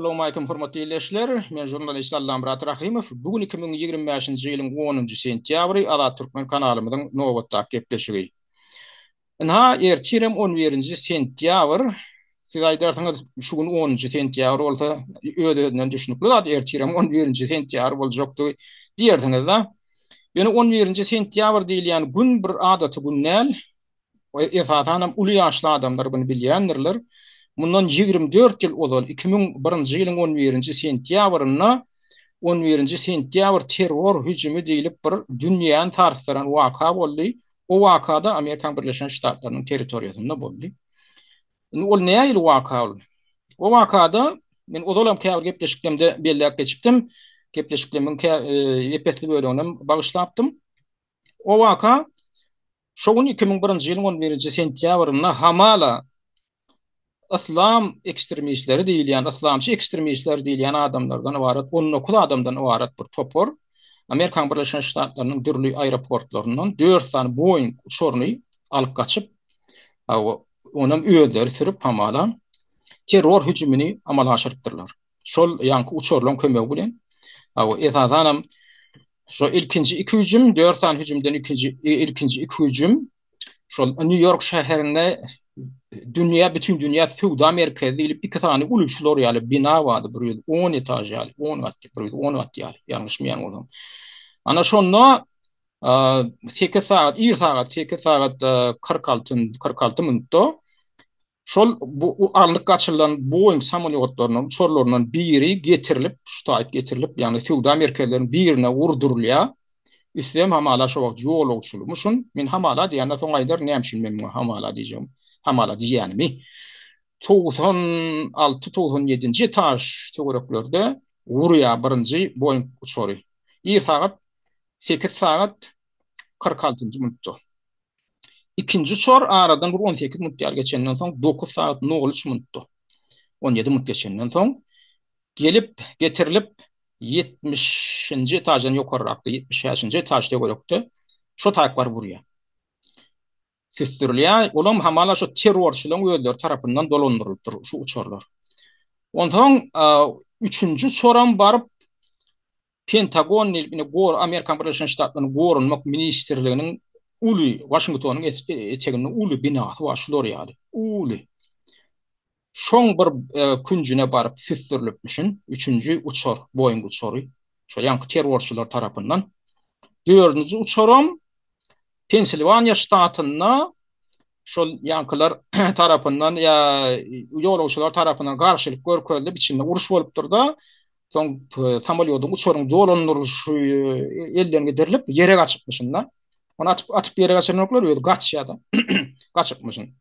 Salowmalikim hormatly ildeşler! Men žurnalist Allamyrat Rahymow. Bu gün 2025-nji ýylyň onunjy sentýabry Azat Türkmen kanalymyzyň nobatdaky gepleşigi. Ynha, ertirem on birinji sentýabr. Siz aýdarsyňyz, şu gün onunjy sentýabr bolsa, öz-özünden düşnükli zat, ertirem on birinji sentýabr boljakdygy diýersiňiz-de. Ýöne on birinji sentýabr diýilýän gün bir adaty gün däl. Esasanam uly ýaşly adamlar muny bilýändirler. Mundan 24 ýyl ozal, 2001-nji ýylyň on birinji sentýabrynda on birinji sentýabr terror hüjümi diýlip bir dünýäni sarsdyran waka boldy. O waka-da Amerikanyň Birleşen Ştatlarynyň territoriýasynda boldy. Indi ol nähili waka ol? O wakada men ozalam käbir gepleşiklerimde belläp geçipdim. Gepleşiklerimiň ep-esli bölegini bagyşlapdym. O waka şo gün 2001-nji ýylyň 11-nji sentýabrynda hamala yslam ekstremistleri diýilýän, yslamçy ekstremistler diýilýän adamlardan ybarat 19 adamdan ybarat bir topar Amerikanyň Birleşen Ştatlarynyň dürli aeroportlaryndan dört sany Boeing uçaryny alyp gaçyp, onam özleri sürüp hamala terror hüjümini amala aşyrypdyrlar. Şol ýaňky uçarlaryň kömegi bilen, esasanam şo ilkinji iki hüjüm, dört sany hüjümden ikinji ilkinji iki hüjüm şol Nýu-Ýork şäherinde dünýä bütin dünýä söwda merkezi diýlip iki sany uly şular ýaly bina bardy, 110 etaž ýaly, 10 gat, 110 gat ýaly, ýalňyşmaýan bolsam. Ana şonda 8 sagat, ir sagat 8 sagat 46 46 minutda Şol bu alnyp gaçyrylan Boeing samolýotlaryndan, uçarlaryndan biri getirilip, şu taýyp getirilip, ýagny söwda merkezleriniň birine urdurylýar. Üstem hamala şo wagt ýolagçylymyşyn. Men hamala diýende soň aýdaryn näme üçin men muňa hamala diýjegimi, hamala diýýänimi. 96, 97-nji etaž töwereklerde urýar birinji Boeing uçary. Ir sagat 8 sagat 46-njy minutda. Ikinji uçar aradan bir 18 minut ýaly geçenden soň 9 sagat 03 minutda 17 minut geçenden soň gelip getirilip 70-nji etaždan ýokarrakda 75-nji etaž töwerekde şo taýyk baryp urýar. Süsdürilýär. Olam hamala şo terrorçylaryň özleri tarapyndan dolandyrylypdyr şu uçarlar. Onsoň üçünji uçaram baryp Pentagon diýlip indi gor Amerikan Birleşen Ştatlarynyň Goranmak ministrliginiň uly Waşingtonyň eteginde uly binasy bar şular ýaly uly. Şoň bir künjüne baryp süsdürilipmişin üçünji uçar Boeing uçary şol ýaňky terrorçylar tarapyndan. Dördünji uçaram Pensilwaniýa ştatynda şol ýaňkylar tarapyndan ýa ýolagçylar tarapyndan garşylyk görkezilip içinde uruş bolupdyr-da Soň samolýodyň uçaryň dolandyrylyşy elden gidirilip ýere gaçypmyşyn-da. Ony atyp atyp ýere gaçyranoklar, özi gaçýar-da. Gaçypmyşyn.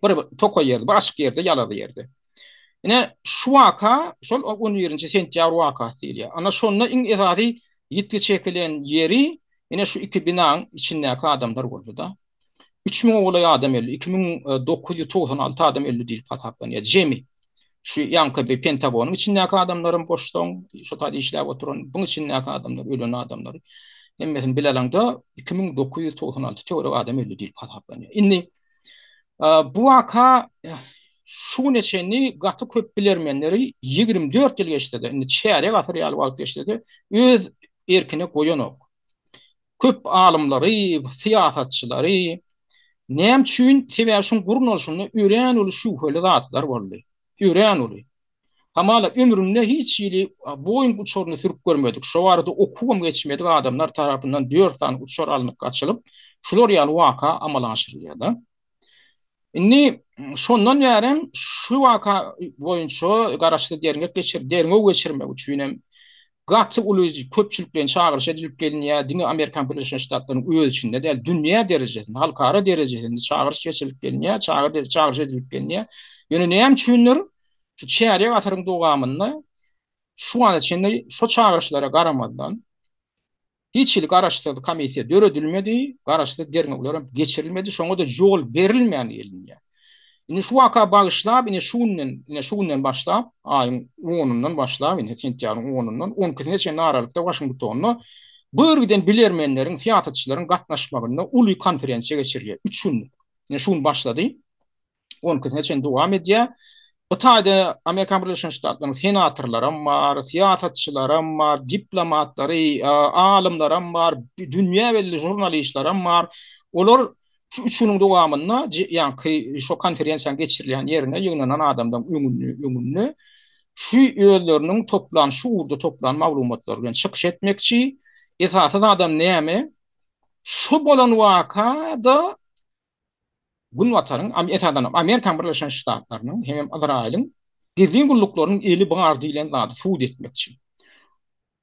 Bir tokaý ýerde, bir açyk ýerde, ýalazy ýerde. Ine şu waka şol 11-nji sentýabr wakasy diýilýär. Ana şonda iň esasy ýitgi çekilen ýeri ine şu iki binaň içindäki adamlar boldy-da. 3000-e golaý adam öldi. 2996 adam öldi diýlip hasaplanýar. Jemi. Şu ýaňky bir Pentagonyň içindäki adamlaram goşsaň, şo taýda işläp oturan, buň içindäki adamlar, ölen adamlary hemmesini bile alaňda 2996 töweregi adam öldi diýlip hasaplanýar. Indi bu waka şu güne çenli gaty köp bilermenleri 24 ýyl geçse-de, indi çärýek asyr ýaly wagt geçse-de öz erkine goýanok. Köp alymlary, syýasatçylary näme üçin? Sebäbi şuň gurnalyşynda örän uly şübheli zatlar boldy. Örän uly. Hamala ömründe hiç hili Boeing uçaryny sürüp görmedik, şo barada okuwam geçmedik adamlar tarapyndan dört sany uçar alnyp gaçylyp, şular ýaly waka amala aşyrylýar-da. Indi şondan bärem şu waka boýunça garaşsyz derňek geçir, derňew geçirmek üçin hem gaty uly köpçülikleýin çagyryş edilip gelinýär. Diňe Amerikan Birleşen Ştatlarynyň öz içinde däl, dünýä derejesinde, halkara derejesinde çagyryş geçirilip gelinýär, çagyr çagyryş edilip gelinýär. Ýöne näme üçindir şu çärýek asyryň dowamynda şu ana çenli şo çagyryşlara garamazdan Hiç hili garaşsyz komissiýa döredilmedi, garaşsyz derňewlerem geçirilmedi, şoňa-da ýol berilmän gelinýär. Indi şu waka bagyşlap, ine şu günden, ine şu günden başlap, aýyň onundan başlap, ine sentýabryň onundan on ikisine çenli aralykda Waşingtonda bu giden bilermenleriň, syýasatçylaryň gatnaşmagynda uly konferensiýa geçirilýär. Üç günlük. Ine şu gün başlady. On ikisine çenli dowam edýär. Bu taýda Amerikan Birleşen Ştatlarynyň senatorlaram bar, syýasatçylaram bar, diplomatlary, alymlaram bar, dünýä belli žurnalistleram bar. Olar şu üç günüň dowamynda ýaňky şo konferensiýanyň geçirilýän ýerine ýygnanan adamlaryň öňünde öňünde şu özleriniň toplan şu ugurda toplan maglumatlary bilen çykyş etmekçi. Esasy zadam näme? Şu bolan wakada Günbataryň, esasanam Amerikanyň Birleşen Ştatlarynyň hemem Yzraýylyň gizlin gulluklarynyň eli bar diýlen zady subut etmekçi.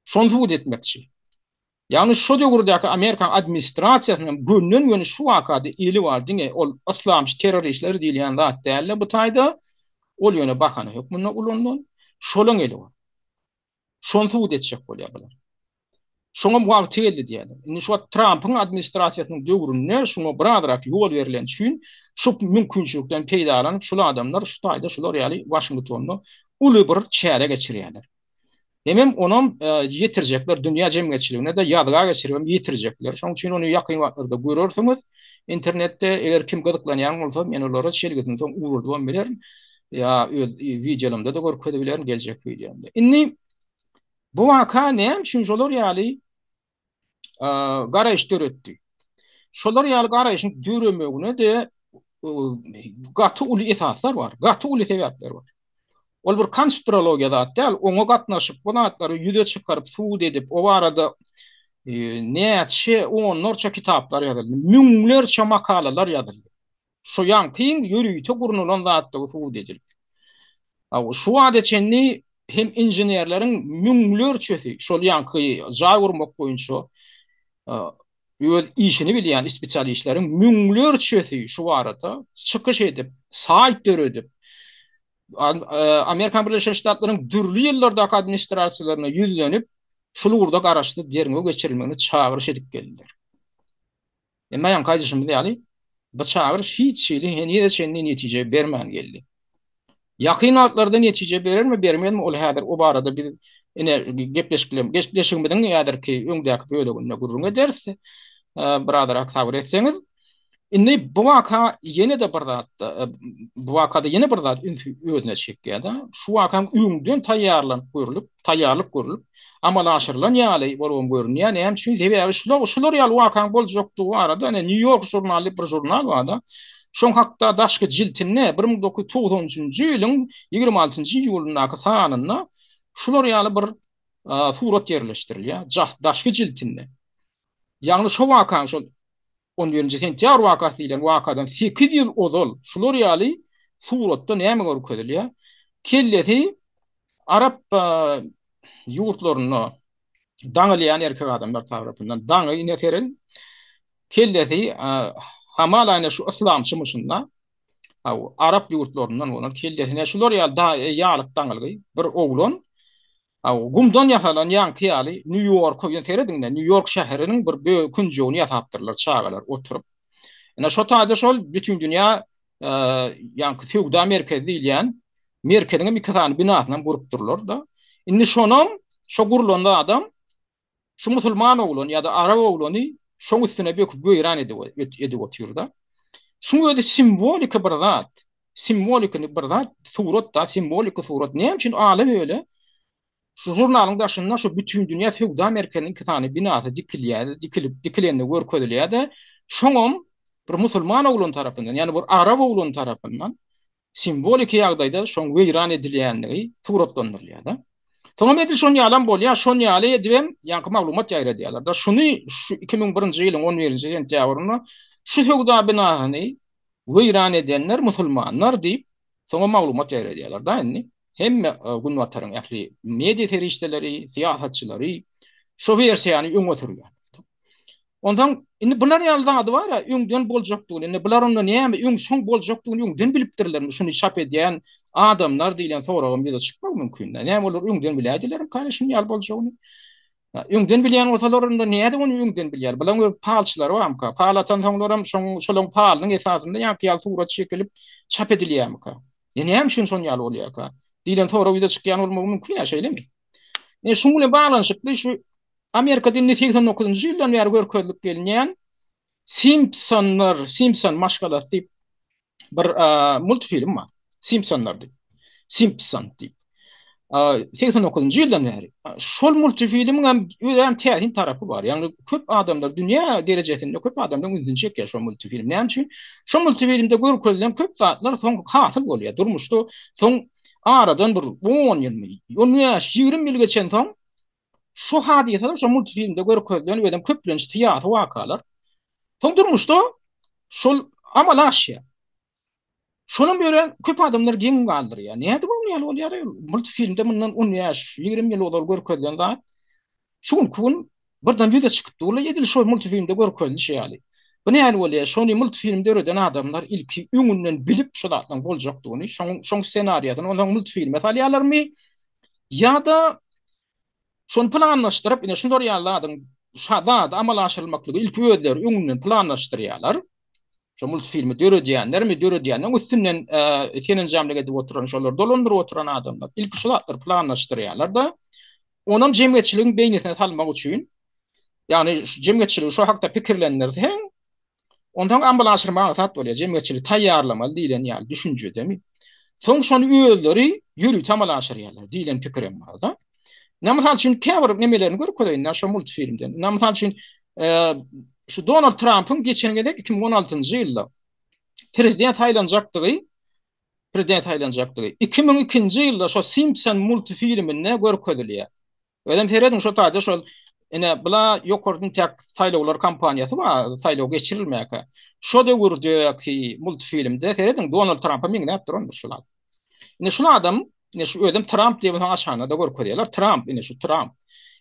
Şony subut etmekçi. Ýagny şo döwürdäki Amerikan administrasiýasynyň gönden-göni şu wakada eli bar, diňe ol yslamçy terroristler diýilýän zat däl-de bu taýda, ol ýöne bahana hökmünde ulanylan, şolaň eli bar. Şony subut etjek bolýar bular. Şoňam wagty geldi diýýärler. Indi şu wagt Trampyň administrasiýasynyň döwründe şuňa birazrak ýol berleni üçin şu mümkinçilikden peýdalanyp şul adamlar şu taýda şular ýaly Waşingtonda uly bir çäre geçirýärler. Hemem onam ýetirjekler dünýä jemgyýetçiligine-de ýazga geçiribem ýetirjekler. Şonuň üçin ony ýakyn wagtlarda görersiňiz internetde. Eger kim gyzyklanýan bolsa men olara çelgisini soň ugradybam bilerin. Ýa öz wideolarymda-da görkezip bilerin geljek wideomda. Indi bu waka näme üçin şolar ýaly garaýyş döretdi? Şolar ýaly garaýşyň döremegine-de gaty uly esaslar bar, gaty uly sebäpler bar. Ol bir konspirologiýa zat däl, oňa gatnaşyp, bu zatlary ýüze çykaryp, subut edip, o barada näçe onlarça kitaplar ýazyldy, müňlerçe makalalar ýazyldy. Şu ýaňkyň ýörite gurnalan zatdygy subut edildi. Şu wagta çenli hem inženerleriň müňlerçesi şol ýaňky jaý gurmak boýunça öz işini bilýän spesialistleriň müňlerçesi şu barada çykyş edip, saýt döredip, Amerikan Birleşen Ştatlarynyň dürli ýyllardaky administrasiýalaryna ýüzlenip, şul ugurda garaşsyz derňew geçirilmegini çagyryş edip geldiler. Emma ýaňky aýdyşymyz ýaly, bu çagyryş hiç hili henize çenli netije bermän geldi. Ýakyn wagtlarda netije berermi, bermezmi, ol häzir o barada biz ine gepleşikle gepleşigimiziň häzirki öňdäki böleginde gürrüň ederis. Birazrak sabyr etseňiz. Indi bu waka ýene-de bir zat, bu wakada ýene bir zat ünsi özüne çekýär-de. Şu wakaň öňden taýýarlanyp görlüp, taýýarlyk görlüp, amala aşyrylan ýaly bolubam görünýär. Näme üçin? Sebäbi şular, şular ýaly wakaň boljakdygy barada ine Nýu-Ýork žurnaly diýip bir žurnal bar-da. Şoň hakda daşky jiltinde 1993-nji ýylyň 26-njy iýulyndaky sanynda şular ýaly bir surat ýerleşdirilýär. Daşky jiltinde. Ýagny şo wakaň şol On birinji sentýabr wakasy diýlen wakadan sekiz ýyl ozal şular ýaly suratda näme görkezilýär? Kellesi arap ýurtlarynda daňylýan erkek adamlar tarapyndan daňy ine seren kellesi hamala ine şu yslamçymyşynda arap ýurtlaryndan bolan kellesine şular ýaly ýalyk daňylgy bir oglan Gumdan ýasalan ýaňky ýaly Nýu-Ýorka, ýöne serediň-de, Nýu-Ýork şäheriniň bir künjegini ýasapdyrlar çagalar oturyp. Ine şo taýda şol bütindünýä ýaňky söwda merkezi diýilýän merkeziň hem iki sany binasyny hem gurupdyrlar-da. Indi şonam, şo gurlan zadam şu musulman oglan ýa-da arap oglany şoň üstüne böküp weýran edip otyr-da. Şuň özi simwoliki bir zat. Simwoliki bir zat, surat-da, simwoliki surat. Näme üçin ala-böle şu žurnalyň daşynda şu Bütindünýä söwda merkeziniň iki sany binasy dikilýär, dikilip, dikilende görkezilýär-de, şoňam bir musulman oglany tarapyndan, ýagny bir arap oglany tarapyndan simwoliki ýagdaýda şoň weýran edilýändigi suratlandyrylýar-da. Soňam edil şon ýalam bolýar, şon ýaly edibem ýaňky maglumat ýaýradýarlar-da. Şuny şu 2001-nji ýylyň 11-nji sentýabrynda şu söwda binasyny weýran edenler musulmanlar diýip, soňam maglumat ýaýradýarlar-da indi. Hemme Günbataryň ähli media serişdeleri, syýasatçylary şo wersiýany öňe sürýär. Onsoň indi bular ýaly zady bar-a, öňden boljakdygyny, indi bular onda näme, öň şoň boljakdygyny öňden bilipdirlermi, şuny çap edýän adamlar diýlen soragam ýüze çykmagy mümkin-dä. Näme olar öňden biläýdilermi şunuň ýaly boljagyny? Öňden bilýän bolsalar onda nädip ony öňden bilýär? Bularyň öz palçylary barmyka? Pal atansoňlaram şoň şolaryň palynyň esasynda ýaňky ýaly surat çekilip çap edilýärmika? Ýa näme üçin şon ýaly bolýarka? Diýlen sorag ýüze çykýan bolmagy mümkin-ä, şeýlemi? Ine şuň bilen baglanyşykly şu Amerikada indi 89-njy ýyldan bäri görkezilip gelinýän Simpsonlar, Simpson maşgalasy diýip bir multfilm bar. Simpsonlar diýip. Simpson diýip. 89-njy ýyldan bäri. Şol multifilmiň hem örän täsin tarapy bar. Ýagny köp adamlar dünýä derejesinde köp adamlaryň ünsüni çekýär şol multifilm. Näme üçin? Şol multifilmde görkezilen köp zatlar soň hasyl bolýar. Durmuşda soň aradan bir 10 ýylmy, 15, 20 ýyl geçensoň şu hadysalar şol multifilmde görkezilen özem köplenç syýasy wakalar soň durmuşda şol amala aşýar. Şonam örän köp adamlar geň galdyrýar. Nädip oň ýaly bolýar? Multfilmde mundan 15, 20 ýyl ozal görkezilen zat şu günki gün birden ýüze çykyp dur. Edil şol multfilmde görkezilişi ýaly. Bu nähili bolýar? Şony multfilm döreden adamlar ilki öňünden bilip şu zatlaryň boljakdygyny, şoň şoň ssenariýasyny onsoň multfilme salýarlarmy? Ýa-da şony planlaşdyryp, ine şular ýaly zadyň zady amala aşyrylmaklygy ilki özleri öňünden planlaşdyrýarlar. Şo multfilmi döredýänlermi, döredýänleriň üstünden serenjamlyk edip oturan, şolary dolandyryp oturan adamlar ilki şu zatlary planlaşdyrýarlar-da, onam jemgyýetçiligiň beýnisine salmak üçin, ýagny jemgyýetçiligi şo hakda pikirlendirseň, onsoň amala aşyrmak aňsat bolýar, jemgyýetçiligi taýýarlamaly diýlen ýaly düşünjedemi. Soň şony özleri ýörite amala aşyrýarlar diýlen pikirem bar-da. Ine, mysal üçin, käbir nemelerini görkezeýin-dä şo multfilmden. Ine, mysal üçin, şu Donald Trampyň geçen gezek 2016-njy ýylda prezident saýlanjakdygy, prezident saýlanjakdygy 2002-nji ýylda şo Simpson multfilminde görkezilýär. Özem serediň şo taýda şol ine bula ýokardan tek saýlawlar kampaniýasy bar, saýlaw geçirilmäkä. Şo döwürdäki multfilmde serediň Donald Trampa meňzäp durandyr şol adam. Ine şul adam, ine şu özem Tramp diýip soň aşagynda-da görkezýärler. Tramp, ine şu Tramp.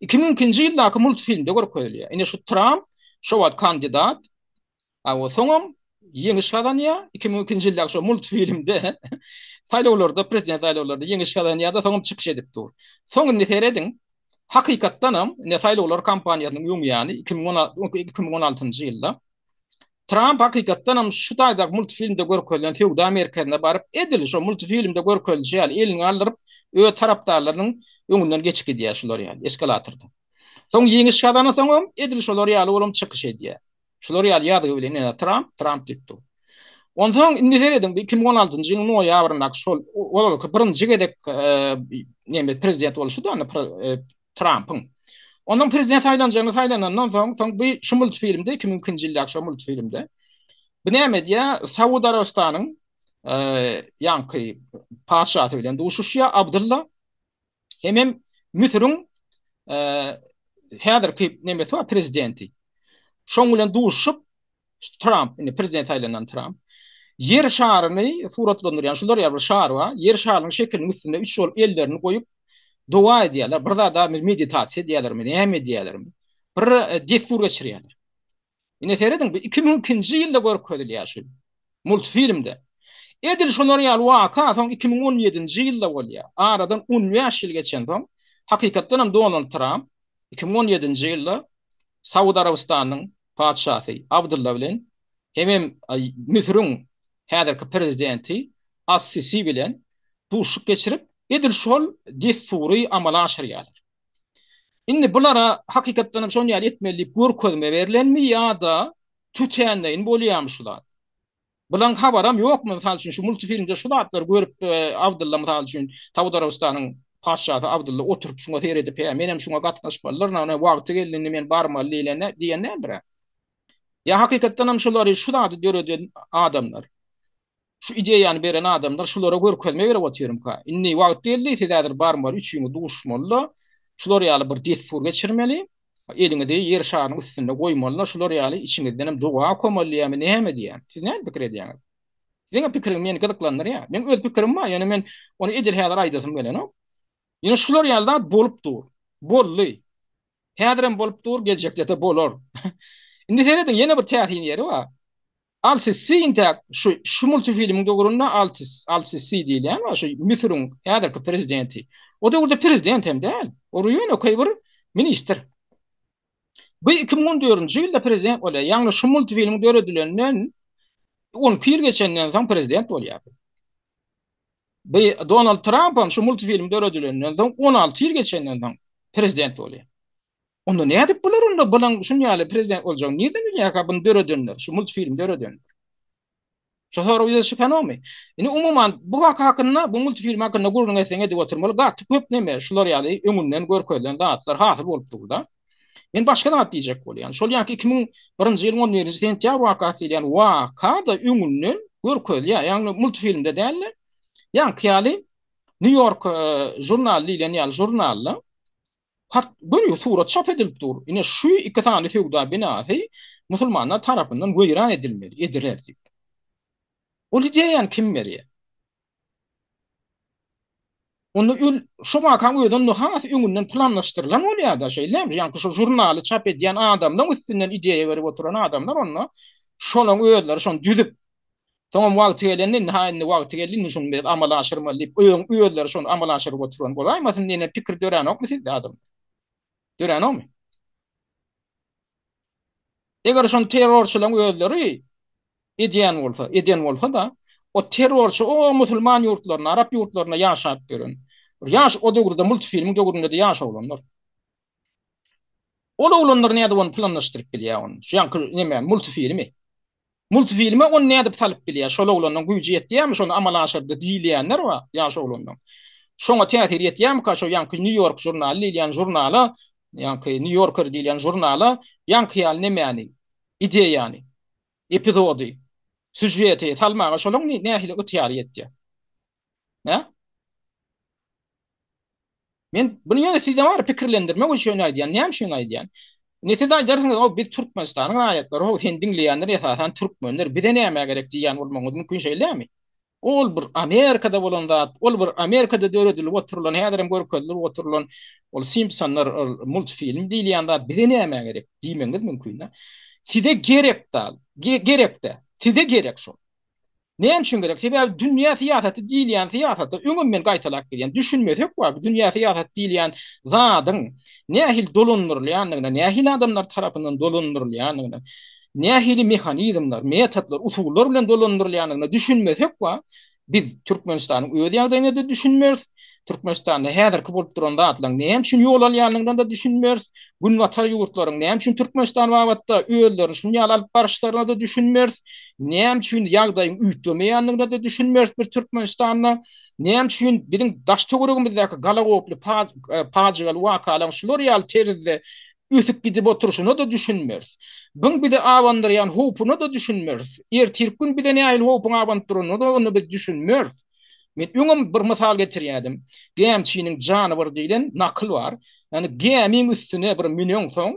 2002-nji ýyldaky multfilmde görkezilýär. Ine şu Tramp şo wagt kandidat. A o soňam ýeňiş gazanýar. 2002-nji ýyldaky şo multfilmde saýlawlarda, prezident saýlawlarda ýeňiş gazanýar-da, soňam çykyş edip dur. Soň indi serediň, hakykatdanam ine saýlawlar kampaniýasynyň öň ýany 2016-njy ýylda Tramp hakykatdanam şu taýdaky multfilmde görkezilen söwda merkezine baryp, edil şo multfilmde görkezilişi ýaly elini galdyryp, öz tarapdarlarynyň öňünden geçip gidýär şular ýaly eskalatorda. Soň ýeňiş gazanansoňam edil şolar ýaly olam çykyş edýär. Şular ýaly ýazgy bilen ine Tramp, Tramp diýip dur. Onsoň indi serediň bu 2016-njy ýylyň noýabryndaky şol ozalky birinji gezek neme prezident bolşy-da Trampyň. Ondan prezident saýlanjagyny saýlanandan soň, soň bu şu multfilmde 2002-nji ýyldaky şu multfilmde bu näme edýär? Saud Arabystanyň ýaňky patyşasy bilen duşuşýar Abdylla. Hemem Müsüriň häzirki nemesi bar prezidenti. Şoň bilen duşuşyp Tramp, indi prezident saýlanan Tramp Ýer şaryny suratlandyrýan şular ýaly bir şar bar. Ýer şarynyň şekiliniň üstünde üç bolup ellerini goýup doga edýärler. Bir zada meditasiýa edýärlermi, näme edýärlermi? Bir e, dessur geçirýärler. Ine serediň, bu 2002-nji ýylda görkezilýär şu multfilmde. Edil şolar ýaly waka soň 2017-nji ýylda bolýar. Aradan 15 ýyl geçensoň, hakykatdan hem Donald Tramp 2017-nji ýylda Saud Arabystanynyň patyşasy Abdylla bilen hemem Müsüriň häzirki prezidenti As-Sisi bilen duşuşyk geçirip, edil şol dessury amala aşyrýarlar. Indi bulara hakykatdan hem şony ýaly etmeli diýip görkezme berlenmi ýa-da tötänleýin bolýarmy şu zat? Bulaň habaram ýokmy mysal üçin şu multfilmde şu zatlary görüp Abdylla mysal üçin Saud Arabystanyň patyşasy Abdylla oturyp şuňa seredip hä menem şuňa gatnaşmalydyryn ana wagty geldi indi men barmaly diýlen diýen däldir-ä. Ýa hakykatdanam şulary şu zady döreden adamlar şu ideýany beren adamlar şulara görkezme berip otyrmyka? Indi wagt geldi siz häzir barmaly üçiňiz duşmalyda şular ýaly bir dessur geçirmeli. Eliňizi ýer şarynyň üstünde goýmalyda şular ýaly içiňizdenem doga okamaly diýýärmi näme diýýär? Siz näme pikir edýäňiz? Siziň pikiriňiz meni gyzyklandyrýar. Meň öz pikirim bar, ýöne men ony edil häzir aýdasym gelenok. Ýöne şular ýaly zat bolup dur. Boldy. Häzirem bolup dur, geljekde-de bolar. Indi serediň, ýene bir täsin ýeri bar. Al-Sisi intäk şu şu multifilmiň döwründe Al-Sisi diýilýän bar, şu Müsüriň häzirki prezidenti. O döwürde prezident hem däl. Ol ýönekeý bir ministr. Bu 2014-nji ýylda prezident bolýar. Ýagny şu multifilmiň döredilenden 12 ýyl geçenden soň prezident bolýar. Bu Donald Tramp hem şu multifilm döredilenden soň 16 ýyl geçenden soň prezident bolýar. Onda nädip bular onda bulaň şun ýaly prezident boljagyny nirden bilýärkä buny döredenler, şu multfilm döredenler. Şu sorag ýüze çykanokmy? Indi umuman bu waka hakynda, bu multfilm hakynda gürrüň etseň edip oturmaly. Gaty köp neme şular ýaly öňünden görkezilen zatlar hasyl bolup dur-da. Men başga zat diýjek bolýan. Şol ýaňky 2001-nji ýylyň 11-nji sentýabr wakasy diýilýän waka-da öňünden görkezilýär. Ýagny multfilmde däl-de, ýaňky ýaly Nýu-Ýork žurnaly diýlen ýaly žurnalda hat göni surat çap edilip dur. Ine şu iki sany söwda binasy musulmanlar tarapyndan weýran edilmeli, ediler diýip. Ol ideýany kim berýär? Onda öl şu wakaň özi onda has öňünden planlaşdyrylan bolýar-da, şeýlemi? Ýaňky şu žurnaly çap edýän adamlaň üstünden ideýa berip oturan adamlar onda şolaň özleri şony düzüp, soňam wagty gelende indi ha indi wagty geldi indi şuny biz amala aşyrmaly diýip öň özleri şony amala aşyryp oturan bolaýmasyn diýen pikir döränokmy sizde adamlar? Döränokmy? Eger şony terrorçylaryň özleri edýän bolsa, eden bolsa-da, o terrorçy o musulman ýurtlarynda, arap ýurtlarynda ýaşap ýören, ýaş o döwürde multfilmiň döwründe-de ýaş oglanlar. Ol oglanlar nädip ony planlaşdyryp bilýär ony? Şu ýaňky nemäni, multfilmi. Multfilme ony nädip salyp bilýär? Şol oglanlaň güýji ýetýärmi şony amala aşyrdy diýilýänler bar, ýaş oglanlaň. Şoňa täsir ýetýärmika şo ýaňky Nýu Ýork žurnaly diýilýän žurnala, ýaňky Nýu Ýorker diýilýän žurnala ýaňky ýaly nemäni, ideýany, epizody, sýužeti salmaga şolaň nähili ygtyýary ýetýär? Hä? Men bunu ýöne sizde bar pikirlendirmek üçin aýdýan. Näme üçin aýdýan? Indi siz aýdarsyňyz, o biz Türkmenistanyň raýatlary, ho seni diňleýänler esasan türkmenler, bize näme gerek diýýän bolmagyňyz mümkin şeýlemi? Ol bir Amerikada bolan zat, ol bir Amerikada döredilip oturylan, häzirem görkezilip oturylan ol Simpsonlar ol multfilm diýilýän zat bize näme gerek diýmegiňiz mümkin-de. Size gerek dal, gerek-de. Size gerek şol. Näme üçin gerek? Sebäbi dünýä syýasaty diýilýän syýasata öňem men gaýtalap gelýän, düşünmesek bar, bu dünýä syýasaty diýilýän zadyň nähili dolandyrylýandygyna, nähili adamlar tarapyndan dolandyrylýandygyna, nähili mehanizmler, metodlar, usullar bilen dolandyrylýandygyna düşünmesek bar, biz Türkmenistanyň öz ýagdaýyna-da düşünmeris, Türkmenistanda häzirki bolup duran zatlaryň näme üçin ýol alýandygyna-da düşünmeris, Günbatar ýurtlaryň näme üçin Türkmenistan babatda özlerini şuny ýaly alyp baryşlaryna-da düşünmeris, näme üçin ýagdaýyň üýtgemeýändigine-de düşünmeris biz Türkmenistanda, näme üçin biziň daş-töweregimizdäki galagoply pajygaly wakalaryň şular ýaly terzde ösüp gidip oturyşyna-da düşünmeris. Buň bize abandyrýan howpuna-da düşünmeris. Ertirki gün bize nähili howpuň abanyp duranyna-da onda biz düşünmeris. Men öňem bir mysal getirýärdim. Gämçiniň jany bir diýlen nakyl bar. Ýagny gämiň üstüne bir müneňsoň,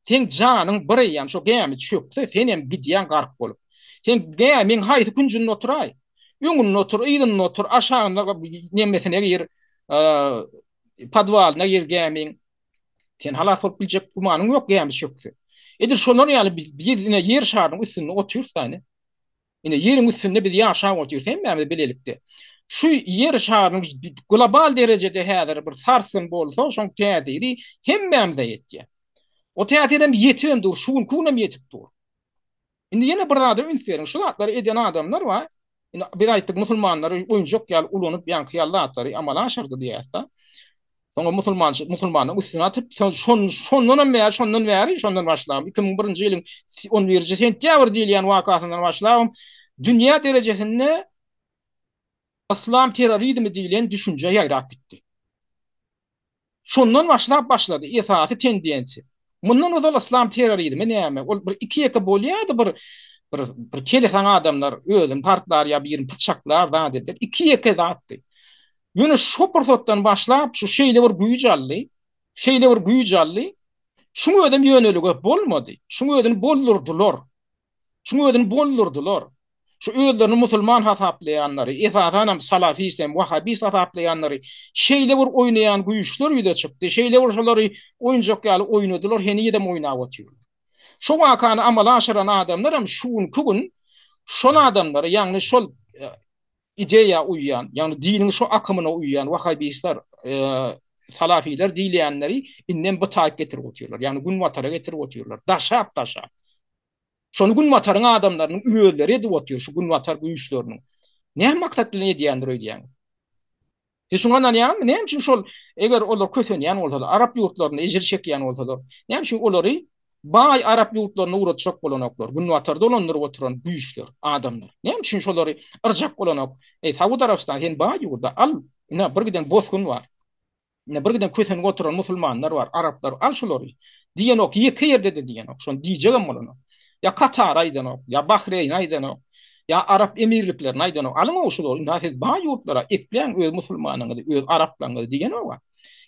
seň janyň bir eýýäm şo gämi çökse, senem gidýäň gark bolup. Sen gämiň haýsy künjünde oturaý? Öňünde otur, yzynda otur, aşagynda nemesine gir, podwalyna gir gämiň. Sen halas bolup biljek gümanyň ýok gämi çökse. Edil şolar ýaly biz ine ýer şarynyň üstünde otyrys da ine. Ine, ýeriň üstünde biz ýaşap otyrys hemmämiz bilelikde. Şu ýer şarynyň global derejede häzir bir sarsgyn bolsa, şoň täsiri hemmämize ýetýär. O täsir hem ýetibem dur, şu günki gün hem ýetip dur. Indi ýene bir zada üns beriň, şu zatlary eden adamlar bar. Indi biz aýtdyk, musulmanlary oýunjak ýaly ulanyp, ýaňky ýaly zatlary amala aşyrdy diýýäs-de. Soňra musulman musulmanyň üstüne atyp, şon şondan hem bäri, şondan bäri, şondan başlap 2001-nji ýylyň 11-nji sentýabr diýilýän wakasyndan başlap dünýä derejesinde yslam terrorizmi diýlen düşünje ýaýrap gitdi. Şondan başlap başlady esasy tendensiýa. Mundan ozal yslam terrorizmi näme? Ol bir iki-ýeke bolýardy bir bir bir kelesaň adamlar özüni partlar ýa birini pyçaklar zat eder. Iki-ýeke zatdy. Ýöne şo pursatdan başlap şu şeýle bir güýç aldy, şeýle bir güýç aldy. Şuň özem ýönelige bolmady. Şuň özüni boldurdylar. Şuň özüni boldurdylar. Şu özlerini musulman hasaplaýanlary, esasanam salafist hem wahabist hasaplaýanlary şeýle bir oýnaýan güýçler ýüze çykdy, şeýle bir şolary oýunjak ýaly oýnadylar, henizem oýnap otyrlar. Şu wakany amala aşyran adamlar hem şu günki gün şol adamlary, ýagny şol ideýa uýýan, ýagny diniň şu akymyna uýýan wahabistler, salafiler diýilýänleri indem bu taýyp getirip otyrlar. Ýagny günbatara getirip otyrlar. Daşap-daşap. Şony günbataryň adamlarynyň özleri edip otyr, şu günbatar güýçleriniň. Näme maksat bilen edýändir öýdýäňiz? Siz şuňa ynanýaňyzmy? Näme üçin şol eger olar kösenýän bolsalar, arap ýurtlarynda ejir çekýän bolsalar, näme üçin olary. baý arap ýurtlaryna ugratjak bolanoklar? Günbatary dolandyryp oturan güýçler, adamlar. Näme üçin şolary yrjak bolanok? Eý, Saud Arabystany sen baý ýurda, al, ine bir giden bosgun bar. Ine bir giden kösenip oturan musulmanlar bar, araplar, al şulary. Diýenok, ýeke ýerde-de diýenok. Şony diýjegem bolanok. Ýa Katara aýdanok, ýa Bahreýne aýdanok, ýa Arap Emirliklerine aýdanok. Alyň-ow şulary, ynha siz baý ýurtlara ekläň öz musulmanyňyzy, öz araplaryňyzy diýenok-a.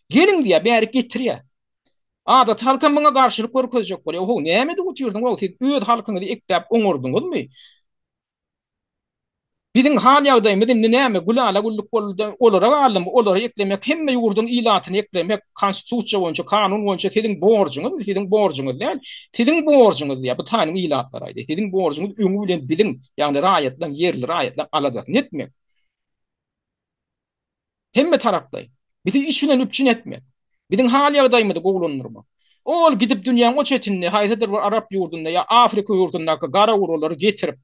Geliň diýýär, bärik getirýär. Adaty halkam muňa garşylyk görkezjek bolýar. Ohow, näme edip otyrsyň-ow, siz öz halkyňyzy ekläp oňardyňyzmy? Biziň hal-ýagdaýymyz indi näme, gülala-güllük boldy-da, olara galdymy, olary eklemek, hemme ýurduň ilatyny eklemek konstitusiýa boýunça, kanun boýunça siziň borjuňyzmy, siziň borjuňyz däl, siziň borjuňyz diýýär, bu taýynyň ilatlary aýdýar, siziň borjuňyz öňi bilen biziň, ýagny raýatlaryň, ýerli raýatlaryň aladasyny etmek. Hemme taraplaýyn. Bizi iş bilen üpjün etmek. Biziň hal-ýagdaýymyzy gowulandyrmak. Ol gidip dünýäň o çetinde haýsydyr bir arap ýurdunda ýa Afrika ýurdundaky gara-guralary getirip,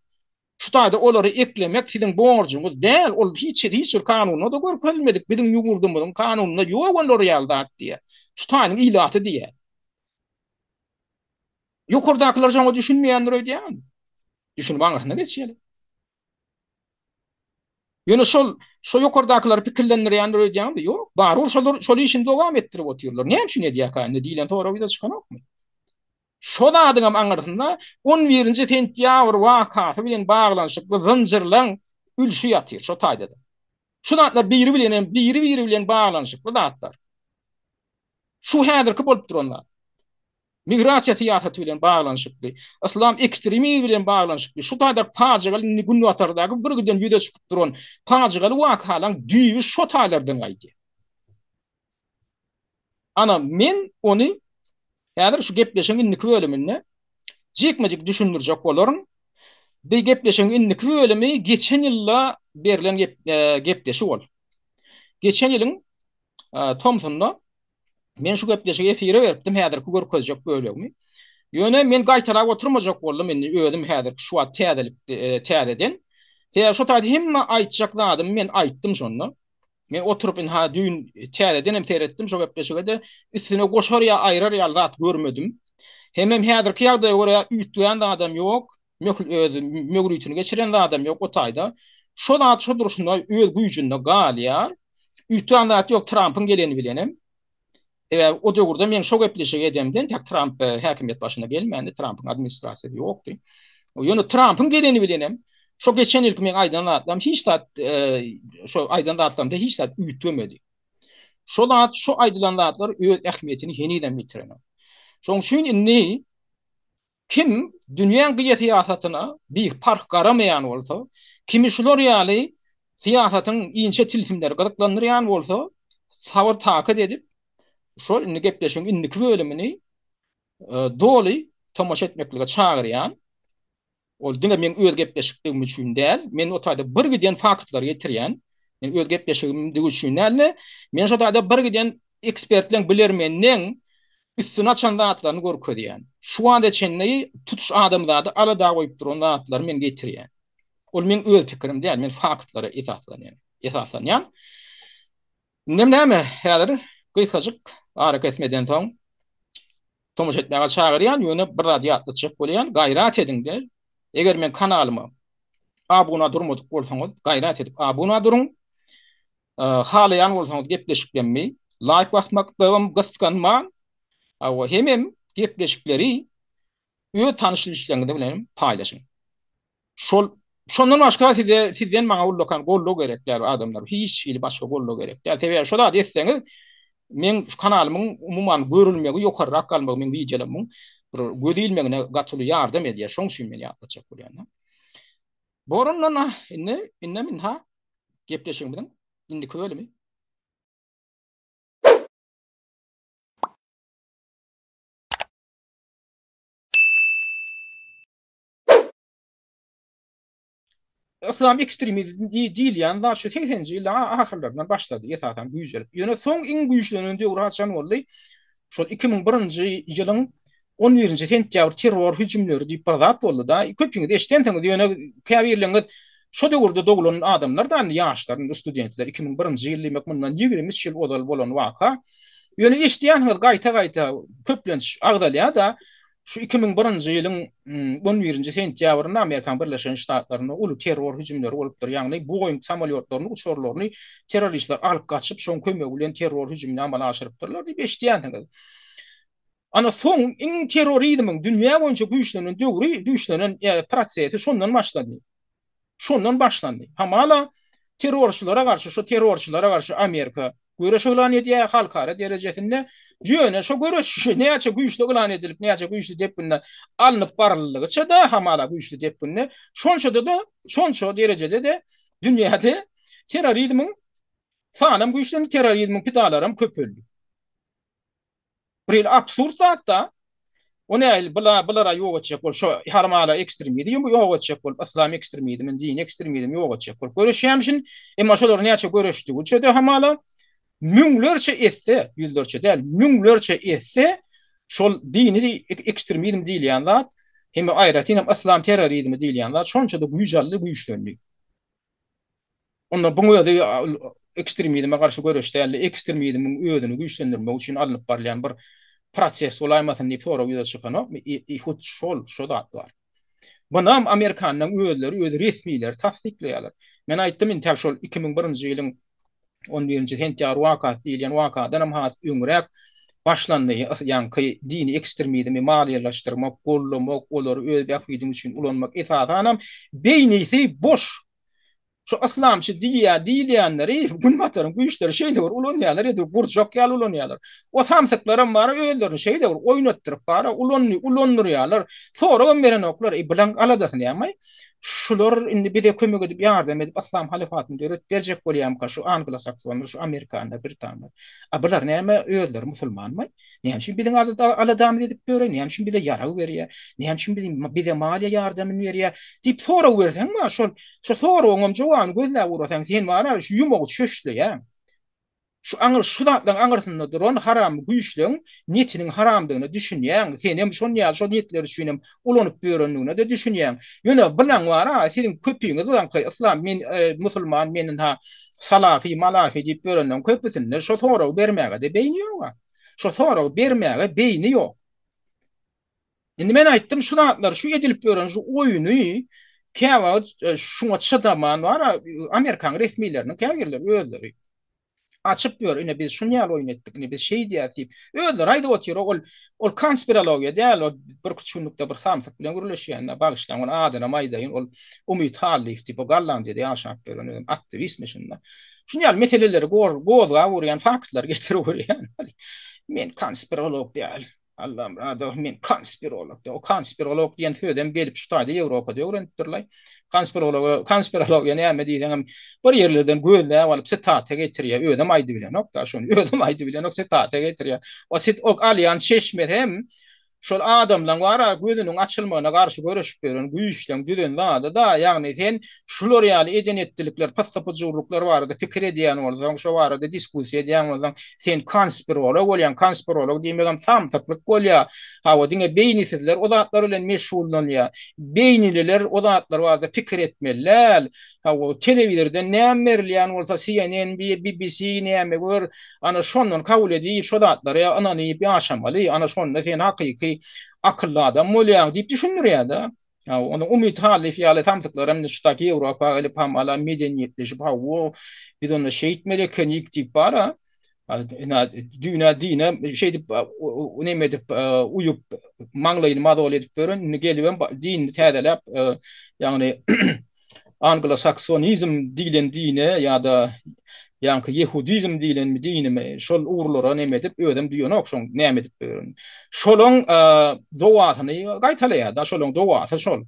şu taýda olary eklemek siziň borjuňyz däl. Ol hiç hiç bir kanunda-da görkezilmedik. Biziň ýurdumyzyň kanunynda ýok olar ýaly zat diýýär. Şu taýynyň ilaty diýýär. Ýokardakylar şoňa düşünmeýändir öýdýäňizmi? Düşünip aňyrsyna geçýärler. Ýöne şol şo ýokardakylary pikirlendirýändir öýdýäňmi? Ýok. Barybir şolar şol işini dowam etdirip otyrlar. Näme üçin edýärkä indi diýlen sorag ýüze çykanokmy? Şo zadyňam aňyrsynda on birinji sentýabr wakasy bilen baglanyşykly zynjyrlaň ülşi ýatyr şo taýda-da. Şu zatlar biri bilen hem biri-biri bilen baglanyşykly zatlar. Şu häzirki bolup duran zat. Migrasiýa syýasaty bilen baglanyşykly, yslam ekstremizmi bilen baglanyşykly şu taýda pajygaly indi günbatardaky birgiden ýüze çykyp duran pajygaly wakalaryň düýbi şo taýlardan gaýdýar. Ana, men ony häzir şu gepleşigiň indiki bölüminde jikme-jik düşündirjek bolaryn. Bu gepleşigiň indiki bölümi geçen ýylda berlen gepleşik ol. Geçen ýylyň tomsunda Men şu gepleşigi efire beripdim, häzirki görkezjek bölegimi. Ýöne men gaýtalap oturmajak boldum indi özüm häzirki şu wagt täzelik täzeden. Sebäbi şo taýda hemme aýtjak zadymy men aýtdym şonda. Men oturyp ynha düýn täzeden hem seretdim şo gepleşige-de üstüne goşar ýa aýrar ýaly zat görmedim. Hemem häzirki ýagdaýa görä üýtgän zadam ýok. Möhl öz möwritini geçiren zadam ýok o taýda. Şo zat şo durşuna öz güýjünde galýar. Üýtgän zat ýok Trampyň geleni bilenem. Sebäbi o döwürde men şo gepleşigi edemde entek Tramp häkimiýet başyna gelmändi, Trampyň administrasiýasy ýokdy. Ýöne Trampyň geleni bilenem şo geçen ýylky meň aýdan zatlarym hiç zat şo aýdan zatlarymda hiç zat üýtgemedi. Şo zat şo aýdylan zatlar öz ähmiýetini henizem ýitirenok. Şonuň üçin indi Kim dünýäň geosyýasatyna biparh garamaýan bolsa, kimi şular ýaly syýasatyň inçe tilsimleri gyzyklandyrýan bolsa, sabyr-takat edip, şol indi gepleşigiň indiki bölümini doly tomaşa etmeklige çagyrýan. Ol diňe meň öz gepleşikligim üçin däl, men o taýda bir giden faktlary getirýän. Men öz gepleşigimdigi üçin däl-de, men şo taýda bir giden ekspertleň, bilermenleň üstüni açan zatlaryny görkezýän. Şu wagta çenli tutuş adamzady alada goýup duran zatlary men getirýän. Ol meň öz pikirim däl, men faktlara esaslanýan. Esaslanýan. Indem näme, häzir gysgajyk arakesmeden soň tomaşa etmäge çagyrýan, ýöne bir zady ýatlatjak bolýan, gaýrat ediň-de, eger meň kanalyma abuna durmadyk bolsaňyz, gaýrat edip abuna duruň. Halaýan bolsaňyz gepleşiklerimi laýk basmakdagam gysganmaň. Hawa, hemem gepleşikleri öz tanyş-bilişleriňiz bilen hem paýlaşyň. Şol şondan başga size sizden maňa ullakan goldaw gerek däl adamlar. Hiç hili başga goldaw gerek däl. Sebäbi şo zady etseňiz meň şu kanalymyň umuman görülmegi, ýokarrak galmagy, meň wideolarymyň bir göz ilmegine gaty uly ýardam edýär. Şoň üçin men ýatlatjak bolýan. Bor ondan indi indem ynha gepleşigimiziň indiki bölümi. Yslam ekstremizmi diýilýän zat şu segseninji ýyllaryň ahyrlaryndan başlady, esasan güýjelip. Ýöne soň iň güýçlenen döwri haçan boldy? Şol 2001-nji ýylyň 11-nji sentýabr terror hüjümleri diýip bir zat boldy-da. Köpüňiz eşidensiňiz, ýöne käbirleriňiz şo döwürde doglan adamlar-da, indi ýaşlar, indi studentler, 2001-nji ýyl diýmek mundan 23 ýyl ozal bolan waka. Ýöne eşidýänsiňiz gaýta-gaýta, köplenç agzalýar-da. Şu 2001-nji ýylyň 11-nji sentýabrynda Amerikanyň Birleşen Ştatlarynda uly terror hüjümleri bolupdyr. Ýagny Boeing samolýotlaryny, uçarlaryny terroristler alyp gaçyp, şoň kömegi bilen terror hüjümini amala aşyrypdyrlar diýip eşidýänsiňiz. Ana soň iň terrorizmiň dünýä boýunça güýçlenen döwri, güýçlenen prosesi şondan başlandy. Şondan başlandy. Hamala terrorçylara garşy, şu terrorçylara garşy Amerika göreş yglan edýär halkara derejesinde. Ýöne şo göreş näçe güýçli yglan edilip, näçe güýçli depginde alnyp baryldygyça-da, hamala güýçli depginde, şonçada-da, şonça derejede-de dünýäde terrorizmiň sanam güýçlendi, terrorizmiň pidalaram köpeldi. Bir hili absurd zat-da. O nähili bula bulara ýok etjek bolup, şo harmala ekstremizmi ýok etjek bolup, yslam ekstremizmini, dini ekstremizmi ýok etjek bolup göreşýämişin. Emma şolar näçe göreşdigiçe-de hamala müňlerçe esse, ýüzlerçe däl, müňlerçe esse şol dini ekstremizm diýilýän zat, hem aýratyn hem yslam terrorizmi diýilýän zat şonça-da güýç aldy, güýçlendi. Onda buň özi ekstremizme garşy göreş däl-de, ekstremizmiň özüni güýçlendirmek üçin alnyp barylýan bir proses bolaýmasyn diýip sorag ýüze çykanokmy? I hut şol, şo zat bar. Bunam Amerikanyň özleri, öz resmileri tassyklaýarlar. Men aýtdym intäk şol 2001-nji ýylyň 11-nji sentýabr wakasy diýilýän wakadanam has öňräk başlandy, ýaňky dini ekstremizmi maliýeleşdirmek, goldamak, olary öz bähbidiň üçin ulanmak, esasanam beýnisi boş Şu yslamçy diýýä diýilýänleri günbataryň güýçleri şeýle bir ulanýarlar edil gurjak ýaly ulanýarlar. O samsyklaram bar özlerini şeýle bir oýnatdyryp bar ulandy ulandyrýarlar. Soragam berenoklar. E bulaň aladasy näme? Şular indi bize kömek edip ýardam edip yslam halifatyny döredip berjek bolýamyka şu anglosaksonlar şu amerikanlar britanlar. A bular näme özleri musulmanmy? Näme üçin biziň aladamyzy edip ýöre? Näme üçin bize ýarag berýär? Näme üçin bize maliýe ýardamyny berýär? diýip sorag berseň bar, şol şo soragyňam jogabyny gözläp ugrasaň, sen bar-a şu ýumagy çöşleýäň. Şu aňyr şu zatlaryň aňyrsynda duran haram güýçleň niýetiniň haramdygyna düşünýäň. Senem şon ýaly şol niýetler üçinem ulanyp ýörendigine-de düşünýäň. Ýöne bilaň bar-a, siziň köpüňiz ýaňky yslam men musulman men ynha salafi, malafi diýip ýörenleriň köpüsinde şo soragy bermäge-de beýni ýog-a. Şo soragy bermäge beýni ýok. Indi men aýtdym şu zatlary, şu edilip ýören şu oýny käwagt e, şuňa çydaman bar, Amerikan resmileriniň käbirleri özleri açyp ýör, ine biz şuny ýaly oýun etdik, ine biz şeýdýäs diýip, özleri aýdyp otyr, ol ol konspirologiýa däl, ol bir küçük günlükde bir samsyk bilen gürleşýände, bagyşlaň, ony adynam aýdaýyn, ol Umyt Hallyýew diýip, o Gollandiýada ýaşap ýören özem aktiwistmi şunda. Şuny ýaly meseleleri gozgap urýan, faktlary getirip urýan. Men konspirolog däl. Allamyradow, men konspirolog däl. O konspirolog diýen sözem gelip şu taýda Ýewropada öwrenipdirler. Konspirologa, konspirologiýa näme diýseňem bir ýerlerden gözläp alyp sitata getirýär. Özem aýdybilenok-da şony. Özem aýdybilenok, sitata getirýär. O sit o alýan çeşmesi hem Şol adamlaň bar-a gözüniň açylmagyna garşy göreşip ýören güýçleň düzen zady-da, ýagny sen şular ýaly eden-etdilikler, pyssy-pyjurlyklar barada pikir edýän bolsaň, şo barada diskussiýa edýän bolsaň, sen konspirolog bolýaň, konspirolog diýmegem samsyklyk bolýar. Hawa, diňe beýnisizler o zatlar bilen meşgullanýar. Beýnililer o zatlar barada pikir etmeli däl. Hawa, telewizordan näme berilýän bolsa, CNN, BBC näme gör, Ana şondan kabul edip, şo zatlara ynanyp ýaşamaly, ana şonda sen hakyky akylly adam bolýaň diýip düşündirýär-de. Onda Umyt Hallyýew ýaly samsyklaram indi şu taýky Ýewropa gelip hamala medeniýetleşip, hawa, biz onda şeýtmeli ekenik diýip bar-a. Ina düýn-ä dine şeýdip neme edip uýup, maňlaýyny mazol edip ýören, indi gelibem dinini täzeläp, ýagny Anglo-saksonizm diýlen dine ýa-da ýaňky ýehudizm diýlen dinimi şol ugurlara neme edip özem duýanok şoň näme edip ýörenini. Şolaň dowasyny gaýtalaýar-da, şolaň dowasy şol.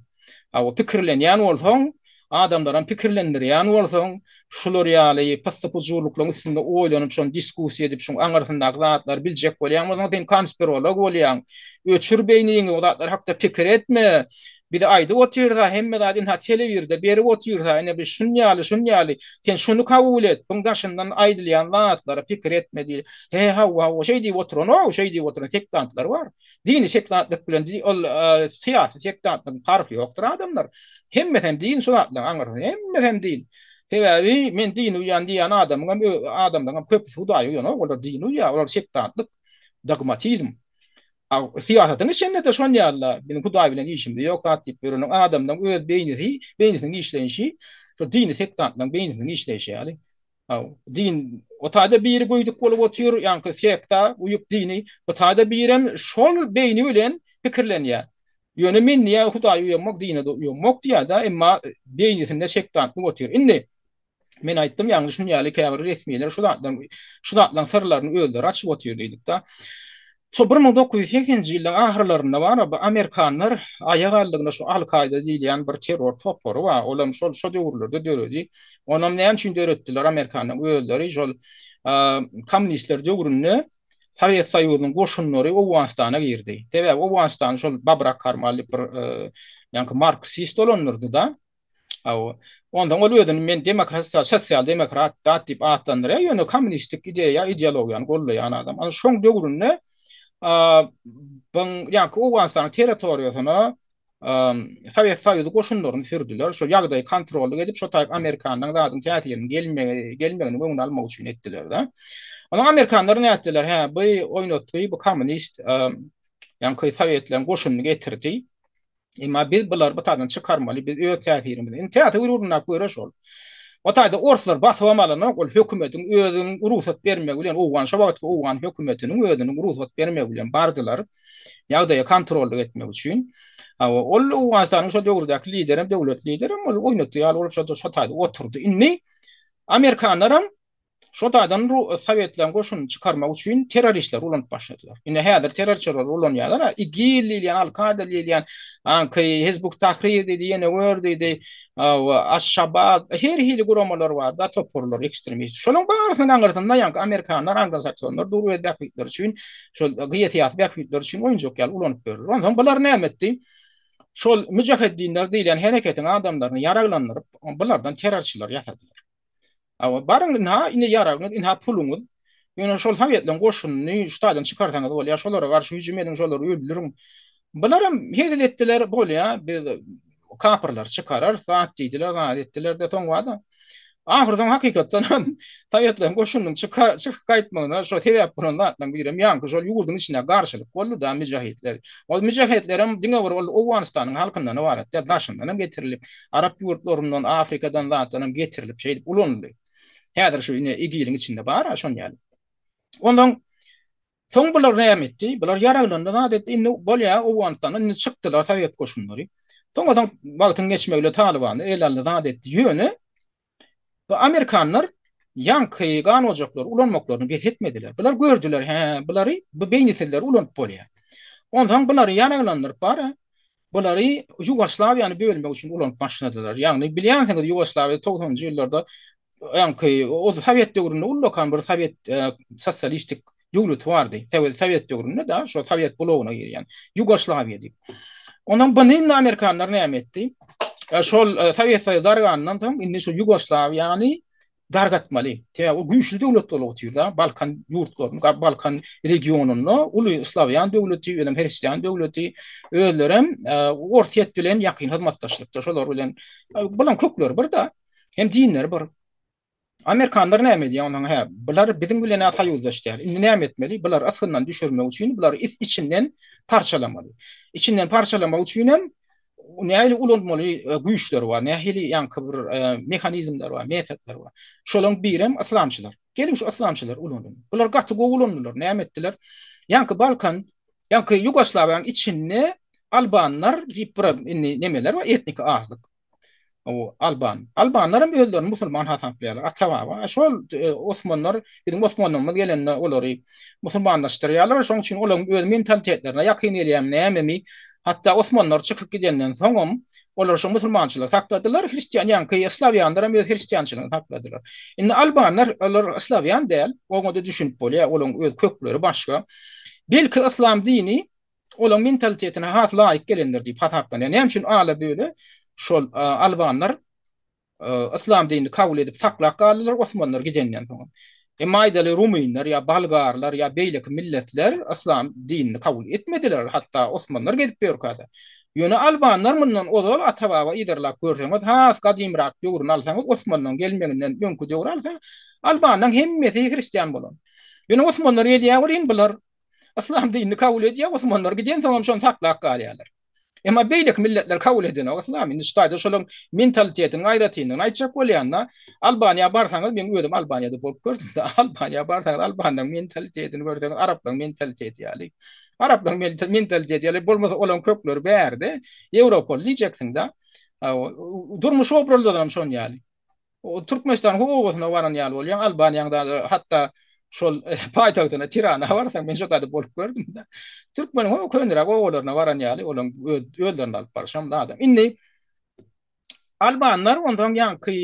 Hawa, pikirlenýän bolsaň, adamlaram pikirlendirýän bolsaň, şular ýaly pyssy-pujurlyklaryň üstünde oýlanyp, şony diskussiýa edip, şoň aňyrsyndaky zatlary biljek bolýan bolsaň, sen konspirolog bolýaň. Öçür beýniňi, o zatlar hakda pikir etme. Bize aýdyp otyrsa, hemme zady ynha telewizorda berip otyrsa, ine biz şun ýaly, şun ýaly, sen şuny kabul et, buň daşyndan aýdylýan zatlara pikir etme diýip, he, hawa, hawa, şeý diýip oturan-ow, şeý diýip oturan sektantlar bar. Dini sektantlyk bilen ol syýasy sektantlygyň parhy ýokdur adamlar. Hemmesem din şu zatlaryň aňyrsynda, hemmesem din. Sebäbi men dine uýýan diýýän adamyň hem, adamlaryň hem köpüsi Hudaýa uýanok, olar dine uýýar, olar sektantlyk, dogmatizm. Syýasatyň içinde-de şon ýaly-la, biziň Hudaý bilen işimiz ýok zat diýip ýöreniň adamlaryň öz beýnisi, beýnisiniň işleýşi, şo dini sektantlaryň beýnisiniň işleýşi ýaly. Din, o taýda biri göýdük bolup otyr, ýaňky sekta uýup dini, bu taýda birem şol beýni bilen pikirlenýär. Ýöne men diýýär, Hudaýa uýamok, dine-de uýamok diýýär-de, emma beýnisinde sektantlyk otyr. Indi Men aýtdym, ýagny şuny ýaly käbir resmiler şu zatlaryň şu zatlaryň syrlaryny özleri açyp otyr diýdik-de. Şo 1980-nji ýyllaryň ahyrlarynda bar, bu amerikanlar aýak aldygyna şu Al-Kaýda diýilýän bir terror topary bar. Olam şol şo döwürlerde döredi. Onam näme üçin döretdiler amerikanlaryň özleri şol kommunistler döwründe Sowet Soýuzynyň goşunlary Owganystana girdi. Sebäbi Owganystany şol Babrak Karmal diýip bir ýaňky marksist dolandyrdy-da. Hawa. Onsoň ol özüni men demokrat, sosial demokrat zat diýip atlandyrýar, ýöne kommunistik ideýa, ideologiýany gollaýan adam. Ana şoň döwründe byň ýaňky Owganystanyň territoriýasyna Sowet Soýuzy goşunlaryny sürdüler. Şo ýagdaýy kontrollyk edip, şo taýyp Amerikanyň zadyň täsiriniň gelmegi, gelmeginiň öňüni almak üçin etdiler-de. Onsoň amerikanlar nätdiler? Hä, bu oýnatgy, bu kommunist, ýaňky sowetleriň goşunyny getirdi. Emma biz bulary bu taýdan çykarmaly, biz öz täsirimizi. Indi täsir ugrundaky göreş ol. O taýda orslar basybam alanok, ol hökümetiň özüniň rugsat bermegi bilen, owgan şo wagtky owgan hökümetiniň özüniň rugsat bermegi bilen bardylar. Ýagdaýa kontrollyk etmek üçin. Hawa, ol Owganystanyň şo döwürdäki liderem, döwlet liderem ol oýnatdy ýaly bolup şo şo taýda oturdy. Indi amerikanlaram Şo taýdan sowetleriň goşunyny çykarmak üçin terroristleri ulanyp başladylar. Indi häzir terrorçylary ulanýarlar-a. IGIL diýilýän, Al-Kaýda diýilýän, aňky Hizbut Tahrir diýdi, ýene gör diýdi, Aş-Şabab, her hili guramalar bar-da, toparlar, ekstremist. Şolaryň barysynyň aňyrsynda ýaňky amerikanlar, anglosaksonlar dur öz bähbitleri üçin, şol geosyýasy bähbitleri üçin oýunjak ýaly ulanyp ýörler. Onsoň bular näme etdi? Şol müjaheddinler diýilýän hereketiň adamlaryny ýaraglandyryp, bulardan terrorçylar ýasadylar. Hawa, baryň ynha, ine ýaragyňyz, ynha puluňyz. Ýöne şol sowetleriň goşunyny şu taýdan çykarsaňyz bolýar, şolara garşy hüjüm ediň, şolary öldüriň. Bularam hezil etdiler, bolýar, biz kapyrlary çykararys, zat diýdiler, zat etdiler-de, soň bada. Ahyr soň hakykatdan hem sowetleriň goşunynyň çykyp gaýtmagyna şo sebäp bolan zatlaryň birem ýaňky şol ýurduň içinde garşylyk boldy-da, müjahitler. Ol müjahitlerem diňe bir ol Owganystanyň halkyndan ybarat däl, daşyndan hem getirilip, arap ýurtlaryndan, Afrikadan zatdan hem getirilip şeýdip ulanyldy. Häzir şu ine IGIL-iň içinde bar-a şon ýaly. Ondan soň bular näme etdi? Bular ýaraglandy, zat etdi. Indi bolýar, Owganystandan indi çykdylar sowet goşunlary. Soňra soň wagtyň geçmegi bilen Talybany el aldy, zat etdi. Ýöne Bu amerikanlar ýaňky gan ojaklary ulanmaklaryny bes etmediler. Bular gördüler, hä, bulary bu beýnisizleri ulanyp bolýar. Onsoň bulary ýaraglandyryp bara, bulary Ýugoslawiýany bölmek üçin ulanyp başladylar. Ýagny bilýänsiňiz Ýugoslawiýa togsanynjy ýyllarda ýaňky o sowet döwründe ullakan bir sowet sosialistik döwleti bardy. Sowet sowet döwründe da şo sowet blogyna girýän Ýugoslawiýa diýip. Ondan buny indi amerikanlar näme etdi? E, şol e, Sowet Soýuzy dargandan soň indi şu Ýugoslawiýany dargatmaly. Sebäbi o güýçli döwlet bolup otyr-da, Balkan ýurtlaryny, Balkan regionynda uly slawýan döwleti, özem hristian döwleti, özlerem e, Orsýet bilen ýakyn hyzmatdaşlykda, şolar bilen bularyň kökleri bir-de, hem dinleri bir. Amerikanlar näme edýär onsoň hä bular biziň bilen-ä soýuzdaş däl. Indi näme etmeli? Bulary ysgyndan düşürmek üçin bulary içinden parçalamaly. İçinden parçalamak üçinem nähili ulanmaly e, güýçler bar, nähili ýaňky bir e, mehanizmler bar, metodlar bar. Şolaryň birem yslamçylar. Geliň şu yslamçylary ulanyň. Bular gaty gowy ulandylar. Näme etdiler? Ýaňky Balkan, ýaňky Ýugoslawiýanyň içinde albanlar diýip bir indi nemeler bar, etniki azlyk. O Alban. Albanlar hem özlerini musulman hasaplaýarlar. Ata-baba. Şol e, Osmanlar, biziň Osmanlygymyz gelende olary musulmanlaşdyrýarlar. Şonuň üçin olaryň öz mentalitetlerine ýakyn gelýärmi, nämemi? Hatda Osmanlar çykyp gidenden soňam olar şo musulmançylygy sakladylar. Hristian, ýaňky slawýanlar hem öz hristiançylygyny sakladylar. Indi albanlar, olar slawýan däl. Oňa-da düşünip bolýar. Olaryň öz kökleri başga. Belki yslam dini olaryň mentalitetine has laýyk gelendir diýip hasaplanýar. Näme üçin ala-böle şol albanlar yslam dinini kabul edip saklap galdylar osmanlar gidenden soň. Emma aýdaly rumynlar ýa bolgarlar ýa beýleki milletler yslam dinini kabul etmediler, hatda osmanlar gezip ýörkä-de. Ýöne albanlar mundan ozal ata-baba yzarlap görseňiz, has gadymrak döwrüni alsaňyz, osmanlaryň gelmeginden öňki döwri alsaň, albanlaryň hemmesi hristian bolan. Ýöne osmanlar gelýär welin bular. Yslam dinini kabul edýär, Osmanlar gidensoňam şony saklap galýarlar. Emma beýleki milletler kabul edenok yslamy. Indi şu taýda şolaryň mentalitetiniň aýratynlygyny aýtjak bolýan-da. Albaniýa barsaňyz, men özüm Albaniýada bolup gördüm-de, Albaniýa barsaňyz, albanyň mentalitetini görseňiz, araplaryň mentaliteti ýaly. Araplaryň mentaliteti ýaly, bolmasa olaryň kökleri bärde, ýewropaly diýjeksiň-de. Durmuş obrazlaram şon ýaly. Türkmenistanyň obasyna baran ýaly bolýaň, Albaniýaň da hatda şol paýtagtyna Tirana barsaň, men şo taýda bolup gördüm-de. Türkmeniň o köneräk obalaryna baran ýaly, olaryň özlerini alyp barşam adam. Indi albanlar onsoň ýaňky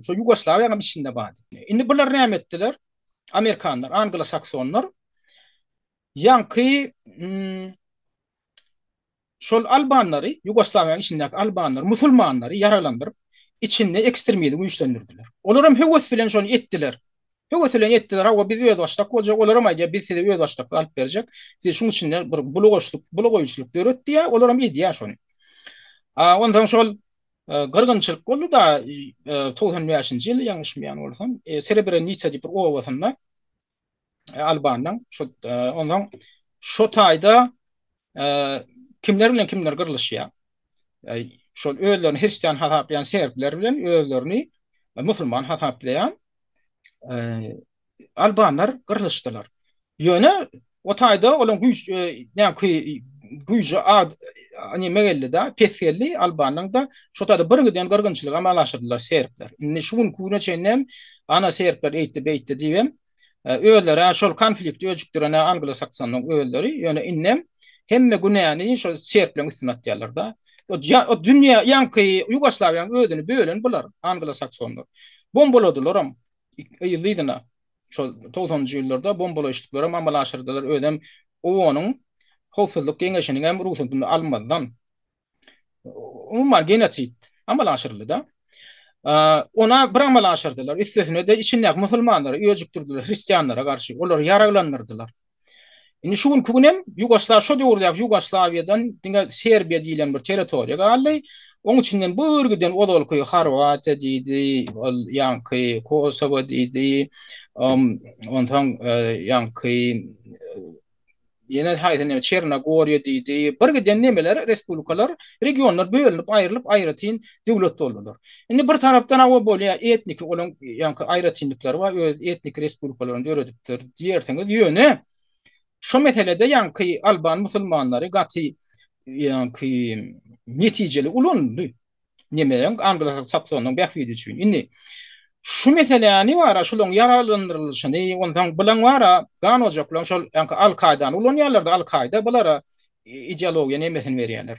şo Ýugoslawiýanyň içinde bardy. Indi bular näme etdiler? Amerikanlar, anglo-saksonlar ýaňky Şol albanlary, Ýugoslawiýanyň içindäki albanlary, musulmanlary ýaralandyryp, içinde ekstremizmi güýçlendirdiler. Olaram höwes bilen şony etdiler. Höwes bilen etdiler, hawa biz özbaşdak boljak, olaram aýdýar, biz size özbaşdaklyk alyp berjek, siz şuň içinde bir bulugaçlyk, bulagoýujylyk döret diýýär, olaram edýär şony. A onsoň şol gyrgynçylyk boldy-da, 95-nji ýyl ýalňyşmaýan bolsam, Srebrenica diýip bir obasynda Albanyň şu ondan şu taýda kimler bilen kimler gyrlyşýar? Şol özlerini hristian hasaplaýan serbler bilen özlerini musulman hasaplaýan albanlar gyrlyşdylar. Ýöne o taýda olaň güýç näki güýji ad neme geldi-de, pes geldi albanyň da şo taýda bir giden gyrgynçylyk amala aşyrdylar serbler. Indi şu günki güne çenli ana serbler eýtdi beýtdi diýibem Özleri şol konflikti öjükdiren anglo-saksonlaryň özleri, ýöne indem hemme günäni şol serbleriň üstüne atýarlar-da. O dünýä ýaňky Ýugoslawiýanyň özüni bölen bular, anglo-saksonlar. Bombaladylaram yzly-yzyna. Şol togsanynjy ýyllarda bombalaýyşlyklaram amala aşyrdylar, özem OON-yň Howpsuzlyk Geňeşiniň hem rugsadyny almazdan. Umuman genosid amala aşyryldy-da. Ona bir amala aşyrdylar. Üstesine-de içindäki musulmanlary öjükdirdiler, hristianlara garşy. Olary ýaraglandyrdylar. Indi şu günki gün hem Ýugoslaw şo döwürdäki Ýugoslawiýadan diňe Serbiýa diýlen bir territoriýa galdy. Oň içinden bir giden ozalky Horwatiýa diýdi, ol ýaňky Kosowo diýdi, onsoň ýaňky Ýene haýsy neme Çernogoriýa diýdi. Bir giden nemeler, respublikalar, regionlar bölünip aýrylyp aýratyn döwlet boldular. Indi bir tarapdan hawa bolýar etniki olaň ýaňky aýratynlyklary bar, öz etniki respublikalaryny döredipdir diýersiňiz. Ýöne şo meselede ýaňky alban musulmanlary gaty ýaňky netijeli ulanyldy. Nemeleň anglo-saksonyň bähbidi üçin. Indi şu meseläni bara şulaň ýaraglandyrylyşyny, onsoň bulaň bara gan ojaklaň şol ýaňky Al-Kaýdany ulanýarlar-da, Al-Kaýda bulara ideologiýa nemesini berýärler.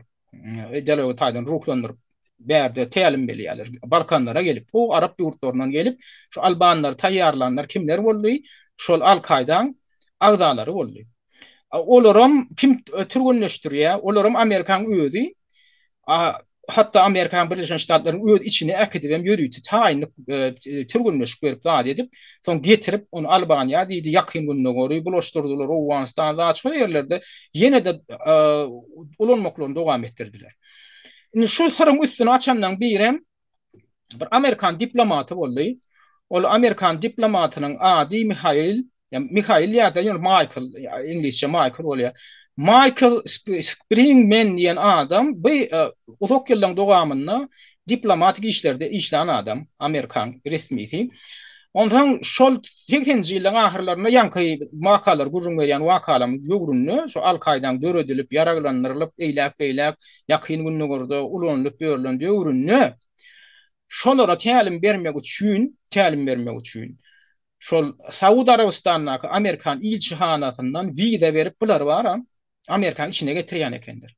Ideologiýa taýdan ruhlandyryp bärde tälim berýärler. Balkanlara gelip, o arap ýurtlaryndan gelip, şu albanlary taýýarlanlar kimler boldy? Şol Al-Kaýdaň agzalary boldy. Olaram kim türgenleşdirýär? Olaram Amerikanyň özi. Hatda Amerikanyň Birleşen Ştatlarynyň öz içine äkidibem ýörite taýynlyk türgenleşik berip zat edip, soň getirip ony Albaniýa diýdi, Ýakyn Gündogary bulaşdyrdylar, Owganystan zat şol ýerlerde ýene-de ulanmaklaryny dowam etdirdiler. Indi şu syryň üstüni açanlaryň birem bir amerikan diplomaty boldy. Ol amerikan diplomatynyň ady Mihail, Mihail ýa-da ýöne Maýkl, iňlisçe Maýkl bolýar. Maýkl Springmen diýen adam bu e, uzak ýyllaryň dowamynda diplomatik işlerde işlän adam, amerikan resmisi. Onsoň şol 80-nji ýyllaryň ahyrlarynda ýaňky wakalar gürrüň berýän wakalaryň döwründe şu Al-Kaýdaň döredilip, ýaraglandyrylyp, eýläk-beýläk Ýakyn Gündogarda ulanylyp ýörlen döwründe şolara tälim bermek üçin, tälim bermek üçin şol Saud Arabystandaky amerikan ilçihanasyndan wiza berip bulary bara Amerikanyň içine getirýän ekenler.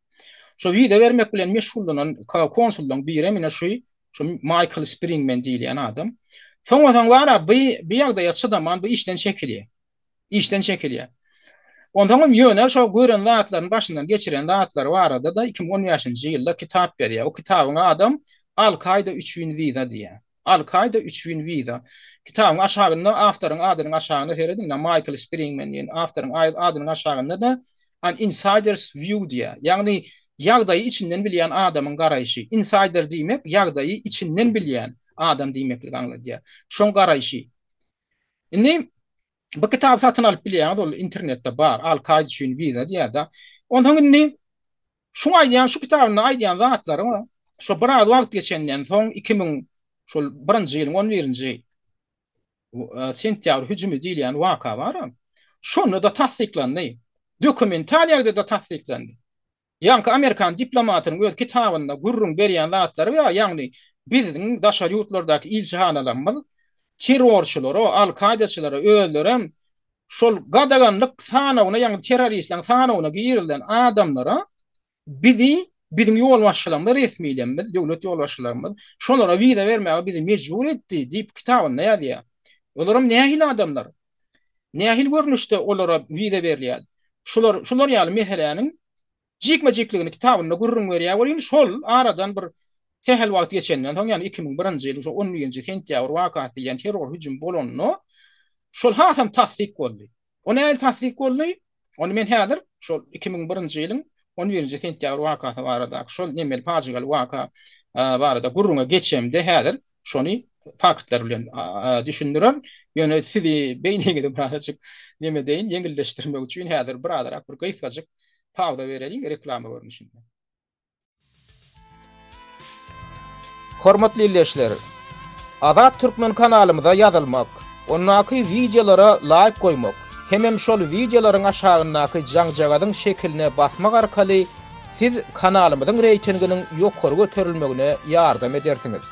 Şo wiza bermek bilen meşgullanan konsullaryň birem ine şu şu Maýkl Springmen diýilýän adam. Soňa-soň bara bu bu ýagdaýa çydaman bu işden çekilýär. Işden çekilýär. Onsoňam ýöne şo gören zatlaryny, başyndan geçiren zatlary barada-da 2015-nji ýylda kitap berýär. O kitabyň adam Al-Kaýda üçin wiza diýýär. Al-Kaýda üçin wiza. Kitabyň aşagynda awtoryň adynyň aşagyna serediň-de, Maýkl Springmen diýen awtoryň adynyň aşagynda-da An insider's view diýýär. Ýagny ýagdaýy içinden bilýän adamyň garaýşy. Insider diýmek ýagdaýy içinden bilýän adam diýmekligi aňladýar. Şoň garaýşy. Indi. Bu kitaby satyn alyp bilýäňiz, ol internetde bar. Al-Kaýda üçin wiza diýýär-de. Onsoň indi şuň aýdýan, şu kitabynda aýdýan zatlary şo biraz wagt geçenden soň 2000 şol birinji ýylyň on birinji sentýabr hüjümi diýilýän waka bar. Şonda-da tassyklandy. Dokumental ýagdaýda tassyklandy. Ýaňky amerikan diplomatynyň öz kitabynda gürrüň berýän zatlary bar, ýagny biziň daşary ýurtlardaky ilçihanalarymyz terrorçylara, al-kaýdaçylara özlerem şol gadaganlyk sanawyna, ýagny terroristleriň sanawyna girizilen adamlara bizi, biziň ýolbaşçylarymyz, resmilerimiz, döwlet ýolbaşçylarymyz şolara wiza bermäge bizi mejbur etdi diýip kitabynda ýazýar. Olaram nähili adamlar? Nähili görnüşde olara wiza berilýär? Şular, şular ýaly meseläniň jikme-jikligini kitabynda gürrüň berýär welin, şol aradan bir sähel wagt geçenden soň, ýagny 2001-nji ýylyň şo on birinji sentýabr wakasy diýilýän terror hüjümi bolanda, şol hasam tassyk boldy. O nähili tassyk boldy? Ony men häzir şol 2001-nji ýylyň on birinji sentýabr wakasy baradaky şol nemeli pajygaly waka barada gürrüňe geçemde häzir şony faktlar bilen düşündirerin. Ýöne sizi beýniňizi birazajyk neme deýin, ýeňilleşdirmek üçin häzir birazrak bir gysgajyk pauza bereliň reklama görnüşinde. Hormatly ildeşler! Azat Türkmen kanalymyza ýazylmak, ondaky wideolara laýk goýmak hemem şol wideolaryň aşagyndaky jaňjagazyň şekiline basmak arkaly siz kanalymyzyň reýtinginiň ýokary göterilmegine ýardam edersiňiz.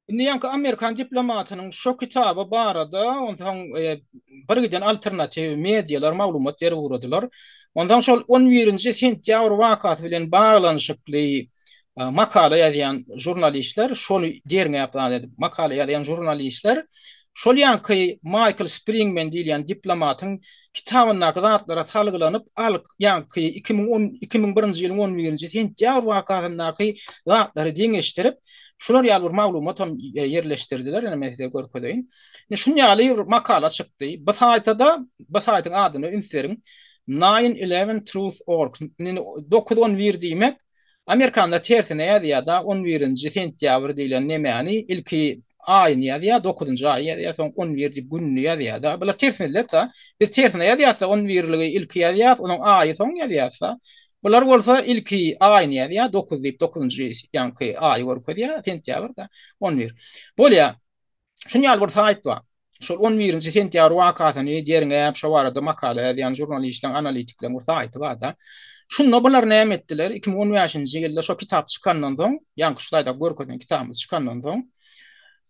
Indi ýaňky amerikan diplomatynyň şo kitaby barada onsoň birgiden alternatiw medialar maglumat berip ugradylar. Onsoň şol on birinji sentýabr wakasy bilen baglanyşykly makala ýazýan žurnalistler şony derňäp zat edip makala ýazýan žurnalistler şol ýaňky Maýkl Springmen diýilýän diplomatyň kitabyndaky zatlara salgylanyp al ýaňky 2010 2001-nji ýylyň on birinji sentýabr wakasyndaky zatlary deňeşdirip şular ýaly bir maglumat hem ýerleşdirdiler. Ine men size görkezeýin. Ine şuň ýaly bir makala çykdy. Bu saýta-da bu saýtyň adyna üns beriň. Nine eleven truth org. Indi 9-11 diýmek Amerikanlar tersine ýazýar-da, on birinji sentýabr diýlen nemäni ilki aýyny ýazýar, dokuzynjy aýy ýazýar, soň on bir diýip gününi ýazýar-da. Bular tersine-de. Biz tersine ýazýarys-da, on birligi ilki ýazýarys, onuň aýy soň ýazýarys-da. Bular bolsa ilki aýyny ýazýar, dokuz diýip dokuzynjy ýaňky aýy görkezýär, sentýabr-da, on bir. Bolýar. Şuny ýaly bir saýt bar. Şol on birinji sentýabr wakasyny derňäp, şo barada makala ýazýan žurnalistleriň, analitikleriň bir saýty bar-da. Şunda bular näme etdiler? 2015-nji ýylda şo kitap çykandan soň, ýaňky şu taýda görkezen kitabymyz çykandan soň,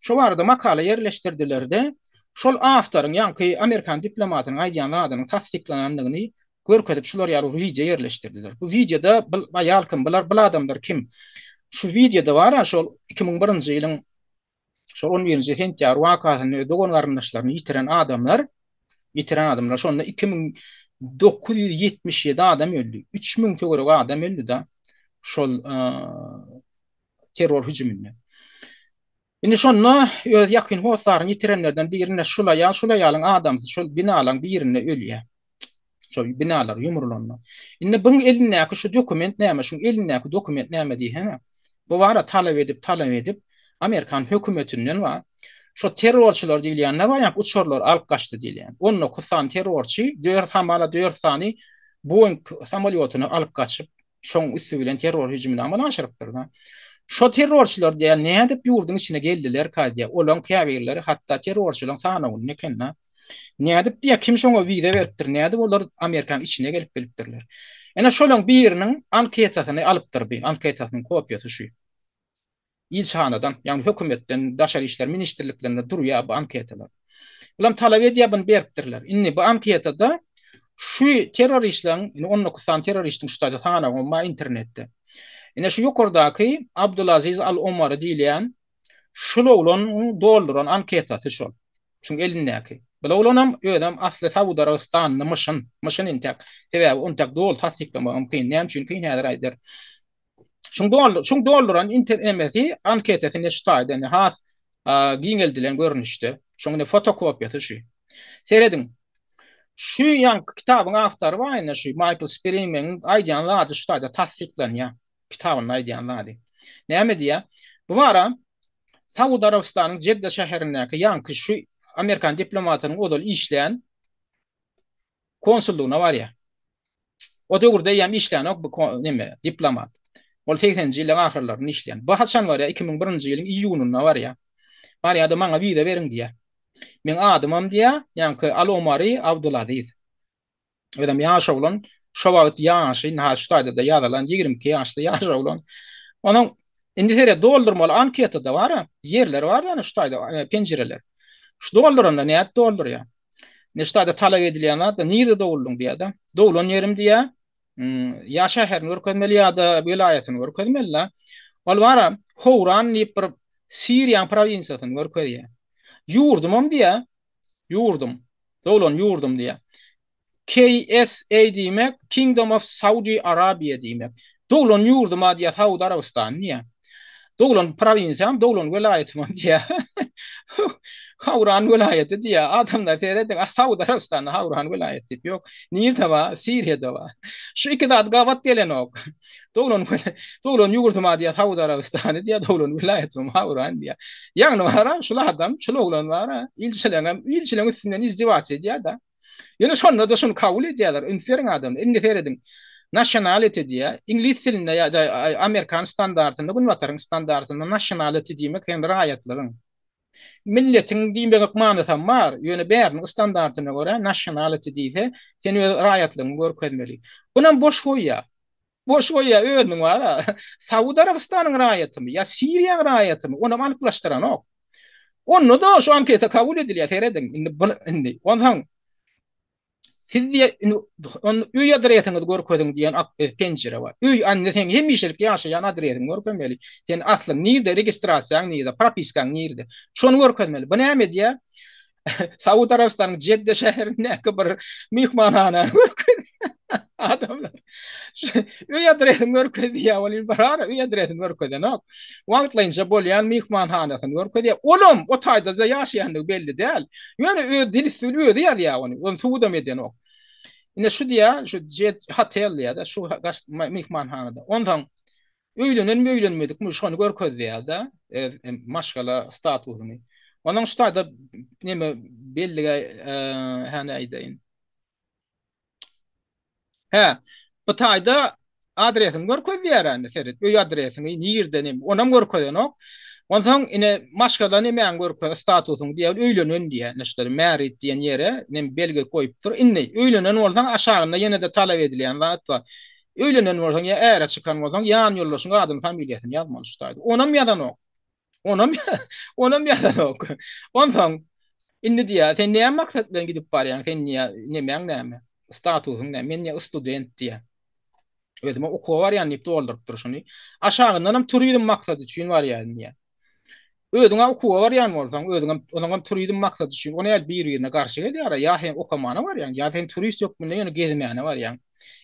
şo barada makala ýerleşdirdiler-de, şol awtoryň, ýaňky amerikan diplomatynyň aýdýan zadynyň tassyklanandygyny görkezip şular ýaly bir wideo ýerleşdirdiler. Bu wideoda bu aýal kim, bular, bul adamlar kim? Şu wideoda bar-a şol 2001-nji ýylyň Şol on birinji sentýabr wakasynda öz dogan-garyndaşlaryny ýitiren adamlar, ýitiren adamlar, şonda 2977 adam öldi. 3000 töweregi adam öldi-de şol terror hüjüminde. Indi şonda öz ýakyn hossaryny ýitirenlerden birinde şul aýal, şul aýalyň adamsy şol binalaryň birinde ölýär. Şol binalar ýumrulanda. Indi buň elindäki şu dokument näme? Şuň elindäki dokument näme diýsene? Bu bara talap edip, talap edip, Amerikan hökümetinden bar. Şo terrorçylar diýilýänler bar, ýa uçarlar alyp gaçdy diýilýän. 19 sany terrorçy, 4 hamala 4 sany Boeing samolýotyny alyp gaçyp, şoň üsti bilen terror hüjümini amala aşyrypdyr da. Şo terrorçylar diýýär, nädip ýurduň içine geldilerka diýýär. Olaň käbirleri hatda terrorçylaryň sanawynda eken-de. Nädip diýýär, kim şoňa wiza beripdir, nädip olar Amerikanyň içine gelip bilipdirler. Ene şolaň biriniň anketasyny alypdyr bi, anketasynyň kopiýasy şu. Ilçihanadan, ýagny hökümetden, daşary işler ministrliklerinde durýar bu anketalar. Bulam talap edýär, buny beripdirler. Indi bu anketada şu terroristleriň, indi 19 sany terroristiň şu taýda sanawy bar internetde. Ine şu ýokardaky Abdulaziz Al-Omary diýilýän şul oglanyň dolduran anketasy şol. Şuň elindäki. Bul oglanam özem asly Saud Arabystanly myşyn. Myşyn intäk. Sebäbi ontak doly tassyklamagam kyn. Näme üçin kyn häzir aýdar. Şuň doly şuň dolduran inter emesi anketasy ine şu taýda ine has giňeldilen görnüşde. Şuň ine fotokopiýasy şu. Serediň. Şu ýaňky kitabyň awtory bar indi şu Maýkl Spelingmeniň aýdýan zady şu taýda tassyklanýar. Kitabynda aýdýan zady. Näme diýýär? Bu bara Saud Arabystanyň Jedda şäherindäki ýaňky şu amerikan diplomatynyň ozal işlän konsullygyna barýar. O döwürde eýýäm işlänok bu neme diplomat. Ol segseninji ýyllaryň ahyrlarynda işleýän. Bu haçan barýar? 2001-nji ýylyň iýunynda barýar. Barýar-da maňa wiza beriň diýýär. Meň adymam diýýär, ýaňky Al-Omary Abdulaziz. Özem ýaş oglan, şo wagt ýaşy, indi şu taýda-da ýazylan, 22 ýaşly ýaş oglan. Onuň indi seret doldurmaly anketada bar-a, ýerler bar ýa şu taýda penjireler. Şu dolduranda nädip doldurýar? Indi şu taýda talap edilýän zat, nirde doguldyň diýýär-de. Doglan ýerim diýýär, ýa şäherini görkezmeli ýa-da welaýatyny görkezmeli-de. Ol bar-a, Howran diýip bir Siriýanyň prowinsiýasyny görkezýär. Ýurdumam diýýär, ýurdum, doglan ýurdum diýýär. KSA diýmek Kingdom of Saudi Arabia diýmek. Doglan ýurduma diýýär Saud Arabystany diýýär. Doglan prowinsiýam, doglan welaýatymam diýýär. Hawran welaýaty diýýär. Adamlar serediň, a Saud Arabystanda Hawran welaýaty diýip ýok. Nirde bar? Siriýada bar. Şu iki zat gabat gelenok. Doglan doglan ýurduma diýýär Saud Arabystany diýýär, doglan welaýatymam Hawran diýýär. Ýagny bar-a, şul adam, şul oglan bar-a, ilçileňem, ilçileň üstünden izdiwaç edýär-de. Ýöne şonda-da şuny kabul edýärler. Üns beriň adamlar. Indi serediň. Nationality diýýär. Iňlis dilinde ýa-da amerikan standartynda, günbataryň standartynda nationality diýmek seň raýatlygyň. Milletiň diýmegiň manysam bar. Ýöne bäriniň standartyna görä nationality diýse, sen öz raýatlygyňy görkezmeli. Bunam boş goýýar. Boş goýýar özüniň bar-a. Saud Arabystanyň raýatymy ýa Siriýaň raýatymy, onam anyklaşdyranok. Onda-da şu anketa kabul edilýär, serediň. Indi bu indi onsoň siz diýe indi onda öý adresiňizi görkeziň diýen e, penjire bar. Öý indi seň hemişelik ýaşaýan adresiňi görkezmeli. Sen aslyň nirde, registrasiýaň nirde, propiskaň nirde. Şony görkezmeli. Bu näme edýär? Saud Arabystanyň Jedde şäherindäki bir myhmanhanany görkezýär. Adamlar öý adresini görkezýär, ol indi bar öý adresini görkezenok. Wagtlaýynça bolýan myhmanhanasyny görkezýär. Olam o taýda-da ýaşaýandygy belli däl. Ýöne öz dil üsti bilen özi ýazýar ony. Ony subudam edenok. Ine şu diýýär, şu Jet Hotel diýýär-de, şu myhmanhanada. Onsoň Öýlenenmi öýlenmedikmi şony görkezýär-de, öz maşgala statusyny. Onuň şu taýda neme bellige hä aýdaýyn. Hä, bu taýda adresini görkezýär indi seret, öý adresini nirde neme, onam görkezenok. Onsoň ine maşgala nemäňi görkez, statusyňy diýýär, öýlenen diýýär. Ine şu married diýen ýere neme belgi goýupdyr. Indi öýlenen bolsaň aşagynda ýene-de talap edilýän zat bar. Öýlenen bolsaň ýa äre çykan bolsaň ýan ýoldaşyň adyny familiýasyny ýazmaly şu taýda. Onam ýazanok. Onam onam ýazanok. Onsoň indi diýýär, sen näme maksat bilen gidip barýaň? Sen diýýär, nemäň näme? Statusyň näme? Men diýýär, student diýýär. Özüme okuwa barýan diýip doldurypdyr şuny. Aşagyndanam turizm maksady üçin barýan diýýär. Özüňä okuwa barýan bolsaň, özüňem, onuňam turizm maksady üçin, o näl bir-birine garşy gelýär-ä, ýa sen okamana barýaň, ýa sen turist hökmünde ýöne gezmäne barýaň.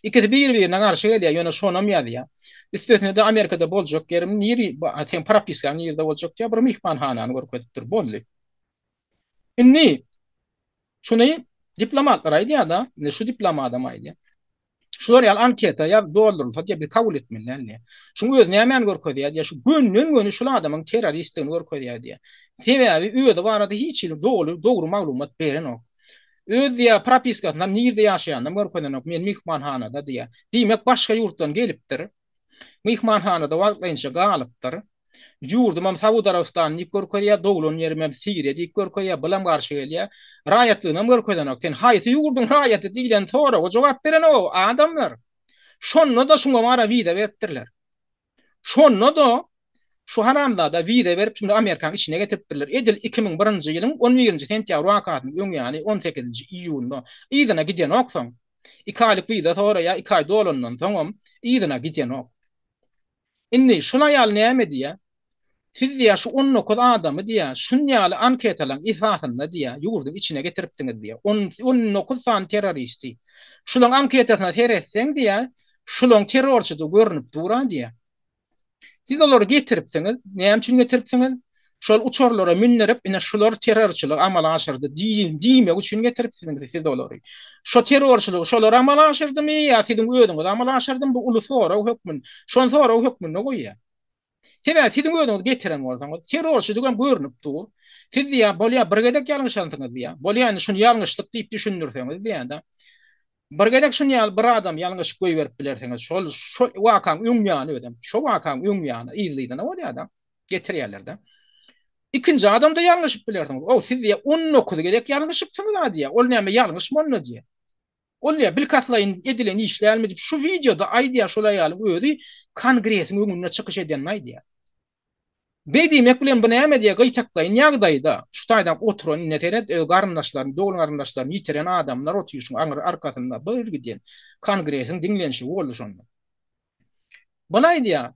Ikisi bir-birine garşy gelýär, ýöne şonam ýazýar. Üstesine-de Amerikada boljak ýerim niri, seň propiskaň nirde boljak diýýär, bir myhmanhanany görkezipdir, boldy. Indi şuny diplomatlar aýdýar-da, indi şu diplomadam aýdýar. Şular ýaly anketa ýaz doldurylsa diýýär, biz kabul etmeli däl diýýär. Şuň özi nämäni görkezýär diýýär, şu gönden-göni şul adamyň terroristdigini görkezýär diýýär. Sebäbi özi barada hiç hili doly, dogry maglumat berenok. Öz diýýär, propiskasynda nirde ýaşaýanynam görkezenok, men myhmanhanada diýýär. Diýmek, başga ýurtdan gelipdir. Myhmanhanada wagtlaýynça galypdyr. Ýurdumam Saud Arabystany diýip görkezýär, doglan ýerimem Siriýa diýip görkezýär, bulam garşy gelýär. Raýatlygynam görkezenok. Sen haýsy ýurduň raýaty diýlen soraga jogap berenok adamlar. Şonda-da şuňa bara wiza beripdirler. Şonda-da şu haramzada wiza berip şuny Amerikanyň içine getiripdirler. Edil 2001-nji ýylyň 11-nji sentýabr wakasynyň öň ýany 18-nji iýunda. Yzyna gidenok soň. Iki aýlyk wiza soraýar, iki aý dolandan soňam yzyna gidenok. Indi şul aýal näme diýýär? Siz diýýär, şu 19 adamy diýýär, şun ýaly anketalaryň esasynda diýýär, ýurduň içine getiripsiňiz diýýär. 19 sany terroristi. Şulaň anketasyna seretseň diýýär, şulaň terrorçydygy görnüp dur-a diýýär. Siz olary getiripsiňiz. Näme üçin getiripsiňiz? Şol uçarlara mündirip, ine şular terrorçylygy amala aşyrdy diýmek üçin getiripsiňiz siz olary. Şo terrorçylygy şolar amala aşyrdymy ýa siziň özüňiz amala aşyrdymy bu uly sorag hökmünde, şony sorag hökmünde goýýar. Sebäbi siziň özüňiz getiren bolsaňyz, terrorçydygam görnüp dur. Siz diýýär, bolýar bir gezek ýalňyşansyňyz diýýär. Bolýar indi şuny ýalňyşlyk diýip düşündirseňiz diýýär-de. Bir gezek şuny ýaly bir adam ýalňyşyp goýberip bilersiňiz. Şol şol wakaň öň ýany özem. Şo wakaň öň ýany yzly-yzyna bolýar-da. Getirýärler-de. Ikinji adamda ýalňyşyp bilersiňiz. O siz diýýär 19 gezek ýalňyşypsyňyz-a diýýär. Ol näme ýalňyşmy onda diýýär. Ol diýýär, bilkastlaýyn edilen iş dälmi diýip, şu wideoda aýdýar, şol aýalyň özi Kongresiň öňünde çykyş edenini aýdýar. Beý diýmek bilen bu näme diýýär, gytaklaýyn ýagdaýda şu taýdan oturan ine seret, öz garyndaşlaryny, dogan-garyndaşlaryny ýitiren adamlar otyr şuň aňry arkasynda bir giden Kongresiň diňlenişigi boldy şonda. Bul aýdýar,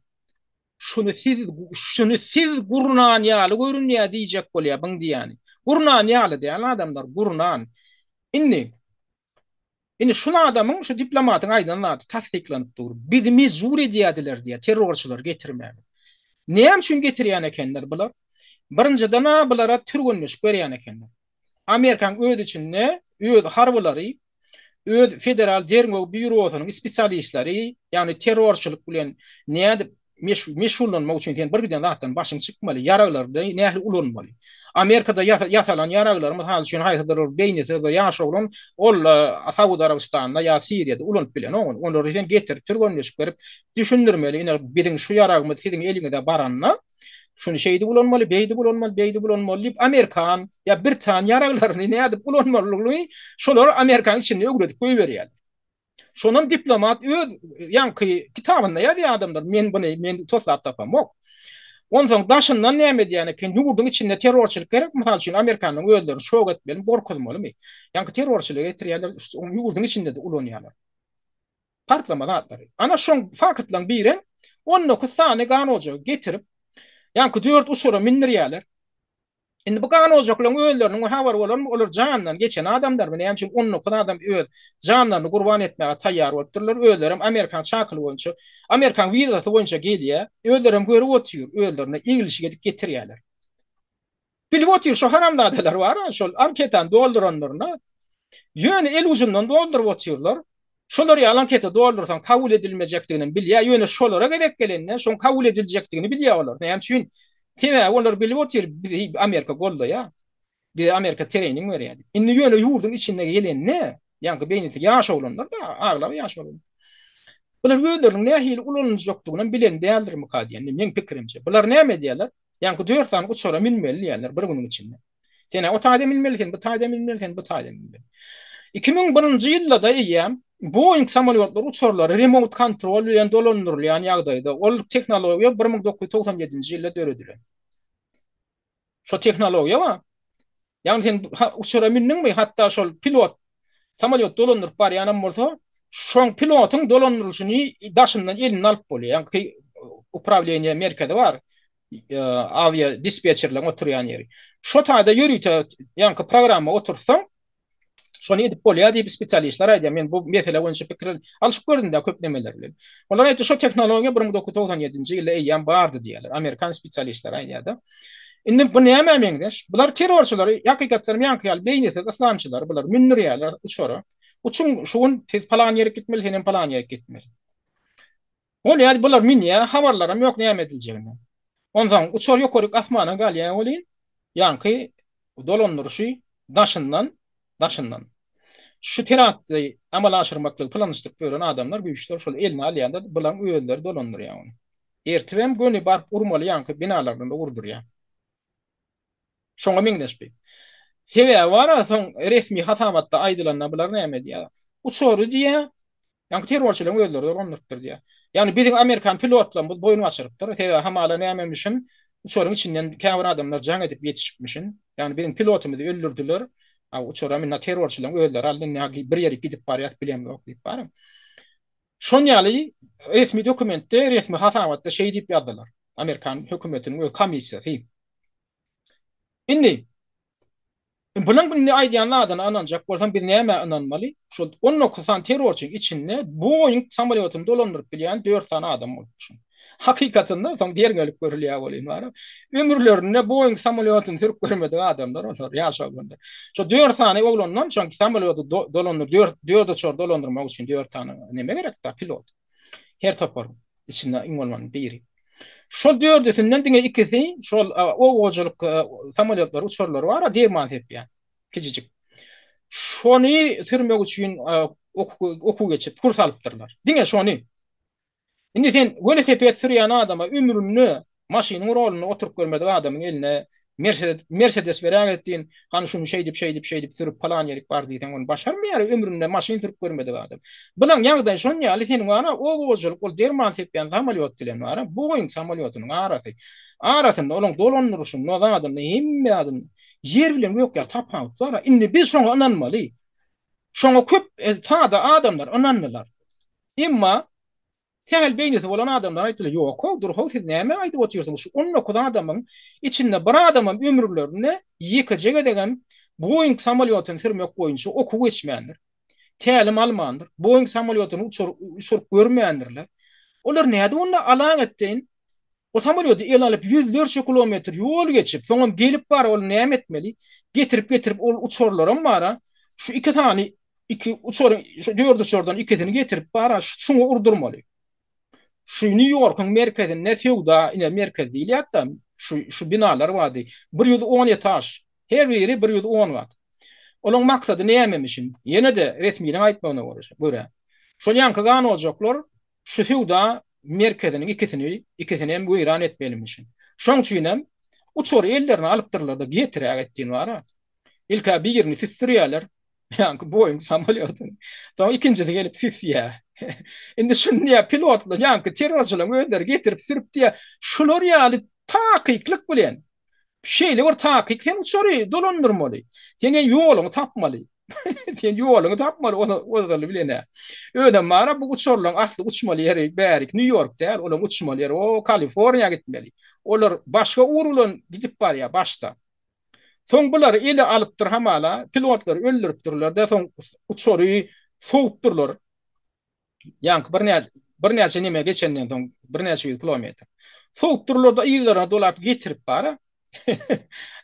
şuny siz, şuny siz gurnan ýaly görünýär diýjek bolýar byň diýýäni. Gurnan ýaly däl adamlar, gurnan. Indi, indi şul adamyň, şu diplomatyň aýdan zady tassyklanyp dur. Bizi mejbur edýärdiler diýýär, terrorçylary getirmäge. Näme üçin getirýän ekenler bular? Birinjiden-ä bulara türgenleşik berýän ekenler. Amerikanyň öz içinde öz harbylary, öz Federal derňew býurosynyň spesialistleri, ýagny terrorçylyk bilen nädip meşgullanmak üçin sen bir giden zatdan başyň çykmaly, ýaraglary nähili ulanmaly. Amerikada ýasalan ýaraglary mysal üçin haýsydyr bir beýnisiz bir ýaş oglan ol Saud Arabystanda ýa Siriýada ulanyp bilenok ony. Olary sen getirip türgenleşik berip düşündirmeli, ine biziň şu ýaragymyz siziň eliňize baranda şuny şeýdip ulanmaly, beýdip ulanmaly, beýdip ulanmaly diýip amerikan ýa britan ýaraglaryny nädip ulanmalydygyny şolar Amerikanyň içinde öwredip goýberýärler. Şonam diplomat öz ýaňky kitabynda ýazýar adamlar, men buny men toslap tapamok. Onsoň daşyndan näme edýän eken, ýurduň içinde terrorçylyk gerek, mysal üçin Amerikanyň özlerini şok etmelimi, gorkuzmalymy? Ýaňky terrorçylygy getirýärler, ýurduň içinde-de ulanýarlar. Partlama zatlary. Ana şoň faktlaryň birem 19 sany gan ojagy getirip, ýaňky dört uçara mindirýärler. Indi bu gan ojaklaryň özleriniň bir habary bolarmy, olar janyndan geçen adamlarmy, näme üçin 19 adam öz janlaryny gurban etmäge taýýar bolupdyrlar, özlerem Amerikan çakylygy boýunça, Amerikan wizasy boýunça gelýär, özlerem görüp otyr, özlerine eglişik edip getirýärler. Bilip otyr şo haramzadalar bar-a, şol anketany dolduranlaryna, ýöne el ujundan dolduryp otyrlar. Şolar ýaly anketa doldursaň kabul edilmejekdiginem bilýär, ýöne şolara gezek gelende şoň kabul ediljekdigini bilýär olar. Näme üçin? Sebäbi olar bilip otyr, bizi Amerika goldaýar. Bize Amerika trening berýär diýip. Indi ýöne ýurduň içinde gelende, ýaňky beýnisi ýaş oglanlar-da, aglaba ýaş oglanlar. Bular özleriniň nähili ulanyljakdygynam bilen däldirmika diýen, meň pikirimçe. Bular näme edýärler? Ýaňky dört sany uçara münmeli diýýärler bir günüň içinde. Sen o taýda münmeli, sen bu taýda münmeli, sen bu taýda münmeli. 2001-nji ýylda-da eýýäm Boeing samolýotlary uçarlary remote kontrol bilen dolandyrylýan ýagdaýda ol tehnologiýa 1997-nji ýylda döredilen. Şo tehnologiýa bar. Ýagny sen uçara mündüňmi, hatda şol pilot samolýot dolandyryp barýanam bolsa, şoň pilotyň dolandyrylyşyny daşyndan eline alyp bolýar. Ýagny uprawleniýe merkezi bar. Awiýa dispetçerleriň oturýan ýeri. Şo taýda ýörite ýaňky programma oturtsaň, şony edip bolýar diýip spesialistler aýdýar. Men bu mesele boýunça pikir alşyp gördüm-de köp nemeler bilen. Olar aýtdy, şo tehnologiýa 1997-nji ýylda eýýäm bardy diýýärler. Amerikan spesialistleri aýdýar-da. Indi bu nämä meňzeş? Bular terrorçylary, hakykatdan ýaňky ýaly beýnisiz yslamçylary bular mündürýärler uçara. Uçuň şu gün siz palan ýere gitmeli, sen hem palan ýere gitmeli. Bolýar, bular münýär, habarlaram ýok näme ediljegine. Onsoň uçar ýokaryk asmana galýar welin, ýaňky dolandyryşy daşyndan, daşyndan. Şu terakty amala aşyrmaklygy planyşdyryp ýören adamlar, güýçler şol eline alýar-da, bulaň özleri dolandyrýar ony. Ertibem göni baryp urmaly ýaňky binalardan-da urdurýar. Şoňa meňzeş bir. Sebäbi bar-a, soň resmi hasabatda aýdylanda bular näme diýýär? Uçary diýýär, ýaňky terrorçylaryň özleri dolandyrypdyr diýýär. Ýagny biziň amerikan pilotlarymyz boýun gaçyrypdyr. Sebäbi hamala nämemişin, uçaryň içinden käbir adamlar jaň edip ýetişipmişin. Ýagny biziň pilotymyzy öldürdiler. A uçaram indi terrorçylaryň özleri aldy, indi bir ýerik gidip barýas bilemzok diýip bar. Şon ýaly resmi dokumentde, resmi hasabatda şeý diýip ýazdylar. Amerikan hökümetiniň öz komissiýasy. Indi bunuň indi aýdýan zadyna ynanjak bolsam biz nämä ynanmaly? Şol 19 sany terrorçyň içinde Boeing samolýotyny dolandyryp bilýän 4 sany adam bolupdyr. Hakykatynda soň derňelip görülýär welin bar. Ömürlerinde Boeing samolýotyny sürüp görmedik adamlar olar, ýaş oglanlar. Şo dört sany oglandan şoň samolýoty dolandyr, dört, dört uçar dolandyrmak üçin dört sany neme gerek-dä, pilot. Her toparyň içinde iň bolmanda biri. Şol dördüsinden diňe ikisi şol oba hojalyk samolýotlary, uçarlary bar-a, derman sepýän, kiçijik. Şony sürmek üçin okuw geçip, kurs alypdyrlar. Diňe şony. Indi sen welosiped sürýän adama ömründe maşynyň rolunda oturyp görmedik adamyň eline Mersedes Mersedes beräget diýin, hany şuny şeýdip şeýdip şeýdip sürüp palan ýerik bar diýseň ony başarmaýar ömründe maşyn sürüp görmedik adam. Bulaň ýagdaýy şon ýaly seniň bara oba hojalyk ol derman sepýän samolýot bilen bara Boeing samolýotynyň arasy arasynda olaň dolandyryşynda zadynda hemme zadynda ýer bilen gök ýaly tapawut bar. Indi biz şoňa ynanmaly. Şoňa köp sada adamlar ynandylar. Emma sähel beýnisi bolan adamlar aýtdylar, Ýok-how, dur-how, siz näme aýdyp otyrsyňyz, şu 19 adamyň içinde bir adamam ömürlerinde ýekeje gezegem Boeing samolýotyny sürmek boýunça okuw geçmändir, tälim almandyr, Boeing samolýotyny uçuryp görmändirler. Olar nädip onda alaňetdeýin o samolýoty ele alyp ýüzlerçe kilometr ýol geçip, soňam gelip bara ol näme etmeli? Getirip-getirip ol uçarlaram bara şu iki sany Iki uçaryň, şu dört uçardan ikisini getirip bara şuňa urdurmaly. Şu Nýu-Ýorkuň merkezinde söwda, ine merkez diýilýär-de, şu şu binalar bardy. 110 etaž. Her biri 110 gat. Olaň maksady nämemişin? Ýene-de resminiň aýtmagyna görä. Şol ýaňky ganojaklar şu söwda merkeziniň ikisini, ikisini hem weýran etmelimişin. Şoň üçin hem uçary ellerine alypdyrlar-da, getiräget diýen bara. Ilk-ä birini süsdürýärler. Ýaňky Boeing samolýotyny. Soň ikinjisi gelip süsýär. Indi şuny diýýär, pilotlar, ýaňky terrorçylaryň özleri getirip sürüp diýýär. Şular ýaly takyklyk bilen, şeýle bir takyk sen uçary dolandyrmaly. Sen ýoluňy tapmaly. Sen ýoluňy tapmaly ozaly bilen-ä. Özem bar-a bu uçarlaryň asly uçmaly ýeri bärik Nýu-Ýork däl, olaryň uçmaly ýeri o Kaliforniýa gitmeli. Olar başga ugur bilen gidip barýar başda. Soň bulary ele alypdyr hamala, pilotlary öldüripdirler-de, soň uçary sowupdyrlar. Ýaňky birnäçe birnäçe neme geçenden soň, birnäçe ýüz kilometr. Sowupdyrlar-da, yzlaryna dolap getirip bara.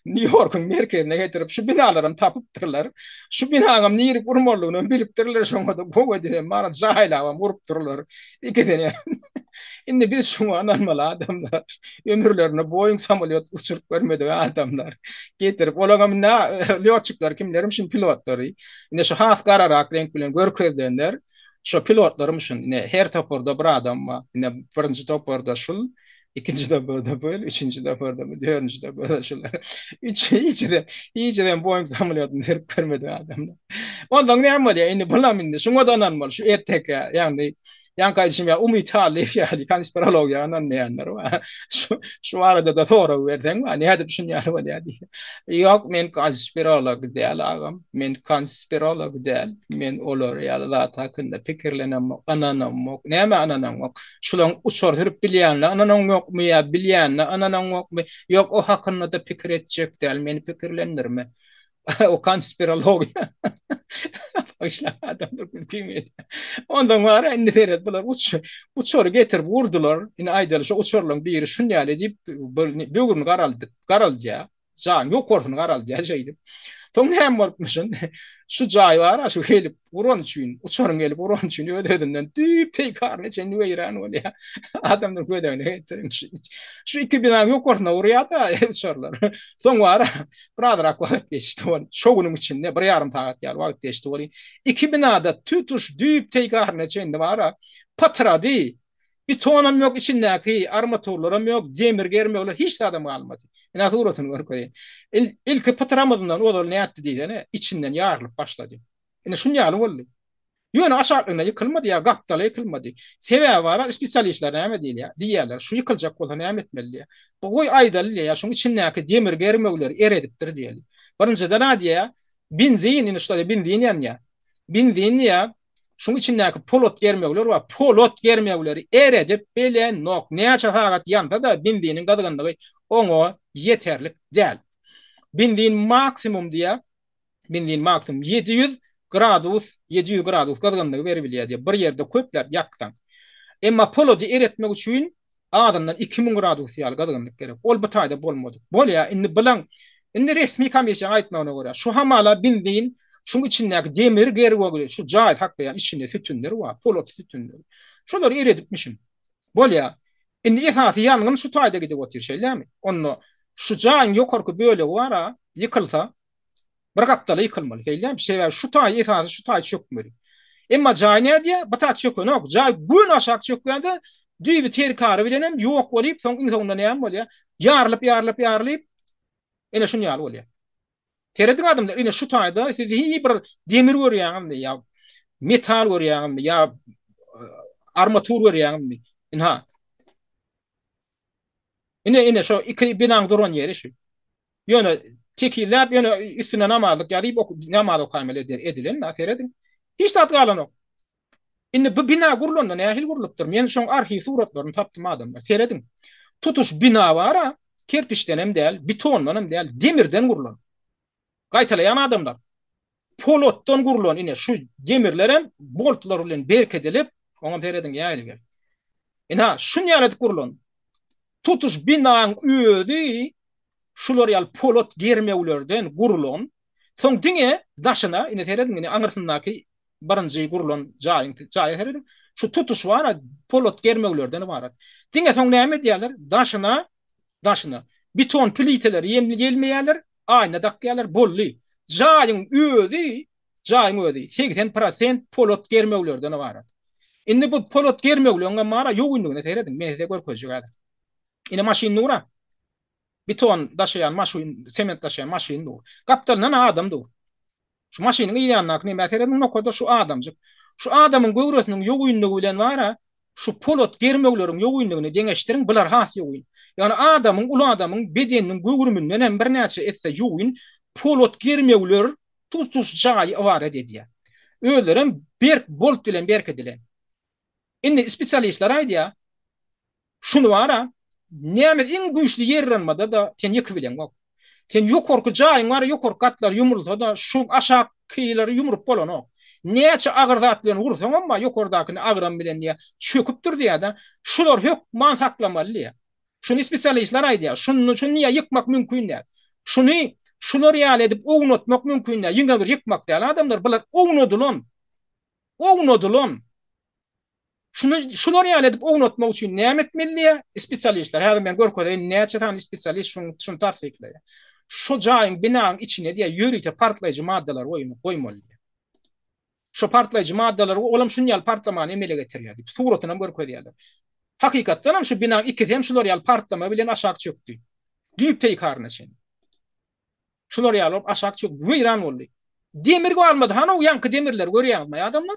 Nýu-Ýorkuň merkezine getirip, şu binalaram tapypdyrlar. Şu binaňam nirik urmalydygynam bilipdirler, şoňa-da gowy edibem bara jaýlabam urupdyrlar. Ikisini. Indi biz şuňa ynanmaly adamlar. Ömürlerinde Boeing samolýot uçuryp görmedik adamlar. Getirip, olaňam indi lýotçikler kimlerim şuň pilotlary. Indi şu has gararak reňk bilen görkezilenler şo pilotlarymyşyn. Ine her toparda bir adam bar. Ine birinji toparda şul, ikinji toparda bu, üçünji toparda bu, dördünji toparda şular. Üç, hiçide, hiçiden Boeing samolýotyny sürüp görmedik adamlar. Ondan näme bolýar? Indi bulam indi şuňa-da ynanmaly, şu ertekä, ýagny Ýaňky aýdyşym ýaly, Umyt Hallyýew ýaly konspirologiýa ynanmaýanlar bar. Şu, şu barada-da sorag berseň bar, nädip şun ýaly bolýar diýse. Ýok, men konspirolog däl agam. Men konspirolog däl. Men olar ýaly zat hakynda pikirlenemok, ynanamok. Nämä ynanaňok? Şulaň uçar sürüp bilýänine ynanaňokmy ýa bilýänine ynanaňokmy? Ýok, o hakynda-da pikir etjek däl, meni pikirlendirme. O konspirologiýa. Bagyşla adamlar gülkim gelýär. Ondan bar indi seret bular uç uçary getirip urdular. Indi aýdaly şu uçarlaryň biri şun ýaly diýip böwrüni garaldyp garaldýar. Jaýyň ýokarsyny garaldýar şeýdip. Soň näme bolupmyşyn? Şu jaý bar şu gelip uran üçin, uçaryň gelip uran üçin öz-özünden düýp teýkaryna çenli weýran bolýar. Adamlar göz öňüne getiriň. Şu iki binaň ýokarsyna urýar-da uçarlar. Soň bar Birazrak wagt geçdi ol. Şo günüň içinde bir ýarym sagat ýaly wagt geçdi welin, iki binada tutuş düýp teýkaryna çenli bar-a, pytrady. Betonam ýok, içindäki armaturlaram ýok, demir germewler, hiç zadam galmady. Ine suratyny görkezeýin. Ilki pytramazyndan ozal nätdi diýsene, içinden ýarylyp başlady. Ine şun ýaly boldy. Ýöne aşaklygyna ýykylmady ýa gapdala ýykylmady. Sebäbi bar-a, spesialistler näme diýilýär? Diýýärler, şu ýykyljak bolsa näme etmeli diýýär. Bu goý aýdaly diýýär, şuň içindäki demir germewleri eredipdir diýeli. Birinjiden-ä diýýär, benzin, indi şularda benzin ýanýar. Benzin diýýär, şuň içindäki polat germewler bar, polat germewleri eredip bilenok. Näçe sagat ýansa-da benziniň gyzgynlygy oňa ýeterlik däl. Benzin maksimum diýýär, Benzin maksimum 700 gradus, 700 gradus gyzgynlygy beribilýär diýýär, bir ýerde köpläp ýaksaň. Emma polady eretmek üçin Azyndan 2000 gradus ýaly gyzgynlyk gerek. Ol bu taýda bolmadyk. Bolýa, indi bilaň, indi resmi komissiýanyň aýtmagyna görä, şu hamala benzin şuň içindäki demir gerwegi, şu jaý saklaýan içinde sütünler bar, polat sütünler. Şolary eredipmişin. Bolýa. Indi esasy ýangyn şu taýda gidip otyr, şeýlemi? Onda şu jaýyň ýokarky bölegi bar-a, ýykylsa, bir gapdala ýykylmaly, şeýlemi? Sebäbi şu taý esasy şu taý çökmeli. Emma jaý nädýär? Bu taý çökenok. Jaý göni aşak çökýände düýbi terkary bilenem ýok bolyp, soň iň soňunda näme bolýar? Ýarylyp, ýarylyp, ýarylyp, ene şuny ýaly bolýar. Serediň adamlar, ine şu taýda siz hiç bir demir görýäňizmi ýa metal görýäňizmi ýa armatur görýäňizmi? Ynha. Ine, ine şu iki binaň duran ýeri şu. Ýöne tekizläp, ýöne üstüne namazlyk ýazyp, namaz okamaly edilen, serediň. Hiç zat galanok. Indi bu bina gurlanda nähili gurlupdyr? Men şoň arhiw suratlaryny tapdym adamlar. Serediň. Tutuş bina bar-a, kerpiçden hem däl, betondan hem däl, demirden gurlan. Gaýtalaýan adamlar. Polatdan gurlan ine şu demirler hem boltlar bilen berkidilip, oňam serediň ýaýly gel. Ina şun ýaly edip gurlan. Tutuş binaň özi şular ýaly polat germewlerden gurlan. Soň diňe daşyna, ine serediň ine aňyrsyndaky birinji gurlan jaýyň jaýa serediň. Şu tutuş bar polat germewlerden ybarat. Diňe soň näme edýärler? Daşyna daşyna beton pliteleri ýelmeýärler, aýna dakýarlar, boldy. Jaýyň özi, jaýyň özi 80 prosent polat germewlerden ybarat. Indi bu polat germewleň hem bar ýogynlygyna serediň, men size görkezjek häzir. Ine maşyn dur-a. Beton daşaýan maşyn, sement daşaýan maşyn dur. Gapdalyndan adam dur. Şu maşynyň yz ýanyndaky nämä serediň nokada şu adamjyk. Şu adamyň göwresiniň ýogynlygy bilen bar-a, şu polat germewleriň ýogynlygyny deňeşdiriň, bular has ýogyn. Ýagny adamyň, uly adamyň bedeniniň göwrüminden hem birnäçe esse ýogyn polat germewler tutuş jaýy ybarat edýär. Özlerem berk bolt bilen berkidilen. Indi spesialistler aýdýar, Şuny bar-a, näme iň güýçli ýerranmada-da sen ýykybileňok. Sen ýokarky jaýyň bar, ýokarky gatlar ýumrulsa-da, şu aşakylary ýumrup bolanok. Näçe agyr zat bilen ursaňam bar, ýokardakyny agram bilen diýýär, çöküpdir diýýär-de, şular hökman saklamaly diýýär. Şuny spesialistler aýdýar. Şuny, şuny diýýär, ýykmak mümkin däl. Şuny şular ýaly edip ownatmak mümkin däl. Ýeňe bir ýykmak däl adamlar, bular ownadylan. Ownadylan. Şuny şular ýaly edip ownatmak üçin näme etmeli diýýär? Spesialistler, häzir men görkezeýin, näçe sany spesialist şuny şuny tassyklaýar. Şu jaýyň, binaň içine diýýär, ýörite partlaýjy maddalar goýmaly diýýär. Şu partlaýjy maddalar olam şuny ýaly partlamany emele getirýär diýip, suratyny hem görkezýärler. Hakykatdan hem şu binaň ikisi hem şular ýaly partlama bilen aşak çökdi. Düýp teýkaryna çenli. Şular ýaly bolup aşak çöküp weýran boldy. Demir galmady. Hany o ýaňky demirleri görýäňizmi adamlar?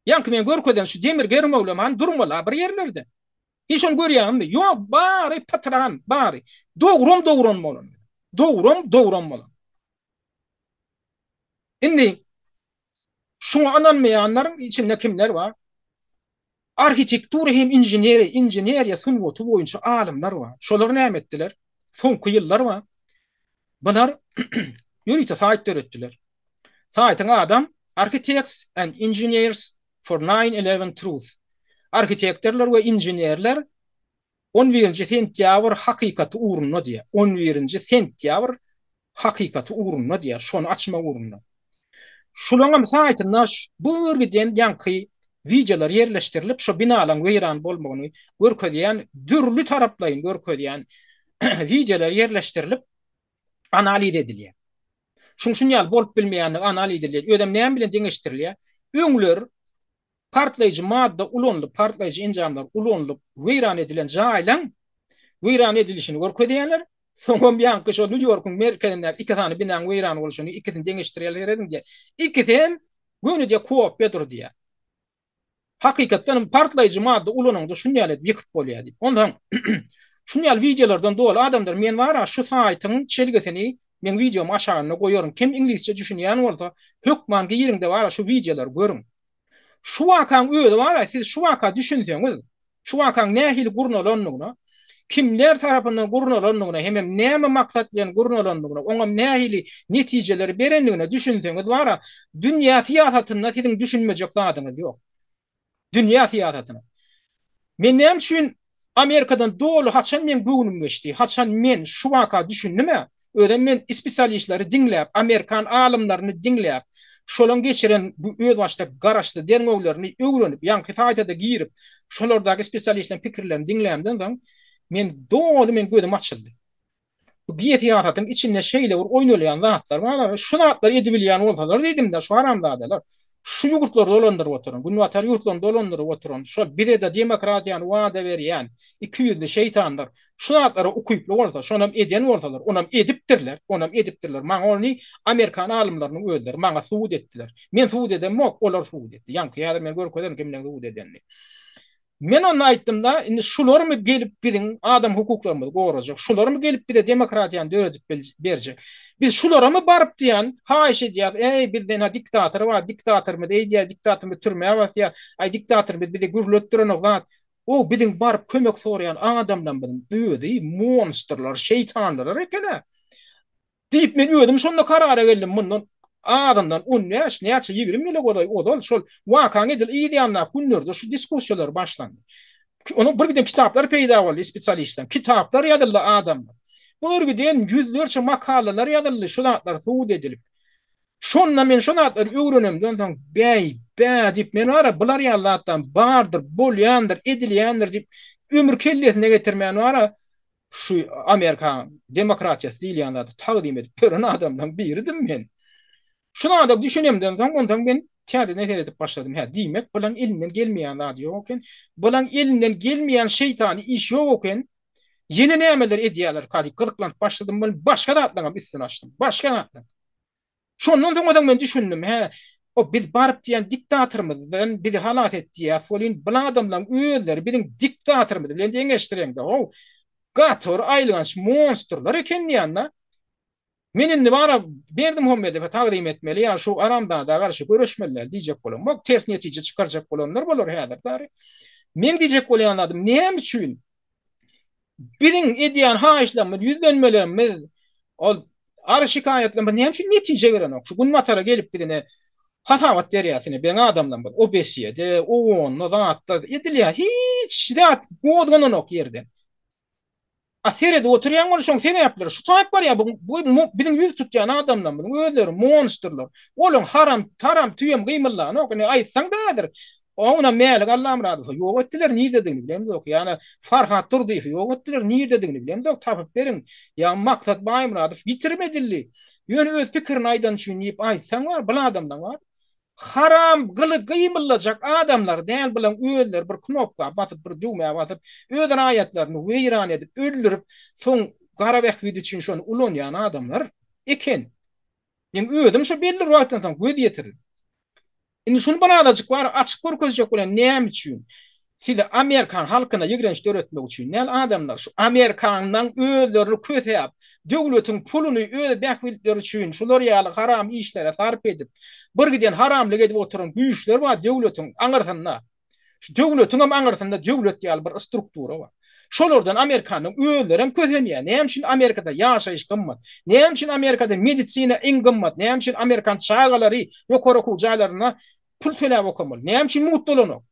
Ýaňky men görkezen şu demir germewlem hany durmaly-a bir ýerlerde. Hiç ony görýäňizmi? Ýok, bary pytran, bary. Dogram dogran bolan. Dogram dogran bolan. Indi şuňa ynanmaýanlaryň içinde kimler bar? Arhitektura hem inženeriýa, inženeriýa sungaty boýunça alymlar bar. Şolar näme etdiler? Soňky ýyllar bar. Bular ýörite saýt döretdiler. Saýtyň adam Architects and Engineers for Nine Eleven Truth. Arhitektorlar we inženerler On birinji sentýabr hakykaty ugrunda diýýär. On birinji sentýabr hakykaty ugrunda diýýär. Şony açmak ugrunda. Şulaňam saýtynda bir giden ýaňky wideolar ýerleşdirilip, şo binalaň weýran bolmagyny görkezýän, dürli taraplaýyn görkezýän wideolar ýerleşdirilip, analiz edilýär. Şuň şun ýaly bolup bilmeýändigi analiz edilýär. Özem näme bilen deňeşdirilýär? Öňler Partlaýjy madda ulanylyp, partlaýjy enjamlar ulanylyp weýran edilen jaýlaň weýran edilişini görkezýärler. Soňam ýaňky şo Nýu-Ýorkuň merkezindäki iki sany binaň weýran bolşuny ikisini deňeşdirýärler serediň diýýär. Ikisi hem göni diýýär kopiýadyr diýýär. Hakykatdan hem partlaýjy madda ulanyňda şuny ýaly edip ýykyp bolýar diýip. Onsoň şuny ýaly wideolardan doly adamlar men bar-a şu saýtyň çelgisini meň wideomyň aşagynda goýaryn. Kim iňlisçe düşünýän bolsa hökman giriňde bar-a şu wideolary görüň. Şu wakaň özi bar-a, siz şu waka düşünseňiz, şu wakaň nähili gurnalandygyna, kimler tarapyndan gurnalandygyna hemem näme maksat bilen gurnalandygyna, oňam nähili netijeleri berendigine düşünseňiz bar-a, dünýä syýasatynda siziň düşünmejek zadyňyz ýok. Dünýä syýasatyna. Men näme üçin. Amerikadan doly haçan meň göwnüm geçdi, haçan men şu waka düşündim-ä, özem men spesialistleri diňläp, amerikan alymlaryny diňläp, şolaň geçiren bu özbaşdak garaşsyz derňewlerini öwrenip, ýaňky saýta-da girip, şolardaky spesialistleriň pikirlerini diňlämden soň, men doly meň gözüm açyldy. Bu geosyýasatyň içinde şeýle bir oýnalýan zatlar bar, şu zatlary edibilýän bolsalar diýdim-de, şu haramzadalar, şu ýurtlary dolandyryp oturan, günbatar ýurtlaryny dolandyryp oturan, şol bize-de demokratiýany wada berýän ikiýüzli şeýtanlar şu zatlara ukyply bolsa, şonam eden bolsalar, onam edipdirler, onam edipdirler. Maňa ony amerikan alymlarynyň özleri maňa subut etdiler. Men subut edemok, olar subut etdi. Ýaňky häzir men görkezerin kimleň subut edenini. Men onda aýtdym-da, indi şularmy gelip biziň adam hukuklarymyzy gorajak, şularmy gelip bize demokratiýany döredip berjek? Biz şularamy baryp diýýän, haýyş edýäs, eý, bizde-hä diktator bar, diktatorymyz eýdýär, diktatorymyz türmä basýar, aý, diktatorymyz bizi gürletdirenok zat. O biziň baryp kömek soraýan adamlarymyzyň özi monstrlar, şeýtanlar eken-ä. Diýip, men özüm şonda karara geldim, mundan azyndan on bäş, näçe 20 ýyla golaý ozal şol wakaň edil yz ýanyndaky günlerde şu diskussiýalar başlandy. Onuň bir giden kitaplar peýda boldy spesialistleriň, kitaplar ýazyldy adamlar. Bir giden ýüzlerçe makalalar ýazyldy şu zatlar subut edilip. Şonda men şo zatlary öwrenemden soň, bäý, bä diýip men bara bular ýaly zatlaryň bardyr, bolýandyr, edilýändir diýip ömür kellesine getirmän bara Şu Amerikan demokratiýasy diýilýän zady tagzym edip ýören adamlaryň biridim men. Şu zada düşünemden soň, onsoň men täzeden seredip başladym. Hä, diýmek, bulaň elinden gelmeýän zady ýok eken. Bulaň elinden gelmeýän şeýtany iş ýok eken. Ýene nämeler edýärlerka diýip gyzyklanyp başladym. Men başga zatlaryňam üstüni açdym. Başga zatlaryň. Şondan soň soň men düşündim, hä, o biz baryp diýen diktatorymyzdan bizi halas et diýýäs welin, bul adamlaryň özleri biziň diktatorymyz bilen deňeşdireňde, how, gaty bir aýylganç monstrlar eken diýýän-de. Men indi bara Berdimuhamedowa tagzym etmeli ýa şu aramzada garşy göreşmeli däl diýjek bolamok, ters netije çykarjak bolanlar bolar häzir bary. Meň diýjek bolýan zadym näme üçin Biziň edýän haýyşlarymyz, ýüzlenmelerimiz, ol arz-şikaýatlarymyz näme üçin netije berenok? Şu Günbatara gelip biz ine hasabat berýäris ine biziň adamlarymyz OBSE-de, OON-da, zatda edilýär. Hiç zat gozgananok ýerden. A seredip oturýaň ol şoň sebäpleri şu taýyp barýar bu biziň ýüz tutýan adamlarymyzyň özleri monstrlar. Olaň haram taram tüýem gymyldanok. Ine aýtsaň-da häzir Oňa Mälik Allamyradowy ýok etdiler, nirdedigini bilemzok. Ýa-da Farhat Durdyýewi ýok etdiler, nirdedigini bilemzok, tapyp beriň. Ýa Maksat Baýmyradow ýitirim edildi. Ýöne öz pikirini aýdany üçin diýip aýtsaň bar, bul adamlaň bar. Haram gyly gymyldajak adamlar däl bulaň özleri bir knopka basyp bir düwmä basyp öz raýatlaryny weýran edip öldürip soň gara bähbit üçin şony ulanýan adamlar eken. Men özüm şo belli bir wagtdan soň göz ýetirdim. Indi şuny birazajyk bar açyk görkezjek bolýan näme üçin? Size Amerikan halkyna ýigrenç döretmek üçin däl adamlar şu Amerikandan özlerini kösäp döwletiň puluny öz bähbitleri üçin şular ýaly haram işlere sarp edip bir giden haramlyk edip oturan güýçler bar döwletiň aňyrsynda. Şu döwletiňem aňyrsynda döwlet ýaly bir struktura bar. Şolardan Amerikanyň özlerem kösenýär. Näme üçin Amerikada ýaşaýyş gymmat? Näme üçin Amerikada medisina iň gymmat? Näme üçin amerikan çagalary ýokary okuw jaýlarynda pul töläp okamaly? Näme üçin mugt bolanok?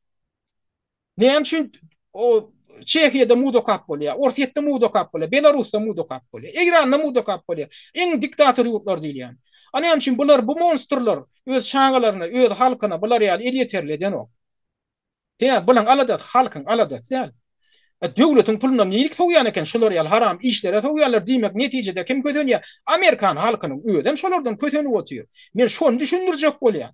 Näme üçin o Çehiýada mugt okap bolýar, Orsýetde mugt okap bolýar, Belarusda mugt okap bolýar, Eýranda mugt okap bolýar. Iň diktator ýurtlar diýilýän. A näme üçin bular bu monstrlar öz çagalaryna, öz halkyna bular ýaly elýeterli edenok? Sebäbi bulaň aladasy halkyň aladasy däl. A döwletiň pulunam nirik sowýan eken şular ýaly haram işlere sowýarlar diýmek netijede kim kösenýär? Amerikan halkynyň özem şolardan kösenip otyr. Men şony düşündirjek bolýan.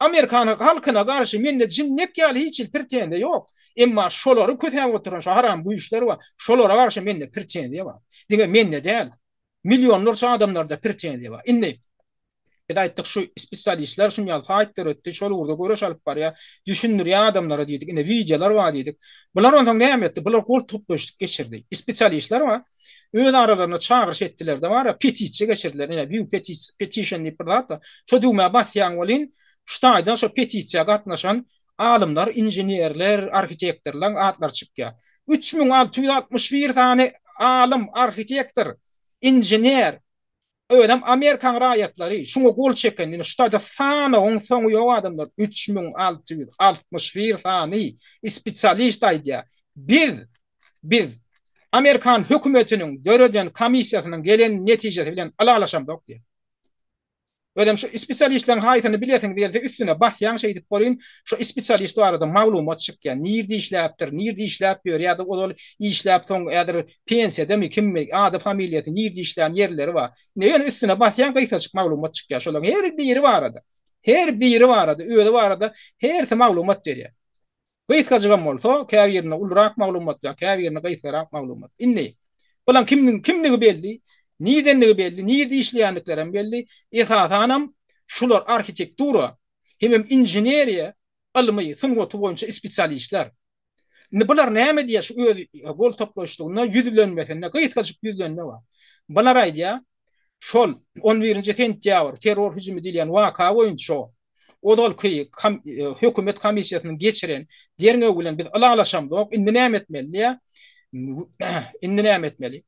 Amerikan halkyna garşy mende jinnek ýaly hiç hili pretenziýa ýok. Emma şolary kösäp oturan şu haram güýçler bar. Şolara garşy mende pretenziýa bar. Diňe mende däl. Millionlarça adamlarda pretenziýa bar. Indi biz aýtdyk şu spesialistler şun ýaly saýt döretdi, şol ugurda göreş alyp barýar, düşündirýär adamlara diýdik. Ine wideolar bar diýdik. Bular onsoň näme etdi? Bular gol toplaýyşlyk geçirdi. Spesialistler bar. Öz aralarynda çagyryş etdiler-de bar, petisiýa geçirdiler. Ine view petition diýip bir zat bar. Şo düwmä basýaň welin, şu taýdan şo petisiýa gatnaşan alymlar, inženerler, arhitektorlaryň atlary çykýar. 3661 sany alym, arhitektor, inžener, özem Amerikanyň raýatlary şuňa gol çeken. Ine şu taýda sanawyň soňy ýok adamlar. 3661 sany spesialist aýdýar. Biz, biz amerikan hökümetiniň döreden komissiýasynyň gelen netijesi bilen ylalaşamzok diýýär. Özem şu spesialistleriň haýsyny bilesiňiz gelse üstüne basýaň şeýdip bolýn şu spesialist barada maglumat çykýar. Nirde işläpdir, nirde işläp ýör ýa-da ozal işläp soň häzir pensiýadamy kimmi ady familiýasy nirde işlän ýerleri bar. Ine ýöne üstüne basýaň gysgajyk maglumat çykýar şolaryň her biri barada. Her biri barada özi barada hersi maglumat berýär. Gysgajygam bolsa, käbirinde ulurak maglumat bar, käbirinde gysgarak maglumat. Indi, bulaň kimniň kimdigi belli, nirdenligi belli, nirde işleýändiklerem belli. Esasanam, şular arhitektura hemem inženeriýa ylmy, sungaty boýunça spesialistler. Indi bular näme diýýär şu öz gol toplaýyşlygynda, ýüzlenmesinde, gysgajyk ýüzlenme bar. Bular aýdýar, şol on birinji sentýabr terror hüjümi diýilýän waka boýunça Ozalky hökümet komissiýasynyň geçiren derňewi bilen biz ylalaşamzok, indi näme etmeli diýýär. Indi näme etmeli?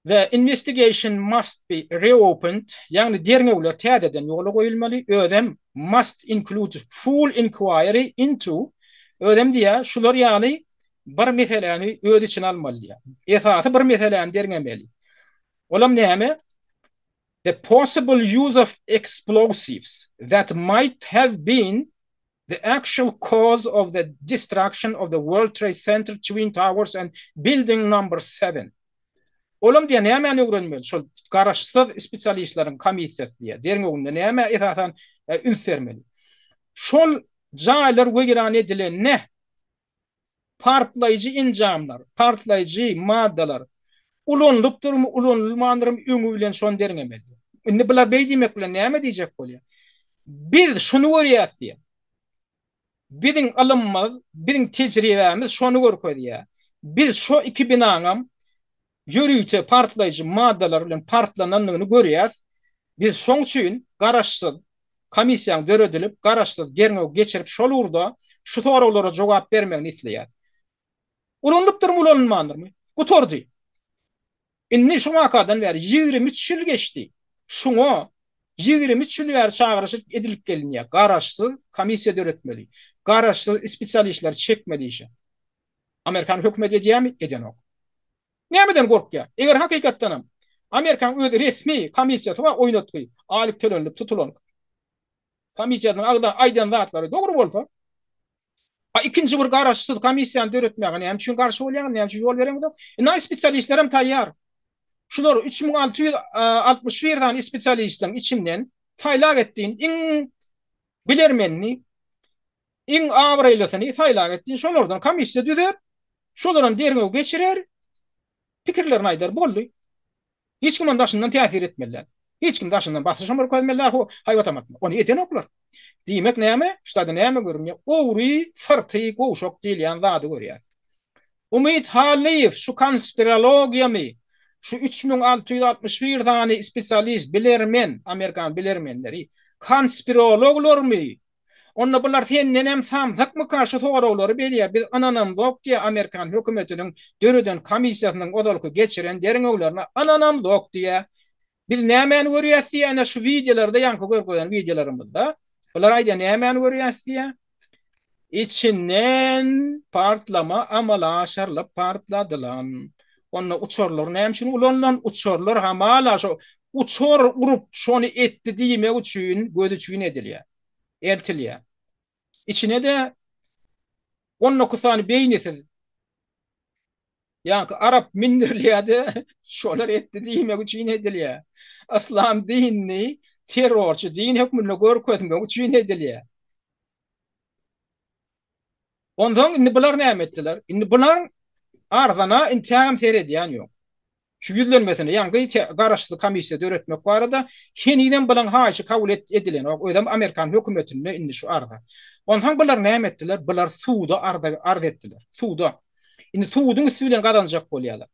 The investigation must be reopened, ýagny derňewler täzeden ýola goýulmaly, özem must include full inquiry into, özem diýýär, şular ýaly bir meseläni öz içine almaly diýýär. Esasy bir meseläni derňemeli. Olam näme? The possible use of explosives that might have been the actual cause of the destruction of the World Trade Center Twin Towers and Building Number Seven. Olam diýýär, nämäni öwrenmeli? Şol garaşsyz spesialistleriň komissiýasy diýýär, derňewinde nämä esasan üns bermeli? Şol jaýlar weýran edilende, Partlaýjy enjamlar, partlaýjy maddalar ulanylypdyrmy, ulanylmandyrmy öňi bilen şony derňemeli. Indi bular beý diýmek bilen näme diýjek bolýar? Biz şuny görýäs diýýär. Biziň ylymymyz, biziň tejribämiz şony görkezýär. Biz şo iki binaňam ýörite partlaýjy maddalar bilen partlanandygyny görýäs. Biz şoň üçin garaşsyz komissiýanyň döredilip, garaşsyz derňew geçirip şol ugurda şu soraglara jogap bermegini isleýäs. Ulanylypdyrmy, ulanylmandyrmy? Gutardy. Indi şu wakadan bäri 23 ýyl geçdi. Şuňa 23 ýyl bäri çagyryş edilip gelinýär. Garaşsyz komissiýa döretmeli. Garaşsyz spesialistleri çekmeli işe. Amerikan hökümeti edýärmi? Edenok. Nämeden gorkýar? Eger hakykatdanam Amerikanyň öz resmi komissiýasy bar, oýnatgy, aýlyk tölenilip tutulan komissiýasynyň agza aýdan zatlary dogry bolsa, a ikinji bir garaşsyz komissiýany döretmäge näme üçin garşy bolýaňyz, näme üçin ýol bereňizok? Indi spesialistlerem taýýar. Şular 3661 sany spesialistleriň içinden saýlap etdiň iň bilermenini, Iň abraýlysyny saýlap etsin, şolardan komissiýa düzer, şolaram derňew geçirer, pikirlerini aýdar, boldy. Hiç kim onuň daşyndan täsir etmeli däl. Hiç kim daşyndan basyşam görkezmeli däl, haýbatam atmaly. Ony edenoklar. Diýmek näme? Şu taýda näme görünýär? Ogry, syrty gowşak diýilýän zady görýäs. Umyt Hallyýew şu konspirologiýamy, şu 3661 sany spesialist, bilermen, amerikan bilermenleri, konspirologlarmy Onda bular sendenem samsykmyka şu soraglary berýär biz ynanamzok diýýär amerikan hökümetiniň döreden komissiýasynyň ozalky geçiren derňewlerine ynanamzok diýýär biz nämäni görýäs diýýär ine şu wideolarda ýaňky görkezen wideolarymyzda bular aýdýar nämäni görýäs diýýär içinden partlama amala aşyrylyp partladylan onda uçarlar näme üçin ulanylan uçarlar hamala şo uçar urup şony etdi diýmek üçin göz üçin edilýär eltilýär. Içine-de 19 sany beýnisiz ýaňky arap mindirilýär-de, şolar etdi diýmek üçin edilýär. Yslam dinini terrorçy din hökmünde görkezmek üçin edilýär. Onsoň indi bular näme etdiler? Indi bular arzana intägem seredýän ýok. Şu ýüzlenmesine, ýaňky garaşsyz komissiýa döretmek barada henizem bulaň haýyşy kabul edilenok, özem amerikan hökümetinde indi şu arza. Onsoň bular näme etdiler? Bular suda arza arz etdiler. Suda. Indi suduň üsti bilen gazanjak bolýarlar.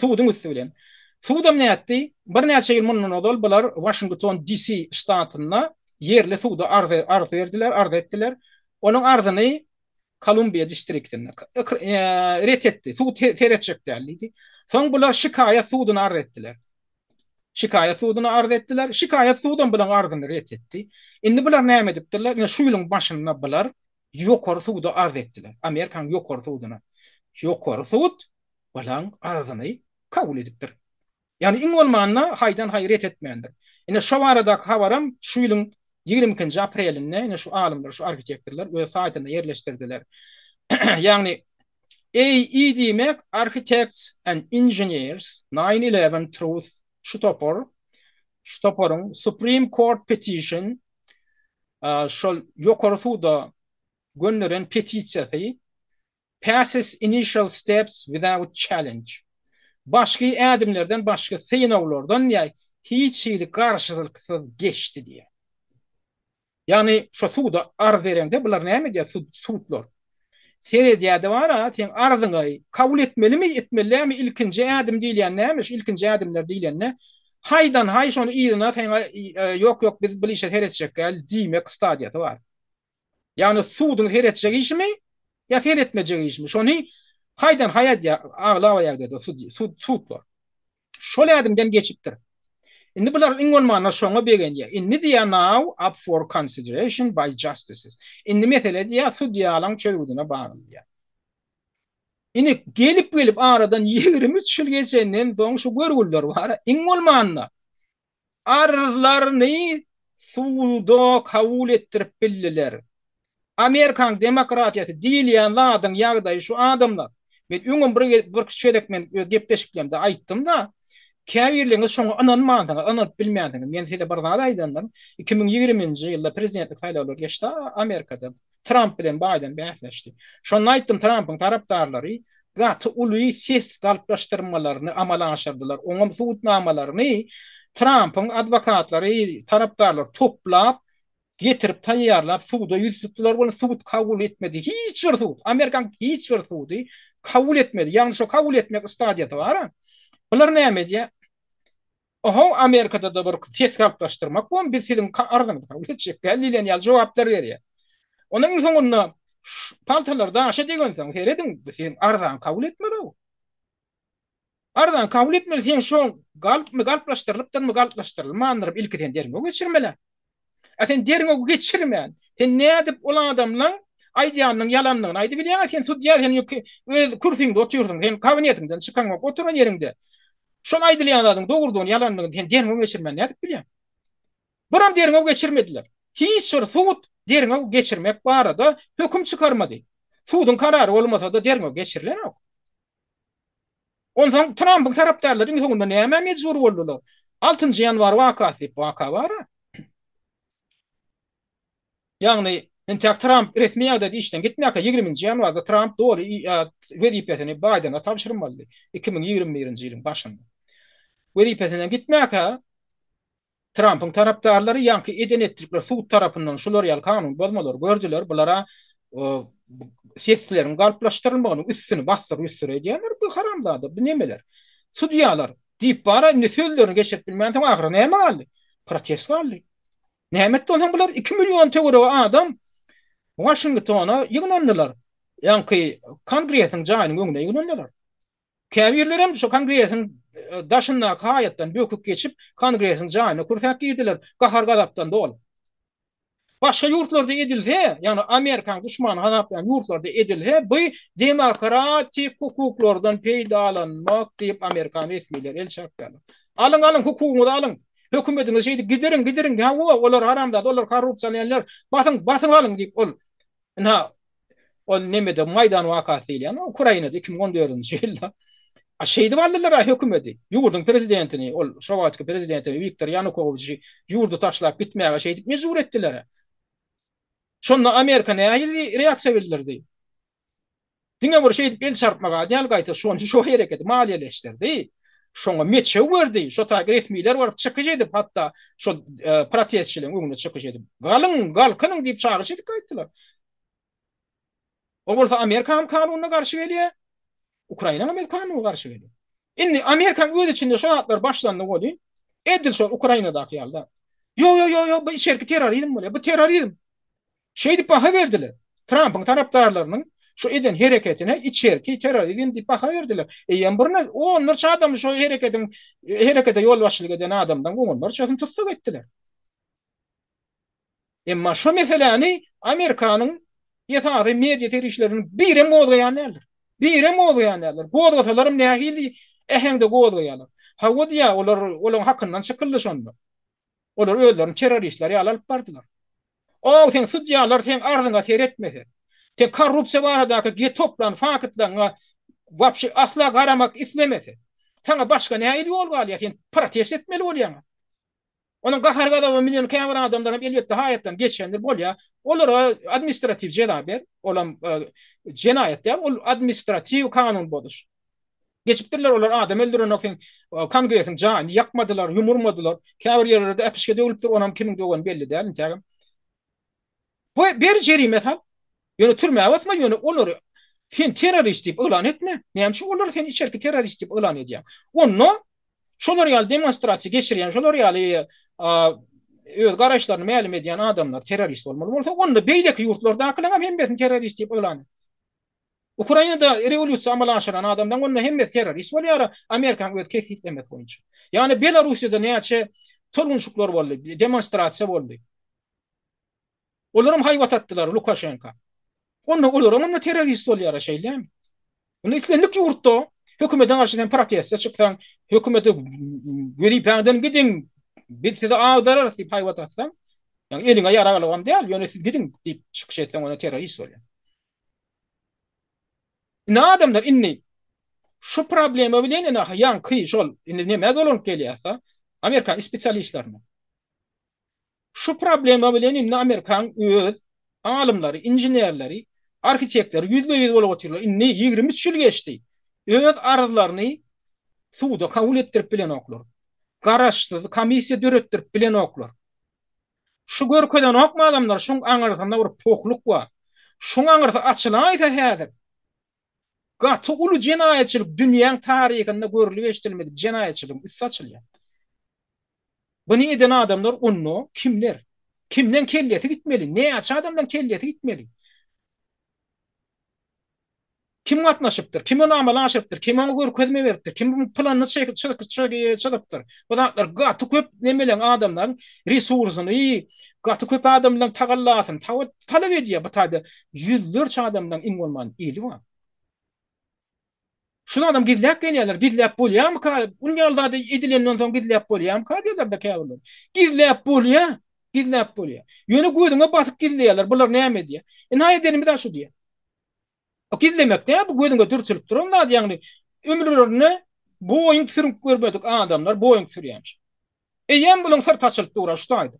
Suduň üsti bilen. Sudam nätdi? Birnäçe ýyl mundan ozal bular Waşington DC ştatynda ýerli suda arz arz berdiler, arz etdiler. Onuň arzyny Kolumbiýa distriktinde ret etdi. Sud seretjek däl diýdi. Soň bular şikaýat suduna arz etdiler. Şikaýat suduna arz etdiler. Şikaýat sudam bularyň arzyny ret etdi. Indi bular näme edipdirler? Ine şu ýylyň başynda bular ýokary suda arz etdiler. Amerikanyň ýokary suduna. Ýokary sud bulaň arzyny kabul edipdir. Ýagny iň bolmanda haýdan-haý ret etmändir. Ine şo baradaky habaram şu ýylyň 22-nji aprelinde ine şu alymlar, şu arhitektorlar öz saýtynda ýerleşdirdiler. Ýagny AE diýmek Architects and Engineers 9/11 Truth şu topar, şu toparyň Supreme Court Petition şol ýokary suda gönderen petisiýasy Passes initial steps without challenge. Başky ädimlerden, başky synaglardan ýa hiç hili garşylyksyz geçdi diýýär. Ýagny şo suda arz bereňde bular näme edýär sudlar? Seredýärde bar-a, seň arzyňy kabul etmelimi, etmeli dälmi, ilkinji ädim diýilýän näme, şu ilkinji ädimler diýlende, haýdan-haý şony yzyna saňa ýok, ýok biz bu işe seretjek däl diýmek stadiýasy bar. Ýagny suduň seretjek işimi ýa seretmejek işimi, şony haýdan-haý aýdýar, aglaba ýagdaýda sudlar. Şol ädimden geçipdir. Indi bular iň bolmanda şoňa begenýär. Indi diýýär now up for consideration by justices. Indi mesele diýýär sudýalaň çözgüdine bagly diýýär. Indi gelip-gelip aradan 23 ýyl geçenden soň şu görgüliler bar, iň bolmanda arzlaryny suda kabul etdirip bildiler. Amerikan demokratiýasy diýilýän zadyň ýagdaýy şu adamlar. Men öňem bir bir gezek men öz gepleşiklerimde aýtdym-da, käbirleriňiz şoňa ynanmansyňyz, ynanyp bilmänsiňiz. Men size bir zat aýdandym. 2020-nji ýylda prezidentlik saýlawlary geçdi Amerikada. Tramp bilen Baýden bäsleşdi. Şonda aýtdym, Trampyň tarapdarlary gaty uly ses galplaşdyrmalaryny amala aşyrdylar. Oňam subutnamalaryny Trampyň adwokatlary, tarapdarlary toplap, getirip taýýarlap suda ýüz tutdular welin sud kabul etmedi. Hiç bir sud, Amerikanyň hiç bir sudy kabul etmedi. Ýagny şo kabul etmek stadiýasy bar-a. Bular näme edýär? Oho, Amerikada-da bir ses galplaşdyrmak bolmy, biz siziň arzyňyzy kabul etjek däl diýlen ýaly jogaplar berýär. Onuň iň soňunda paltalar daşa degensoň, serediň, bu siziň arzaňy kabul etmeli-ow. Arzaňy kabul etmeli, sen şo galpmy, galplaşdyrylypdyrmy, galplaşdyrylmandyrmy, ilki sen derňew geçirmeli. A sen derňew geçirmän, sen nädip ol adamlaň aýdýanynyň ýalandygyny aýdybilýäň, sen sudýa, sen öz kürsüňde otyrsyň, sen kabinetiňden çykaňok, oturan ýeriňde. Şol aýdylýan zadyň dogrudygyny, ýalandygyny sen derňew geçirmän nädip bilýäň? Biram derňew geçirmediler. Hiç bir sud derňew geçirmek barada höküm çykarmady. Suduň karary bolmasa-da derňew geçirilenok. Onsoň Trampyň tarapdarlary iň soňunda nämä mejbur boldular? Altynjy ýanwar wakasy diýip waka bar-a. Ýagny, entäk Tramp resmi ýagdaýda işden gitmäkä ýigriminji ýanwarda Tramp doly wezipesini Baýdene tabşyrmalydy, 2021-nji ýylyň başynda. Wezipesinden gitmäkä Trampyň tarapdarlary ýaňky eden-etdilikler sud tarapyndan şular ýaly kanun bozmalary gördüler. Bulara sesleriň galplaşdyrylmagynyň üstüni bassyr-üssür edýärler. Bu haramzada, bu nemeler? Sudýalar diýip bara indi sözlerini geçirip bilmänsoň ahyry näme galdy? Protest galdy. Näme etdi onsoň bular? 2 million töweregi adam Waşingtona ýygnandylar. Ýaňky Kongresiň jaýynyň öňüne ýygnandylar. Käbirlerem şo Kongresiň daşyndaky haýatdan böküp geçip, Kongresiň jaýyna kürsäp girdiler, gahar-gazapdan dolup. Başga ýurtlarda edilse, ýagny Amerikanyň duşmany hasaplaýan ýurtlarda edilse, bu demokratik hukuklardan peýdalanmak diýip amerikan resmileri el çarpýarlar. Alyň, alyň, hukugyňyzy alyň. Hökümetiňizi şeýdip gidiriň, gidiriň, hawa, olar haramzada, olar korrupsionerler, basyň, basyň alyň diýip ol, ynha, Ol nemede Maýdan wakasy diýilýän, Ukrainada 2014-nji ýylda. A şeýdip aldylar-a hökümeti. Ýurduň prezidentini, ol şo wagtky prezidenti Wiktor Ýanukowiçi ýurdy taşlap gitmäge şeýdip mejbur etdiler-ä. Şonda Amerika nähili reaksiýa bildirdi? Diňe bir şeýdip el çarpmaga däl, gaýta şony şo hereketi maliýeleşdirdi. Şoňa meçew berdi. Şo taýky resmiler baryp çykyş edip, hatda şol protestçileriň öňünde çykyş edip, Galyň, galkynyň diýip çagyryş edip gaýtdylar. O bolsa Amerikanyň kanunyna garşy gelýär. Ukrainanyň öz kanunyna garşy gelýär. Indi Amerikanyň öz içinde şu zatlar başlandy welin, edil şol Ukrainadaky ýaly zat. Ýo, ýo, ýo, ýo, bu içerki terrorizm bolýar. Bu terrorizm. Şeýdip baha berdiler. Trampyň tarapdarlarynyň şu eden hereketine içerki terrorizm diýip baha berdiler. Eýýäm birnäçe onlarça adamy şo hereketiň herekete ýolbaşçylyk eden adamlaryň onlarçasyny tussag etdiler. Emma şo meseläni Amerikanyň esasy media serişdeleriniň birem gozgaýan däldir. Birem gozgaýan däldir. Gozgasalaram nähili äheňde gozgaýarlar. Hawa diýýär, olar olaryň hakyndan çykyldy şonda. Olar özlerini terroristler ýaly alyp bardylar. Ow seň sudýalar seň arzyňa seretmese, seň korrupsiýa baradaky ge toplan faktlaryňa wapşe asla garamak islemese, saňa başga nähili ýol galýar, sen protest etmeli bolýaň. Onuň gahar-gazaba münen käbir adamlar hem elbetde haýatdan geçendir bolýar. Olara administratiw jeza ber. Olam jenaýat däl, ol administratiw kanun bozuş. Geçipdirler olar adam öldürenok seň kongresiň jaýyny ýakmadylar, ýumurmadylar. Käbir ýerlerde äpişge döwlüpdir, onam kimiň döweni belli däl intägem. Bu ber jerime sal. Ýöne türmä basma, ýöne olary sen terrorist diýip yglan etme. Näme üçin olary sen içerki terrorist diýip yglan edýäň? Onda şolar ýaly demonstrasiýa geçirýän, şolar ýaly öz garaýyşlaryny mälim edýän adamlar terrorist bolmaly bolsa, onda beýleki ýurtlardakylaryň hem hemmesini terrorist diýip yglan et. Ukrainada rewolýusiýa amala aşyran adamlaryň onda hemmesi terrorist bolýar, Amerikanyň öz kesgitlemesi boýunça. Ýagny Belarussiýada näçe tolgunşyklar boldy, demonstrasiýa boldy. Olaram haýbat atdylar Lukaşenka. Onda olaram onda terrorist bolýar şeýlemi? Onda islendik ýurtda hökümete garşy sen proteste çyksaň, hökümete wezipäňden gidiň, biz sizi agdararys diýip haýbat atsaň, ýagny eliňe ýarag alybam däl, ýöne siz gidiň diýip çykyş etseň onda terrorist bolýar. Indi adamlar indi şu problema bilen ine ýaňky şol indi nämä dolanyp gelýärse, Amerikan spesialistlerine. Şu problema bilen indi Amerikan öz alymlary, inženerleri, arhitektlary ýüzbe-ýüz bolup otyrlar. Indi 23 ýyl geçdi. Öz arzlaryny suda kabul etdirip bilenoklar. Garaşsyz komissiýa döretdirip bilenoklar. Şu görkezenokmy adamlar, şuň aňyrsynda bir pohluk bar. Şuň aňyrsy açylaýsa häzir, gaty uly jenaýatçylyk dünýäň taryhynda görlüp eşidilmedik jenaýatçylygyň üsti açylýar. Buny eden adamlar onda kimler? Kimden kellesi gitmeli? Näçe adamdan kellesi gitmeli? Kim gatnaşypdyr? Kim ony amala aşyrypdyr? Kim oňa görkezme beripdir? Kim bu planyny çyzypdyr? Bu zatlar gaty köp nemeleň adamlaryň resursyny, gaty köp adamlaryň tagallasyny talap edýär. Bu taýda ýüzlerçe adamlaryň iň bolman eli bar. Şuny adam gizläp gelýärler. Gizläp bolýarmyka? Bunun ýaly zady edilenden soň gizläp bolýarmyka diýerler-de käbirler. Gizläp bolýar. Gizläp bolýar. Ýöne gözüňe basyp gizleýärler. Bular näme edýär? Ynha edenimiz-ä şu diýýär. O gizlemek däl, bu gözüňe dürtülip duran zat, ýagny ömürlerinde Boeing sürüp görmedik adamlar Boeing sürýärmiş. Eýýäm bulaň syrty açylyp dur-a şu taýda.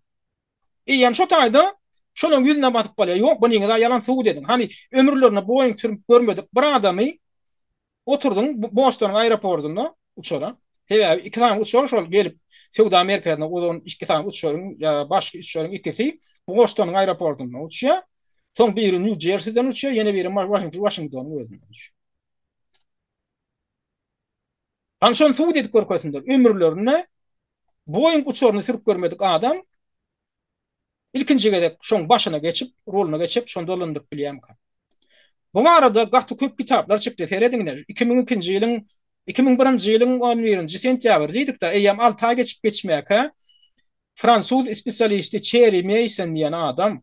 Eýýäm şo taýda şolaň ýüzüne basyp bolýar. Ýok, bunyňyz-a ýalan subut ediň. Hany, ömürlerinde Boeing sürüp görmedik bir adamy oturdyň Bostonyň aeroportunda uçara. Sebäbi iki sany uçar şol gelip söwda merkezine uzan iki sany uçaryň ýa başky uçaryň ikisi Bostonyň aeroportunda uçýar. Soň biri Nýu-Jersiden uçýar, ýene biri Waşingtonyň özünden uçýar. Hany şony subut edip görkezsinler. Ömürlerinde Boeing uçaryny sürüp görmedik adam ilkinji gezek şoň başyna geçip, ruluna geçip, şony dolandyryp bilýärmika? Bu barada gaty köp kitaplar çykdy. Serediň ine, 2002-nji ýylyň 2001-nji ýylyň 11-nji sentýabry diýdik-de, eýýäm alty aý geçip geçmäkä fransuz spesialisti Çerri Meýson diýen adam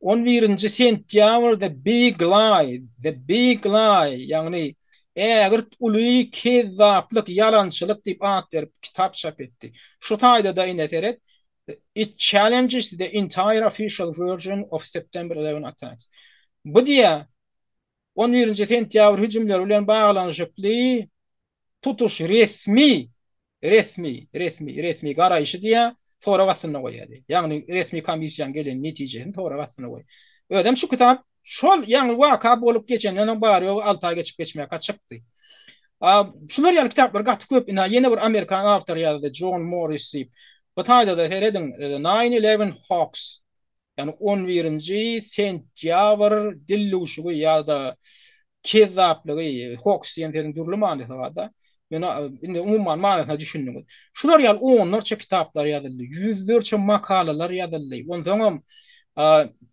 On birinji sentýabr The Big Lie, The Big Lie, ýagny ägirt uly kezzaplyk, ýalançylyk diýip at berip kitap çap etdi. Şu taýda-da ine seret, It challenges the entire official version of September 11 attacks. Bu diýýär, on birinji sentýabr hüjümleri bilen baglanyşykly tutuş resmi Resmi, resmi, resmi garaýşy diýýär, sorag astynda goýýar diýýär. Ýagny resmi komissiýanyň gelen netijesini sorag astyna goýýar. Özem şu kitap şol ýaňy waka bolup geçenden soň bary-ýogy alty aý geçip geçmäkä çykdy. A şular ýaly kitaplar gaty köp. Ynha ýene bir amerikan awtory ýazdy, Jon Morris diýip. Bu taýda-da serediň, Nine Eleven Hoax. Ýagny on birinji sentýabr dildüwşügi ýa-da kezzaplygy, hoks diýen sözüň dürli manysy bar-da. Ýöne indi umuman manysyna düşündiňiz. Şular ýaly onlarça kitaplar ýazyldy, ýüzlerçe makalalar ýazyldy. Onsoňam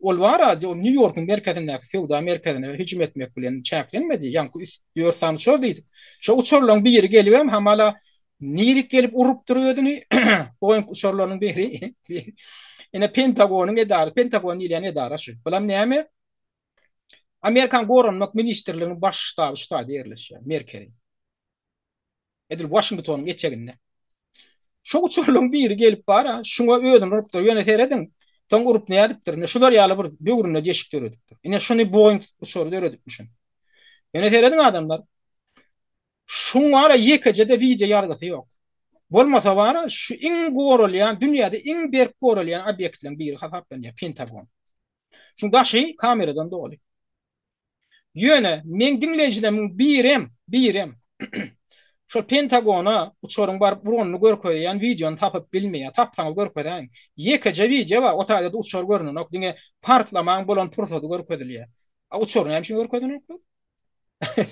ol bar-a, Nýu-Ýorkuň merkezindäki söwda merkezine hüjüm etmek bilen çäklenmedi. Ýaňky üç, dört sany uçar diýdik. Şo uçarlaryň biri gelibem hamala Nirik gelip urupdyr özüni? Boeing uçarlarynyň biri. Ine Pentagonyň edara, Pentagon diýilýän edara şu. Bulam näme? Amerikan Goranmak ministrliginiň baş ştaby şu taýda ýerleşýär, merkezi. Edil Waşingtonyň eteginde. Şo uçarlaryň biri gelip bar-a, şuňa özüni urupdyr. Ýöne serediň, soň urup nädipdir? Ine şular ýaly bir böwründe deşik döredipdir. Ine şuny Boeing uçary döredipmişin. Ýöne serediň adamlar, şuň bar-a ýekeje-de wideo ýazgysy ýok. Bolmasa bar-a şu iň goralýan, dünýäde iň berk goralýan obýektleriň biri hasaplanýar Pentagon. Şuň daşy kameradan doly. Ýöne meň diňleýjilerimiň birem, birem şol Pentagona uçaryň baryp uranyny görkezýän wideony tapyp bilmeýär. Tapsaňyz görkezäýiň. Ýekeje wideo bar, o taýda-da uçar görnenok, diňe partlamaň bolan pursady görkezilýär. A uçary näme üçin görkezenoklar?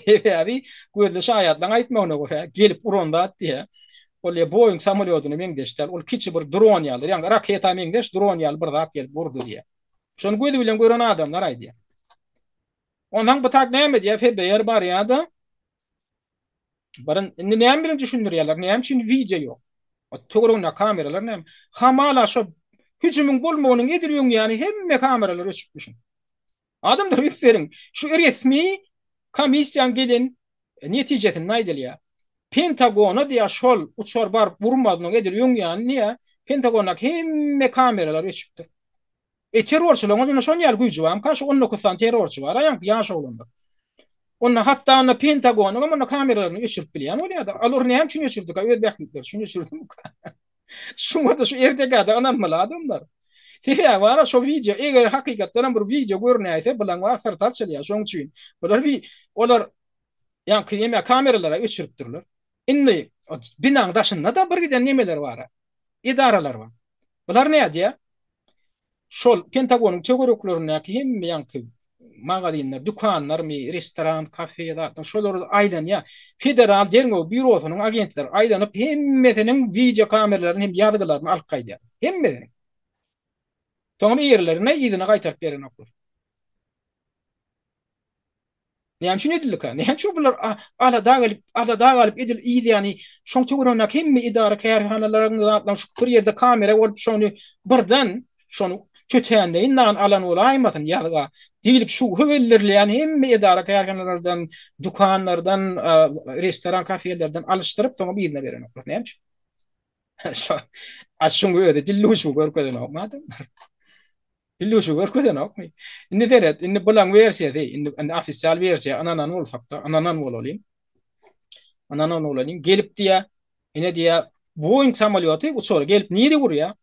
Sebäbi gözli şaýatlaryň aýtmagyna görä, gelip uran zat diýýär. Ol diýýär, Boeing samolýodyna meňzeş däl, ol kiçi bir dron ýaly, ýagny raketa meňzeş dron ýaly bir zat gelip urdy diýýär. Şony gözi bilen gören adamlar aýdýar. Onsoň bu tak näme edýär? FBR barýar-da, Baryn indi näme bilen düşündirýärler? Näme üçin wideo ýok? Töwereginde kameralar näme? Hamala şo hüjümiň bolmagynyň edil öň ýany hemme kameralar öçüpmişin. Adamlar üns beriň, şu resmi komissiýaň gelen netijesinde aýdylýar. Pentagona diýýär şol uçar baryp urmazynyň edil öň ýany diýýär, Pentagondaky hemme kameralar öçüpdir. E terrorçylaryň indi şon ýaly güýji barmyka? Şu 19 sany terrorçy bar, ýaňky ýaş oglanlar. Onda hatda onda Pentagonyň hem onda kameralaryny öçürip bilýän bolýar-da. Olar näme üçin öçürdika? Öz bähbitleri üçin öçürdimika? Şuňa-da şu ertekä-de ynanmaly adamlar. Sebäbi bar şo wideo eger hakykatdan hem bir wideo görünäýse bulaň bar syrty açylýar. Şoň üçin bular olar ýaňky neme kameralara öçüripdirler. Indi binaň daşynda-da bir giden nemeler bar. Edaralar bar. Bular nädýär? Şol Pentagonyň töwereklerindäki hemme ýaňky magazinler, dükanlarmy, restoran, kafe zatlar şolar aýlanýar. Federal derňew býurosynyň agentleri aýlanyp hemmesiniň wideo kameralaryny hem ýazgylaryny alyp gaýdýar. Hemmesiniň. Soňam eýerlerine yzyna gaýtaryp berenoklar. Näme üçin edildika? Näme üçin bular alada gelip, alada galyp edil yz ýany şoň töweregindäki hemme edara kärhanalaryň zatlaryň şu bir ýerde kamera bolup şony birden şony tötänleýin nan alan bolaýmasyn ýazga diýlip şübhe bildirilýän hemme edara kärhanalardan, dükanlardan, restoran, kafelerden alyşdyryp soňam yzyna berenoklar. Näme üçin? Şo, a şuň özi dilluşy görkezenokmy adamlar? Dilluşy görkezenokmy? Indi seret, indi bulaň wersiýasy, indi indi ofisial wersiýa ynanan bolsak-da, ynanan bolalyň. Ynanan bolalyň. Gelip diýä, ine diýä, Boeing samolýoty uçary gelip nirä urýar?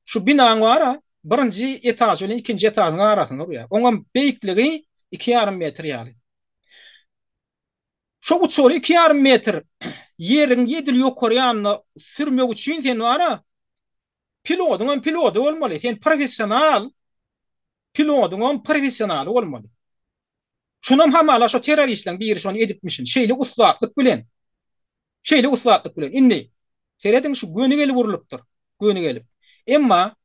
Şu binaň bar-a, birinji etaž bilen ikinji etažyň arasyna urýar. Oňam beýikligi 2,5 metr ýaly. Şo uçary 2,5 metr ýeriň edil ýokary ýanyna sürmek üçin sen bar-a, Pilodyňam pilody bolmaly. Sen professional pilodyňam professionaly bolmaly. Şunam hamala şo terroristleň biri şony edipmişin. Şeýle ussatlyk bilen. Şeýle ussatlyk bilen. Indi serediň şu göni gelip urlupdyr. Göni gelip. Emma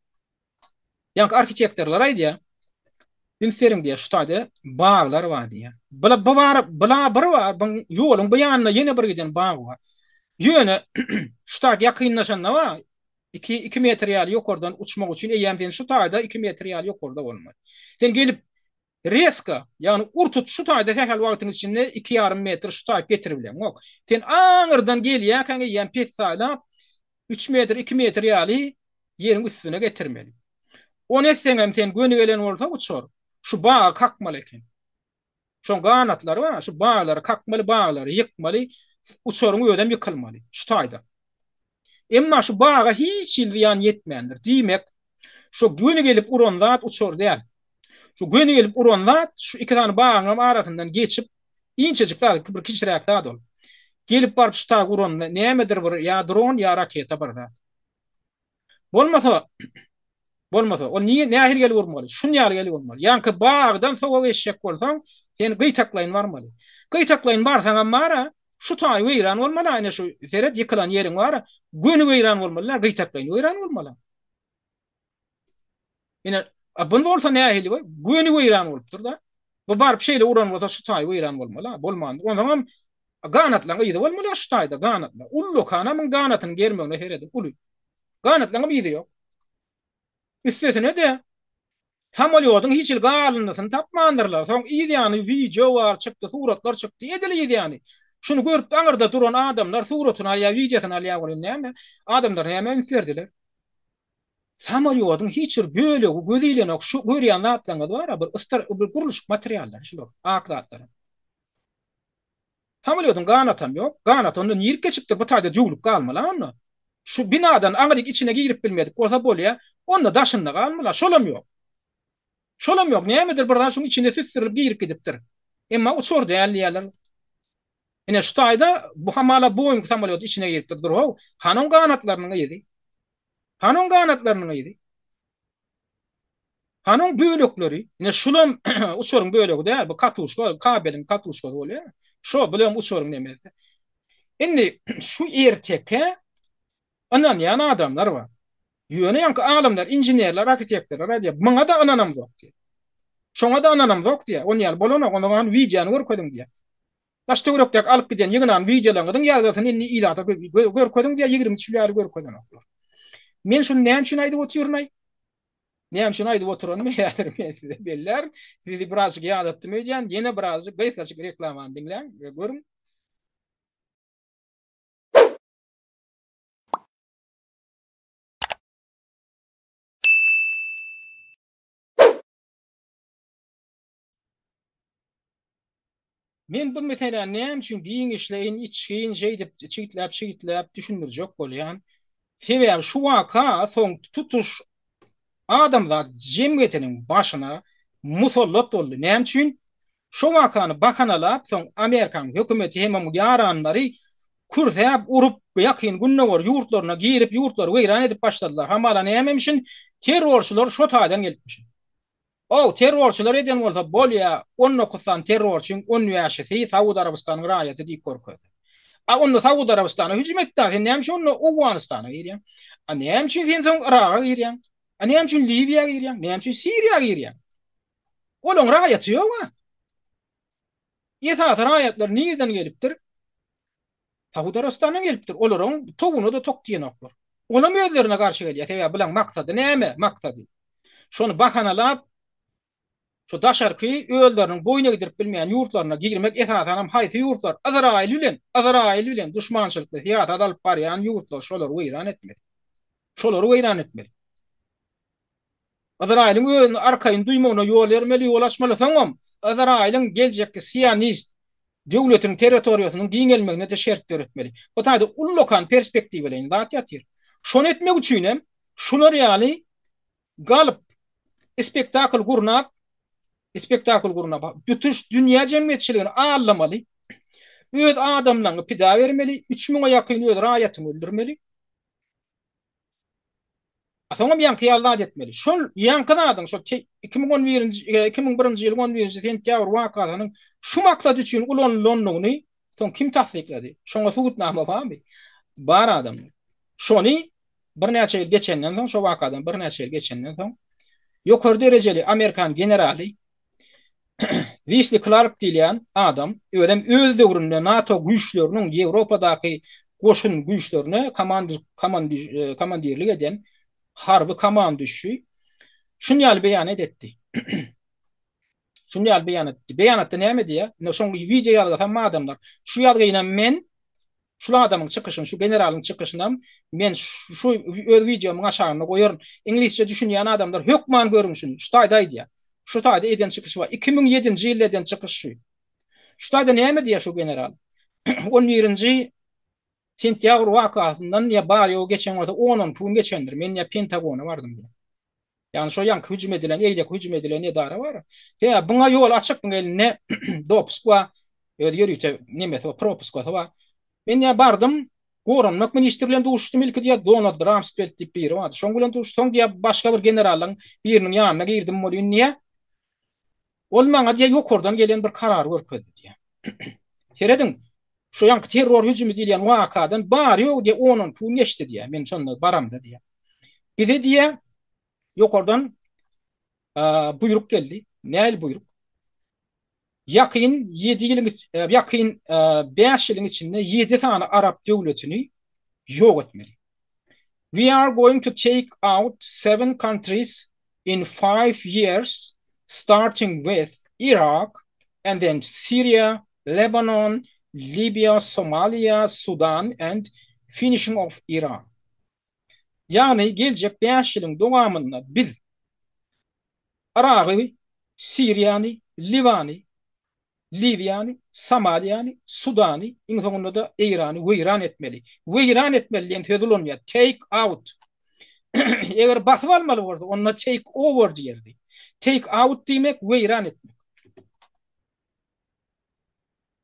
ýaňky arhitektorlar aýdýar. Üns beriň diýýär, şu taýda baglar bar diýýär. Bula bu bar, bula bir bar, bu ýoluň bu ýanynda ýene bir giden bag bar. Ýöne şu taýda ýakynlaşanda bar, 2 2 metr ýaly ýokardan uçmak üçin eýýäm sen şu taýda 2 metr ýaly ýokarda bolmaly. Sen gelip reska, ýagny ur-tut şu taýda sähel wagtyň içinde 2,5 metr şu taýyp getiribileňok. Sen aňyrdan gelýärkäň eýýäm pessaýlap 3 metr, 2 metr ýaly ýeriň üstüne getirmeli. Ony etseňem sen göni gelen bolsa uçar, şu baga kakmaly eken. Şoň ganatlary bar, şu baglary kakmaly, baglary ýykmaly, uçaryň özem ýykylmaly şu taýda. Emma şu baga hiç hili zyýan ýetmändir. Diýmek, şo göni gelip uran zat uçar däl. Şu göni gelip uran zat şu iki sany bagyňam arasyndan geçip, inçejik zat, bir kiçiräk zat ol. Gelip baryp şu taýy uranda nämedir bir ýa dron ýa raketa bir zat. Bolmasa, bolmasa, ol niýe nähili gelip urmaly? Şun ýaly gelip urmaly. Ýaňky bagdan sowa geçjek bolsaň, sen gytaklaýyn barmaly. Gytaklaýyn barsaňam bar-a, şu taý weýran bolmaly, ine şu seret ýykylan ýeriň bar-a, göni weýran bolmaly däl, gytaklaýyn weýran bolmaly. Ine, a bu bolsa nähili we? Göni weýran bolupdyr-da. Bu baryp şeýle uran bolsa şu taý weýran bolmaly-a, bolmandyr. Onsoňam ganatlaryň yzy bolmaly-a şu taýda, ganatlar. Ullakanam ganatynyň germegine serediň, uly. Ganatlaryňam yzy ýok. Üstesine-de. Samolýodyň hiç hili galyndysyny tapmandyrlar. Soň yz ýany wideo bar çykdy, suratlar çykdy. Edil yz ýany. Şuny görüp aňyrda duran adamlar suratyny alýar, wideosyny alýar welin näme? Adamlar nämä üns berdiler? Samolýodyň hiç bir bölegi göz ilenok. Şu görýän zatlaryňyz bar-a, bir ystar, bir gurluşyk materiallary şular, ak zatlar. Samolýodyň ganatam ýok. Ganat onda nirk geçipdir, bu taýda döwlüp galmaly-a onda. Şu binadan aňryk içine girip bilmedik bolsa bolýa, onda daşynda galmaly-a, şolam ýok. Şolam ýok, nämedir bir zat şuň içine süsdürilip girip gidipdir. Emma uçar däl diýýärler. Ine şu taýda bu hamala Boeing samolýoty içine giripdir dur-how. Hany oň ganatlarynyň yzy? Hany oň ganatlarynyň yzy? Hany oň bölekleri? Ine şulam uçaryň bölegi däl, bu katuşka, kabeliň katuşkasy bolýar. Şo, bulam uçaryň nemesi. Indi şu ertekä ynanýan adamlar bar. Ýöne ýaňky alymlar, inženerler, arhitektorlar aýdýar, muňa-da ynanamzok diýýär. Şoňa-da ynanamzok diýýär. Ony ýaly bolanok, onda hany wideony görkeziň diýýär. Daş-töwerekdäki alyp giden, ýygnan wideolaryňyzyň ýazgysyny indi ilata görkeziň diýýär, 23 ýyl bäri görkezenoklar. Men şuny näme üçin aýdyp otyryn-aý? Näme üçin aýdyp oturanymy häzir men size bellärin. Sizi birazjyk ýadatdym öýdýän. Ýene birazjyk gysgajyk reklamany diňläň we görüň. Men bu meseläni näme üçin giňişleýin, içgin şeýdip çigitläp-çigitläp düşündirjek bolýan? Sebäbi şu waka soň tutuş adamzat jemgyýetiniň başyna musallat boldy. Näme üçin? Şo wakany bahanalap soň Amerikanyň hökümeti hem onuň ýaranlary kürsäp urup Ýakyn Gündogar ýurtlaryna girip ýurtlary weýran edip başladylar. Hamala nämemişin terrorçylar şo taýdan gelipmişin. Ow, terrorçylar eden bolsa bolýa, 19 sany terrorçyň on bäşisi Saud Arabystanyň raýaty diýip görkezdi. A onda Saud Arabystana hüjüm etdi, sen näme üçin onda Owganystana girýäň? A näme üçin sen soň Yraga girýäň? A näme üçin Liwiýa girýäň? Näme üçin Siriýa girýäň? Olaň raýaty ýog-a. Esasy raýatlar nireden gelipdir? Saud Arabystandan gelipdir. Olaryň towuna-da tok diýenoklar. Olam özlerine garşy gelýär. Sebäbi bulaň maksady näme? Maksady. Şony bahanalap, şu daşarky özleriniň boýun egdirip bilmeýän ýurtlaryna girmek, esasanam haýsy ýurtlar? Yzraýyl bilen, Yzraýyl bilen duşmançylykly syýasat alyp barýan ýurtlar şolary weýran etmeli. Şolary weýran etmeli. Yzraýylyň özüni arkaýyn duýmagyna ýol bermeli, ýol açmaly. Soňam Yzraýylyň geljekki sionist döwletiniň territoriýasynyň giňelmegine-de şert döretmeli. Bu taýda ullakan perspektiwalaýyn zat ýatyr. Şony etmek üçinem şular ýaly galyp spektakl gurnap, spektakl gurnap, bütin dünýä jemgyýetçiligini aldamaly, öz adamlaryňy pida bermeli, üç müňe ýakyn öz raýatyňy öldürmeli. A soňam ýaňky ýaly zat etmeli. Şol ýaňky zadyň, şol 2011-nji, 2001-nji ýylyň 11-nji sentýabr wakasynyň şu maksat üçin ulanylandygyny soň kim tassyklady? Şoňa subutnama barmy? Bar adamlar. Şony birnäçe ýyl geçenden soň, şo wakadan birnäçe ýyl geçenden soň ýokary derejeli amerikan generaly Wisli Klark diýilýän adam, özem öz döwründe NATO güýçleriniň Ýewropadaky goşun güýçlerine komandirlik eden harby komandüşi şuny ýaly beýanat etdi. Şuny ýaly beýanat etdi. Beýanatda näme diýýär? Indi şoň wideo ýazgysam adamlar. Şu ýazgyny men Şul adamyň çykyşyny, şu generalyň çykyşynam men şu öz wideomyň aşagynda goýaryn. Iňlisçe düşünýän adamlar hökman görüň şuny. Şu taýda aýdýar. Şu taýda eden çykyşy bar. 2007-nji ýylda eden çykyş şu. Şu taýda näme diýýär şu general? 11-nji sentýabr wakasyndan ýa bary-ýogy geçen bolsa on-on iki gün geçendir. Men ýa Pentagona bardym diýýär. Ýagny şo ýaňky hüjüm edilen, eýleki hüjüm edilen edara bar. Sebäbi buňa ýol açyk, buň elinde dopusk bar, öz ýörite nemesi bar, propuskasy bar. Men ýa bardym, goranmak ministri bilen duşuşdym ilki diýýär, Donald Ramsfeld diýip biri bardy. Şoň bilen duşuşdym, soň diýýär, başga bir generallaryň biriniň ýanyna girdim welin diýýär, ol maňa diýýär, ýokardan gelen bir karary görkezdi diýýär. Serediň, şu ýaňky terror hüjümi diýilýän wakadan bary-ýogy diýýär, on-on iki gün geçdi diýýär, men şonda baramda diýýär. Bize diýýär, ýokardan buýruk geldi. Nähili buýruk? Ýakyn ýedi ýylyň, ýakyn bäş ýylyň içinde ýedi sany arap döwletini ýok etmeli. We are going to take out seven countries. in five years starting with Iraq and then Syria, Lebanon, Libya, Somalia, Sudan and finishing off Iran. Ýagny geljek bäş ýylyň dowamynda biz Yragy, Siriýany, Liwany, Liwiýany, Somaliýany, Sudany, iň soňunda-da Eýrany weýran etmeli. Weýran etmeli diýen sözi ulanýar. Take out. Eger basyp almaly bolsa, onda take over diýerdi. Take out diýmek weýran etmek.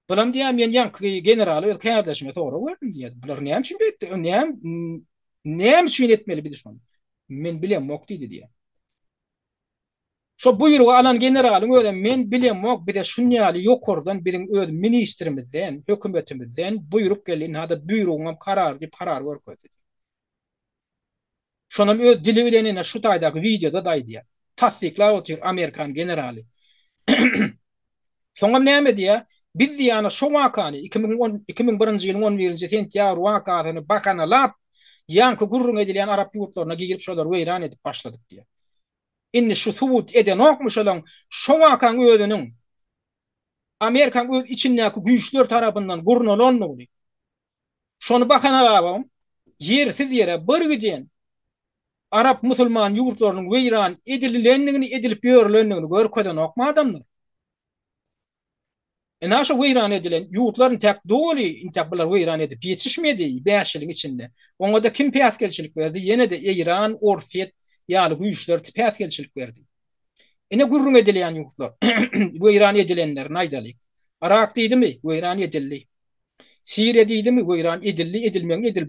Bulam diýýär, men ýaňky generala öz kärdeşime sorag berdim diýýär. Bular näme üçin beýtdi? Näme näme üçin etmeli biz şony? Men bilemok diýdi diýýär. Şo buýrugy alan generalyň özem men bilemok bize şun ýaly ýokardan biziň öz ministrimizden, hökümetimizden buýruk geldi ynha-da buýrugyňam karary diýip karar görkezdi. Şonam öz dili bilen ine şu taýdaky wideoda-da aýdýar. Tassyklap otyr amerikan generaly. Soňam näme diýýär? Biz diýýär ana şo wakany 2010 2001-nji ýylyň on birinji sentýabr wakasyny bahanalap ýaňky gürrüň edilýän arap ýurtlaryna girip şolary weýran edip başladyk diýýär. Indi şu subut edenokmy şolaň şo wakaň özüniň Amerikaň öz içindäki güýçler tarapyndan gurnalandygyny? Şony bahanalabam ýersiz ýere bir giden arap musulman ýurtlarynyň weýran edililendigini edilip ýörülendigini görkezenokmy adamlar? Ynha şo weýran edilen ýurtlar intäk doly intäk bular weýran edip ýetişmedi bäş ýylyň içinde. Oňada kim päsgelçilik berdi? Ýene-de Eýran, Orsýet ýaly güýçler päsgelçilik berdi. Ine gürrüň edilýän ýurtlar. Weýran edilenlerini aýdaly. Yrak diýdimi? Weýran edildi. Siriýa diýdimi? Weýran edildi, edilmegiň edil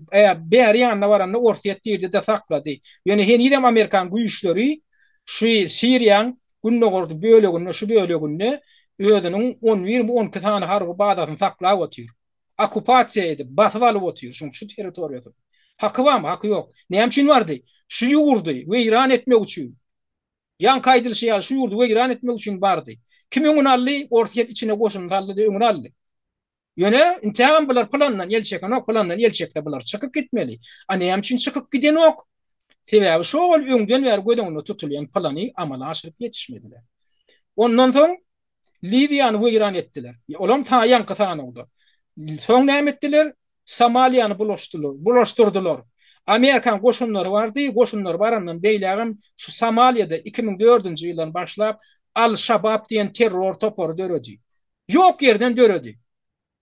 bäri ýanyna baranda Orsýet girdi-de saklady. Ýöne henizem amerikan güýçleri şu Siriýaň gündogardy böleginde, şu böleginde özüniň on birmi, on iki sany harby bazasyny saklap otyr. Okkupasiýa edip, basyp alyp otyr şuň şu territoriýasyny. Haky barmy? Haky ýok. Näme üçin bardy? Şu ýurdy weýran etmek üçin. Ýaňky aýdylyşy ýaly şu ýurdy weýran etmek üçin bardy. Kim öňüni aldy? Orsýet içine goşuny saldy-da öňüni aldy. Ýöne intägem bular pylandan el çekenok, pylandan el çekse bular çykyp gitmeli. A näme üçin çykyp gidenok? Sebäbi şo-ol öňden bäri göz öňünde tutulýan plany amala aşyryp ýetişmediler. Ondan soň Liwiýany weýran etdiler. Olam ýaňky sanawda. Soň näme etdiler? Somaliýany bulaşdylar, bulaşdyrdylar. Amerikan goşunlary bardy, goşunlary barandan beýlägem şu Somaliýada 2004-nji ýyldan başlap Al-Şabab diýen terror topary döredi. Ýok ýerden döredi.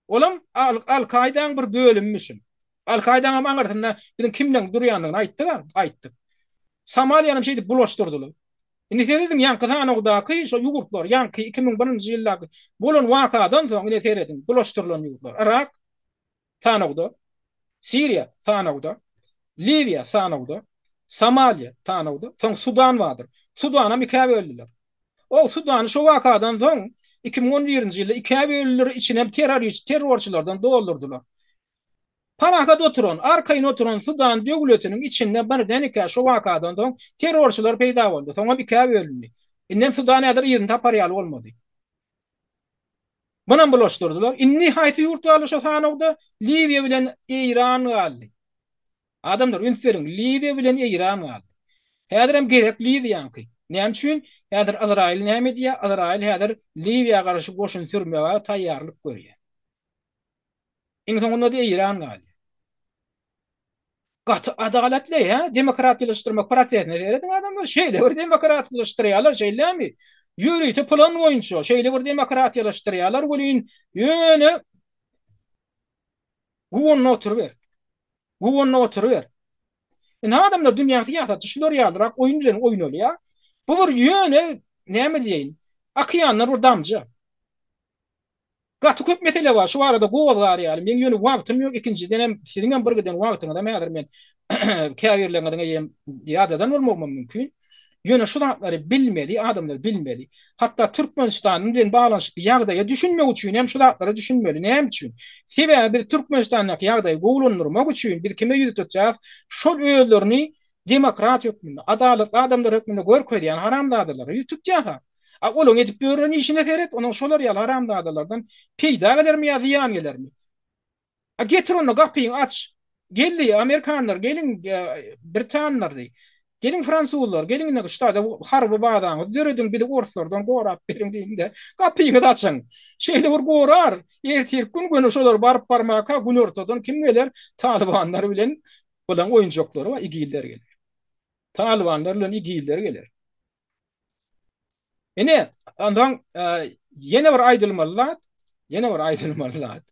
Olam Al-Kaýdaň bir bölümimişin. Al-Kaýdaňam aňyrsynda biziň kimleň durýandygyny aýtdyk-a, aýtdyk. Somaliýanam şeýdip bulaşdyrdylar. Indi serediň ýaňky sanawdaky şo ýurtlar, ýaňky 2001-nji ýyldaky bolan wakadan soň ine serediň, bulaşdyrylan ýurtlar. Yrak sanawda, Siriýa sanawda, Liwiýa sanawda, Somaliýa sanawda, soň Sudan bardyr. Sudanam ikä böldüler. Ol Sudany şo wakadan soň 2011-nji ýylda ikä böldüler, içinem terrorist, terrorçylardan doldurdylar. Parahat oturan, arkaýyn oturan Sudan döwletiniň içinde birden-ikä şo wakadan soň terrorçylar peýda boldy. Soňam ikä bölündi. Indem Sudan häzir yzyny tapar ýaly bolmady. Munam bulaşdyrdylar. Indi haýsy ýurt galdy şo sanawda? Liwiýa bilen Eýran galdy. Adamlar üns beriň, Liwiýa bilen Eýran galdy. Häzirem gezek Liwiýaňky. Näme üçin? Häzir Yzraýyl näme edýär? Yzraýyl häzir Liwiýa garşy goşun sürmege taýýarlyk görýär. Iň soňunda-da Eýran galýar. Gaty adalatly, hä? Demokratiýalaşdyrmak prosesine serediň adamlar, şeýle bir demokratiýalaşdyrýarlar, şeýlemi? Ýörite plan boýunça şeýle bir demokratiýalaşdyrýarlar welin, ýöne guwanyp oturyber. Guwanyp oturyber. Indi adamlar dünýäň syýasaty şular ýalyrak oýun bilen oýnalýar. Bu bir ýöne näme diýeýin, okeandan bir damja. Gaty köp mesele bar şu barada gozgar ýaly. Meň ýöne wagtym ýok, ikinjidenem siziňem bir giden wagtyňyzam häzir men käbirleriňiziň eýýäm ýadadan bolmagymam mümkin. Ýöne şu zatlary bilmeli, adamlar bilmeli. Hatda Türkmenistan bilen baglanyşykly ýagdaýa düşünmek üçin hem şu zatlara düşünmeli. Näme üçin? Sebäbi biz Türkmenistandaky ýagdaýy gowulandyrmak üçin biz kime ýüz tutýarys? Şol özlerini demokrat hökmünde, adalatly adamlar hökmünde görkezýän haramzadalara ýüz tutýarys. A olaň edip ýören işine seret, onuň şolar ýaly haramzadalardan peýda gelermi ýa zyýan gelermi? A getir onda gapyňy aç. Gel diý, amerikanlar geliň, britanlar diý. Geliň fransuzlar, geliň ine şu taýda harby bazaňyzy dörediň, bizi orslardan gorap beriň diýiň-de, gapyňyzy açyň. Şeýle bir gorar, ertirki gün göni şolar baryp barmaka günortadan kim geler? Talybanlar bilen bulaň oýunjaklary bar, igiller geler. Talybanlar bilen igiller geler. Ine, ondan ýene bir aýdylmaly zat, ýene bir aýdylmaly zat.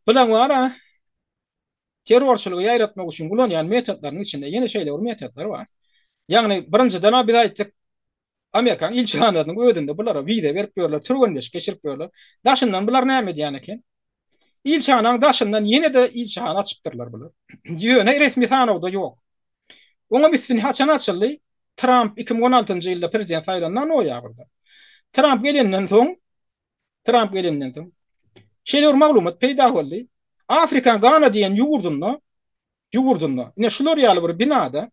Bulaň bar-a, terrorçylygy ýaýratmak üçin ulanýan metodlarynyň içinde ýene şeýle bir metodlar bar. Ýagny birinjiden-ä biz aýtdyk, Amerikan ilçihanasynyň özünde bulara wiza berip ýörler, türgenleşik geçirip ýörler. Daşyndan bular näme edýän eken? Ilçihanaň daşyndan ýene-de ilçihana açypdyrlar bular. Ýöne resmi sanawda ýok. Oňam üstüni haçan açyldy? Tramp 2016-njy ýylda prezident saýlandy noýabrda. Tramp gelenden soň Tramp gelenden soň şeýle bir maglumat peýda boldy. Afrikanyň Gana diýen ýurdunda ýurdunda ine şular ýaly bir binada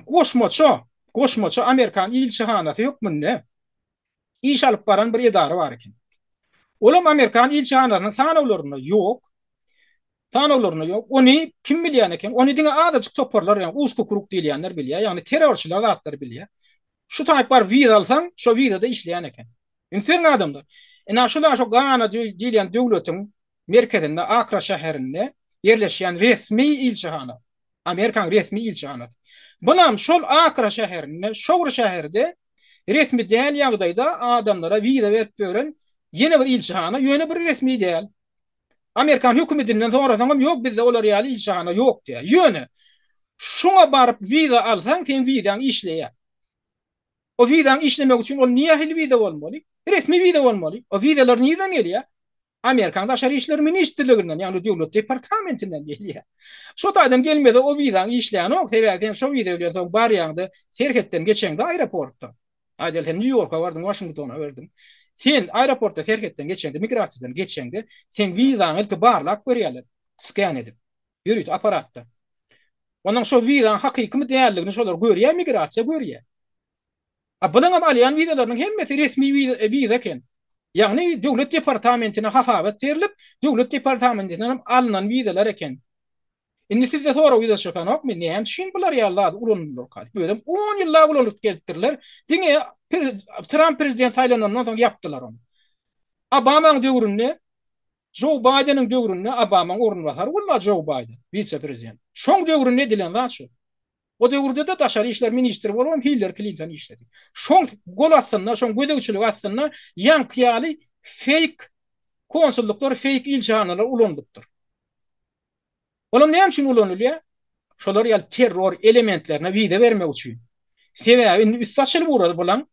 goşmaça goşmaça Amerikan ilçihanasy hökmünde iş alyp baran bir edara bar eken. Olam Amerikan ilçihanasynyň sanawlarynda ýok. Sanawlarynda ýok. Ony kim bilýän eken? Ony diňe azajyk toparlar, ýagny uzky krug diýilýänler bilýär, ýagny terrorçylar zatlar bilýär. Şu taýyp baryp wiza alsaň, şo wizada işleýän eken. Üns beriň adamlar. Ina şular şo Gana diýilýän döwletiň merkezinde Akra şäherinde ýerleşýän resmi ilçihana. Amerikanyň resmi ilçihanasy. Bulam şol Akra şäherinde, şo bir şäherde resmi däl ýagdaýda adamlara wiza berip ýören ýene bir ilçihana, ýöne bir resmi däl. Amerikan hökümetinden sorasaňam ýok bizde olar ýaly ilçihana ýok diýýär. Ýöne şuňa baryp wiza alsaň seň wizaň işleýär. O wizaň işlemegi üçin ol nähili wiza bolmaly? Resmi wiza bolmaly. O wizalar nirden gelýär? Amerikan Daşary işler ministrliginden, ýagny Döwlet departamentinden gelýär. Şo taýdan gelmese o wizaň işlänok, sebäbi sen şo wiza bilen soň barýaňda serhetden geçeňde aeroportda. Aýdaly sen Nýu-Ýorka bardyň, Waşingtona bardyň. Sen aeroportda serhetden geçeňde, migrasiýadan geçeňde, seň wizaňy ilki barlap görýärler, skan edip. Ýörite apparatda. Ondan şo wizaň hakykymy däldigini şolar görýär, migrasiýa görýär. A bulaňam alýan wizalarynyň hemmesi resmi wiza eken. Ýagny döwlet departamentine hasabat berlip, döwlet departamentinden hem alnan wizalar eken. Indi sizde sorag ýüze çykanokmy, näme üçin bular ýaly zady ulanylarka diýip. Özem on ýyllap ulanyp gelipdirler. Diňe Tramp prezident saýlanandan soň ýapdylar ony. Obamaň döwründe, Jou Baýdeniň döwründe Obamaň orunbasary boldy Jou Baýden, wise-prezident. Şoň döwründe edilen zat şu. O döwürde-de daşary işler ministri bolubam Hillari Klinton işledi. Şoň gol astynda, şoň gözegçiligi astynda ýaňky ýaly feýk konsullyklar, feýk ilçihanalar ulanylypdyr. Olam näme üçin ulanylýar? Şolar ýaly terror elementlerine wiza bermek üçin. Sebäbi indi üsti açylyp ugrady bulaň.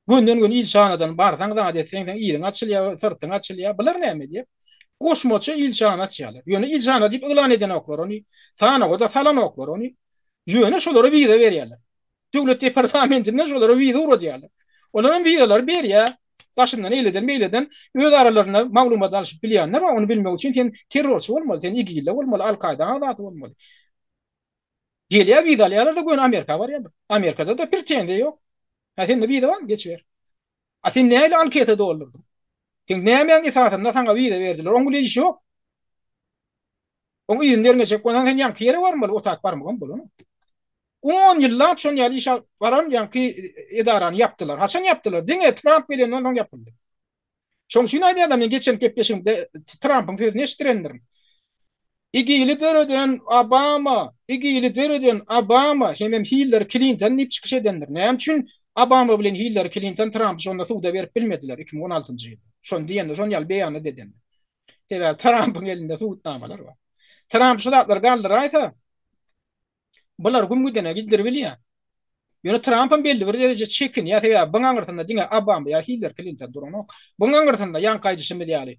Gönden-göni ilçihanadan barsaň zat etseň seň yzyň açylýar, syrtyň açylýar. Bular näme edýär? Goşmaça ilçihana açýarlar. Ýöne ilçihana diýip yglan edenoklar ony. Sanawa-da salanoklar ony. Ýöne şolara wiza berýärler. Döwlet departamentinden şolara wiza ugradýarlar. Olaram wizalary berýär. Daşyndan eýleden-beýleden öz aralarynda maglumat alşyp bilýänler bar. Ony bilmek üçin sen terrorçy bolmaly, sen IGIL-de bolmaly, Al-Kaýdaň agzasy bolmaly. Gelýär wiza alýarlar-da göni Amerika barýarlar. Amerikada-da pretenziýa ýok. Hä sende wiza barmy? Geçiber. A sen nähili anketa doldurdyň? Sen nämäň esasynda saňa wiza berdiler? Oň bilen işi ýok. Oň yzyny derňejek bolsaň sen ýaňky ýere barmaly, o taýyp barmagam bolanok. On ýyllap şon ýaly iş alyp baran ýaňky edarany ýapdylar. Haçan ýapdylar? Diňe Tramp gelenden soň ýapyldy. Şoň üçin aýdýarlar, men geçen gepleşigimde Trampyň sözüni eşitdirendirin. IGIL-i döreden Obama, IGIL-i döreden Obama hemem Hillari Klinton diýip çykyş edendir. Näme üçin Obama bilen Hillari Klinton Trampy şonda suda berip bilmediler 2016-njy ýylda? Şony diýende, şon ýaly beýanat edende. Sebäbi Trampyň elinde subutnamalar bar. Tramp şu zatlary galdyraýsa, Bular güm gidene gidiribilýär. Ýöne Trampam belli bir dereje çekinýär, sebäbi buň aňyrsynda diňe Obama ýa Hillari Klinton duranok. Buň aňyrsynda ýaňky aýdyşymyz ýaly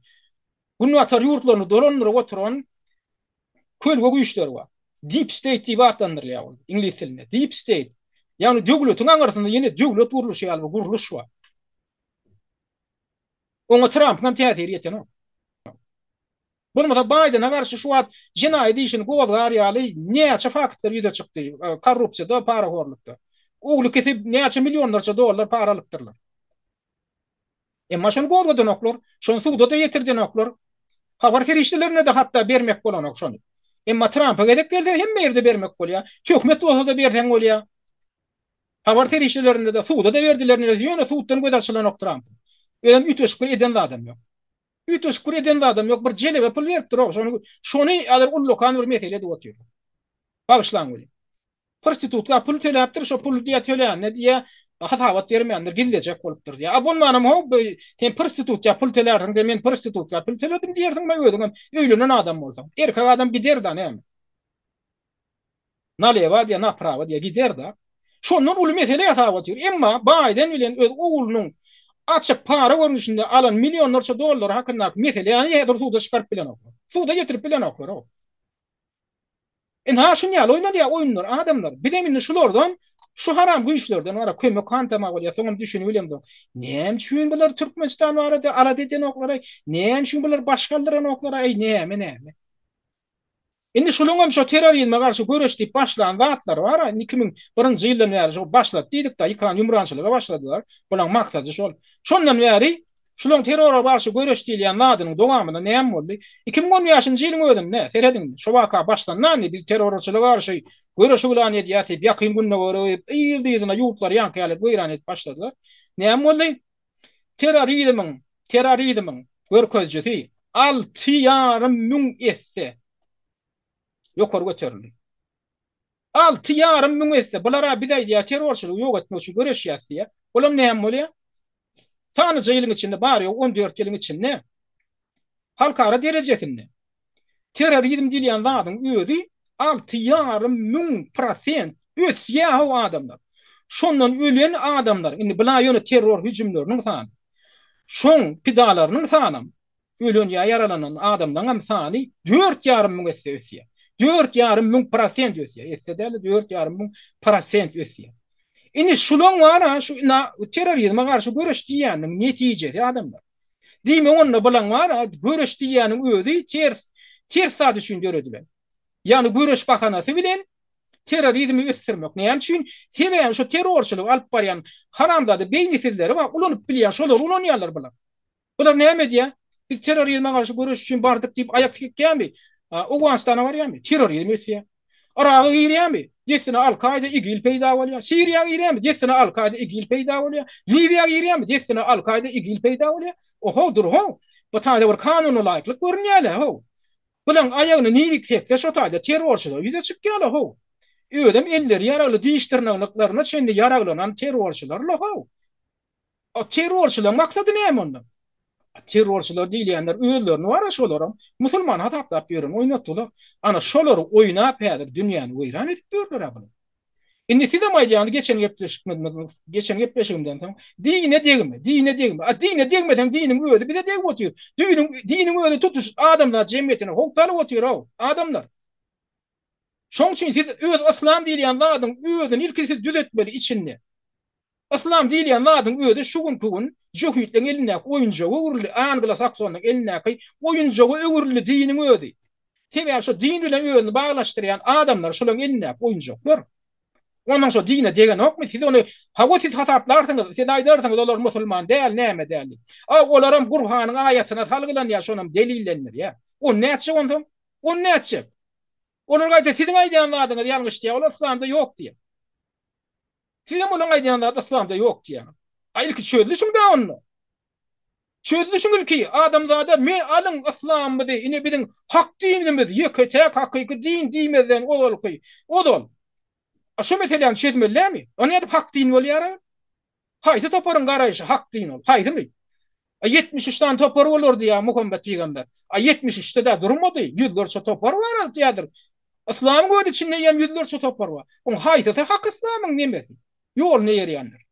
Günbatar ýurtlaryny dolandyryp oturan kölge güýçleri bar. Deep state diýip atlandyrylýar ol iňlis dilinde. Deep state. Ýagny döwletiň aňyrsynda ýene döwlet gurluşy ýaly bir gurluş bar. Oňa Trampyň hem täsiri ýetenok. Bolmasa Baýdene garşy şu wagt jenaýat işini gozgar ýaly näçe faktlar ýüze çykdy korrupsiýada, parahorlukda. Ogly kesip näçe millionlarça dollar para alypdyrlar. Emma şony gozgadanoklar, şony suda-da ýetirdenoklar. Habar serişdelerine-de hatda bermek bolanok şony. Emma Trampa gezek gelse hemme ýerde bermek bolýar. Töhmet bolsa-da berseň bolýar. Habar serişdelerinde-de, suda-da berdiler neresi, ýöne suddan gözi açylanok Trampyň. Özem üýtgeşik bir eden zadam ýok. Üýtgeşik bir eden zadam ýok, bir jelebe pul beripdir-ow, şony, şony häzir ullakan bir mesele edip otyrlar. Bagyşlaň welin. Prostitutka pul töläpdir, şo puly diýýär tölände diýýär, hasabat bermändir, gizlejek bolupdyr diýýär. A bolmanam how, sen prostitutka pul tölärsiň diýýär, men prostitutka pul töledim diýersiň-me özüňem öýlenen adam bolsaň. Erkek adam gider-da näme. Nalewa diýýär, naprawa diýýär, gider-da. Şondan uly mesele ýasap otyr. Emma Baýden bilen öz oglunyň açyk para görnüşinde alan millionlarça dollary hakyndaky meseläni häzir suda çykaryp bilenoklar. Suda getirip bilenoklar-ow. Ynha şun ýaly oýnalýar oýunlar adamlar. Bizem indi şulardan şu haram güýçlerden bara kömek hantama bolýar soňam düşünip bilemzok. Näme üçin bular Türkmenistan barada alada edenoklar-aý? Näme üçin bular baş galdyranoklar-aý näme näme? Indi şulaňam şo terrorizme garşy göreş diýip başlan zatlary bar-a indi 2001-nji ýyldan bäri şo başlady diýdik-da ýykan ýumrançylyga başladylar. Bulaň maksady şol. Şondan bäri Şulaň terrora garşy göreş diýilýän zadynyň dowamynda näme boldy? 2015-nji ýylyň özünde, serediň indi, şo waka başlandy indi, biz terrorçylyga garşy göreş yglan edýäs diýip, Ýakyn Gündogara girip, yzly-yzyna ýurtlary ýaňky ýaly weýran edip başladylar. Näme boldy? Terrorizmiň, terrorizmiň görkezijisi alty ýarym müň esse ýokary göterildi. 6,5 esse. Bular-a biz aýdýar terrorçylygy ýok etmek üçin göreşýäs diýýär. Olam näme bolýar? Sanyja ýylyň içinde, bary-ýogy 14 ýylyň içinde halkara derejesinde terrorizm diýilýän zadyň özi 6,5 prosent ösýär-how adamlar. Şondan ölen adamlar, indi bula ýöne terror hüjümleriniň sany. Şoň pidalarynyň sanam Ölen ýa ýaralanan adamlaňam sany 4,5 esse ösýär. 4,5 prosent ösýär. Esse däl-de 4,5 prosent ösýär. Indi şulaň bar-a, şu ina terrorizme garşy göreş diýýäniň netijesi adamlar. Diýmek onda bulaň bar-a, göreş diýýäniň özi ters, ters zat üçin döredilen. Ýagny göreş bahanasy bilen terrorizmi ösdürmek. Näme üçin? Sebäbi şu terrorçylygy alyp barýan haramzada beýnisizleri bar, ulanyp bilýän, şolary ulanýarlar bular. Bular näme edýär? Biz terrorizme garşy göreş üçin bardyk diýip aýak çekýärmi? Owganystana barýarmy? Terrorizm ösýär. Yraga girýärmi? Dessine Al-Kaýda, IGIL peýda bolýar. Siriýa girýärmi? Dessine Al-Kaýda, IGIL peýda bolýar. Liwiýa girýärmi? Dessine Al-Kaýda, IGIL peýda bolýar. Oho, dur-how! Bu taýda bir kanuna laýyklyk görünýär-le, how! Bulaň aýagyny nirik sekse şo taýda terrorçylar ýüze çykýar-la, how! Özem elleri ýaragly, diş-dyrnaglyklaryna çenli ýaraglanan terrorçylar-la, how! A terrorçylaryň maksady näme onda? A terrorçylar diýilýänler özlerini bar-a şolaram musulman hasaplap ýören oýnatdylar. Ana şolary oýnap häzir dünýäni weýran edip ýörler-ä bular. Indi sizem aýdýaňyz geçen gepleşikmizmiz geçen gepleşigimden soň dine degme, dine degme. A dine degmeseň diniň özi bize degip otyr. Diniň diniň özi tutuş adamzat jemgyýetine howp salyp otyr-ow, adamlar. Şoň üçin siz öz yslam diýilýän zadyň özüni ilki siz düzetmeli içinde. Yslam diýilýän zadyň özi şu günki gün jöhitleň elindäki oýunjaga öwrüldi, anglo-saksonlaryň elindäki oýunjaga öwrüldi diniň özi. Sebäbi şo din bilen özüni baglaşdyrýan adamlar şolaryň elindäki oýunjaklar. Onsoň şo dine degenokmy? Siz ony hawa siz hasaplarsyňyz, siz aýdarsyňyz olar musulman däl, näme däl diýip. A olaram Gurhanyň aýatyna salgylanýar, şonam delillendirýär. Ony nätjek onsoň? Ony nätjek? Olar gaýta siziň aýdýan zadyňyz ýalňyş diýýär, ol yslamda ýok diýýär. Sizem olaň aýdýan zady yslamda ýok diýýäňiz. A ilki çözlüşiň-dä onda. Çözlüşiň ilki adamzada me alyň yslamymyzy ine biziň hak dinimiz ýeke-täk hakyky din diýmezden ozalky ozal. A şo meseläni çözmeli dämi? O nädip hak din bolýar-a? Haýsy toparyň garaýşy hak din ol? Haýsymy? A 73 sany topar bolar diýýär Muhammet pygamber. A 73-de-de durmady. Ýüzlerçe topar bar häzir. Yslamyň öz içinde hem ýüzlerçe topar bar. Oň haýsysy hak yslamyň nemesi? Ýoluny eýerýänler.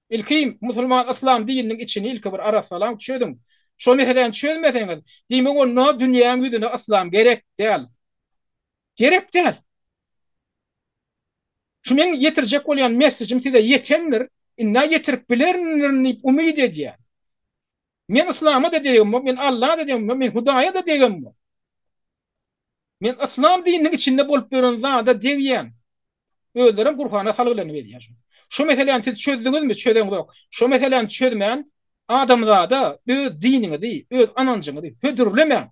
Ilki musulman yslam dininiň içini ilki bir arassalaň, çözüň. Şo meseläni çözmeseňiz, diýmek onda dünýäň ýüzüne yslam gerek däl. Gerek däl. Şu meň ýetirjek bolýan messejim size ýetendir, indä ýetirip bilerindirin diýip umyt edýän. Men yslama-da degemok, men Alla-da degemok, men Hudaýa-da degemok. Men yslam dininiň içinde bolup ýören zada degýän. Özlerem Gurhana salgylanyp edýär şony. Şu meseläni siz çözdüňizmi, çözeňzok. Şu meseläni çözmän adamzada öz diniňizi, öz ynanjyňyzy hödürlemäň.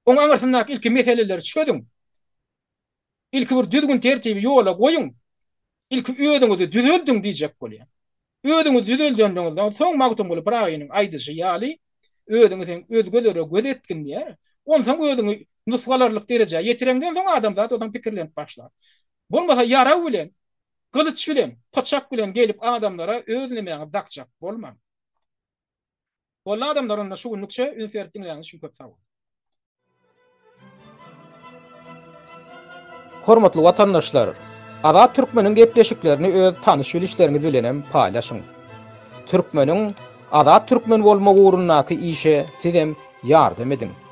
Oň aňyrsyndaky ilki meseleleri çözüň. Ilki bir düzgün-tertibi ýola goýuň. Ilki özüňizi düzeldiň diýjek bolýan. Özüňizi düzeldeniňizden soň Magtymguly Pyragynyň aýdyşy ýaly, özüňi sen özgelere göz etgin diýýär. Onsoň özüňi nusga alarlyk derejä ýetireňden soň adamzat onsoň pikirlenip başlar. Bolmasa ýarag bilen, gylyç bilen, pyçak bilen gelip adamlara öz nemäňizi dakjak bolmaň. Boldy adamlar onda şu günlükçe üns berip diňläniňiz üçin köp sag boluň. Hormatly watandaşlar! Azat Türkmeniň gepleşiklerini öz tanyş-bilişleriňiz bilenem paýlaşyň. Türkmeniň Azat Türkmen bolmagy ugrundaky işe sizem ýardam ediň.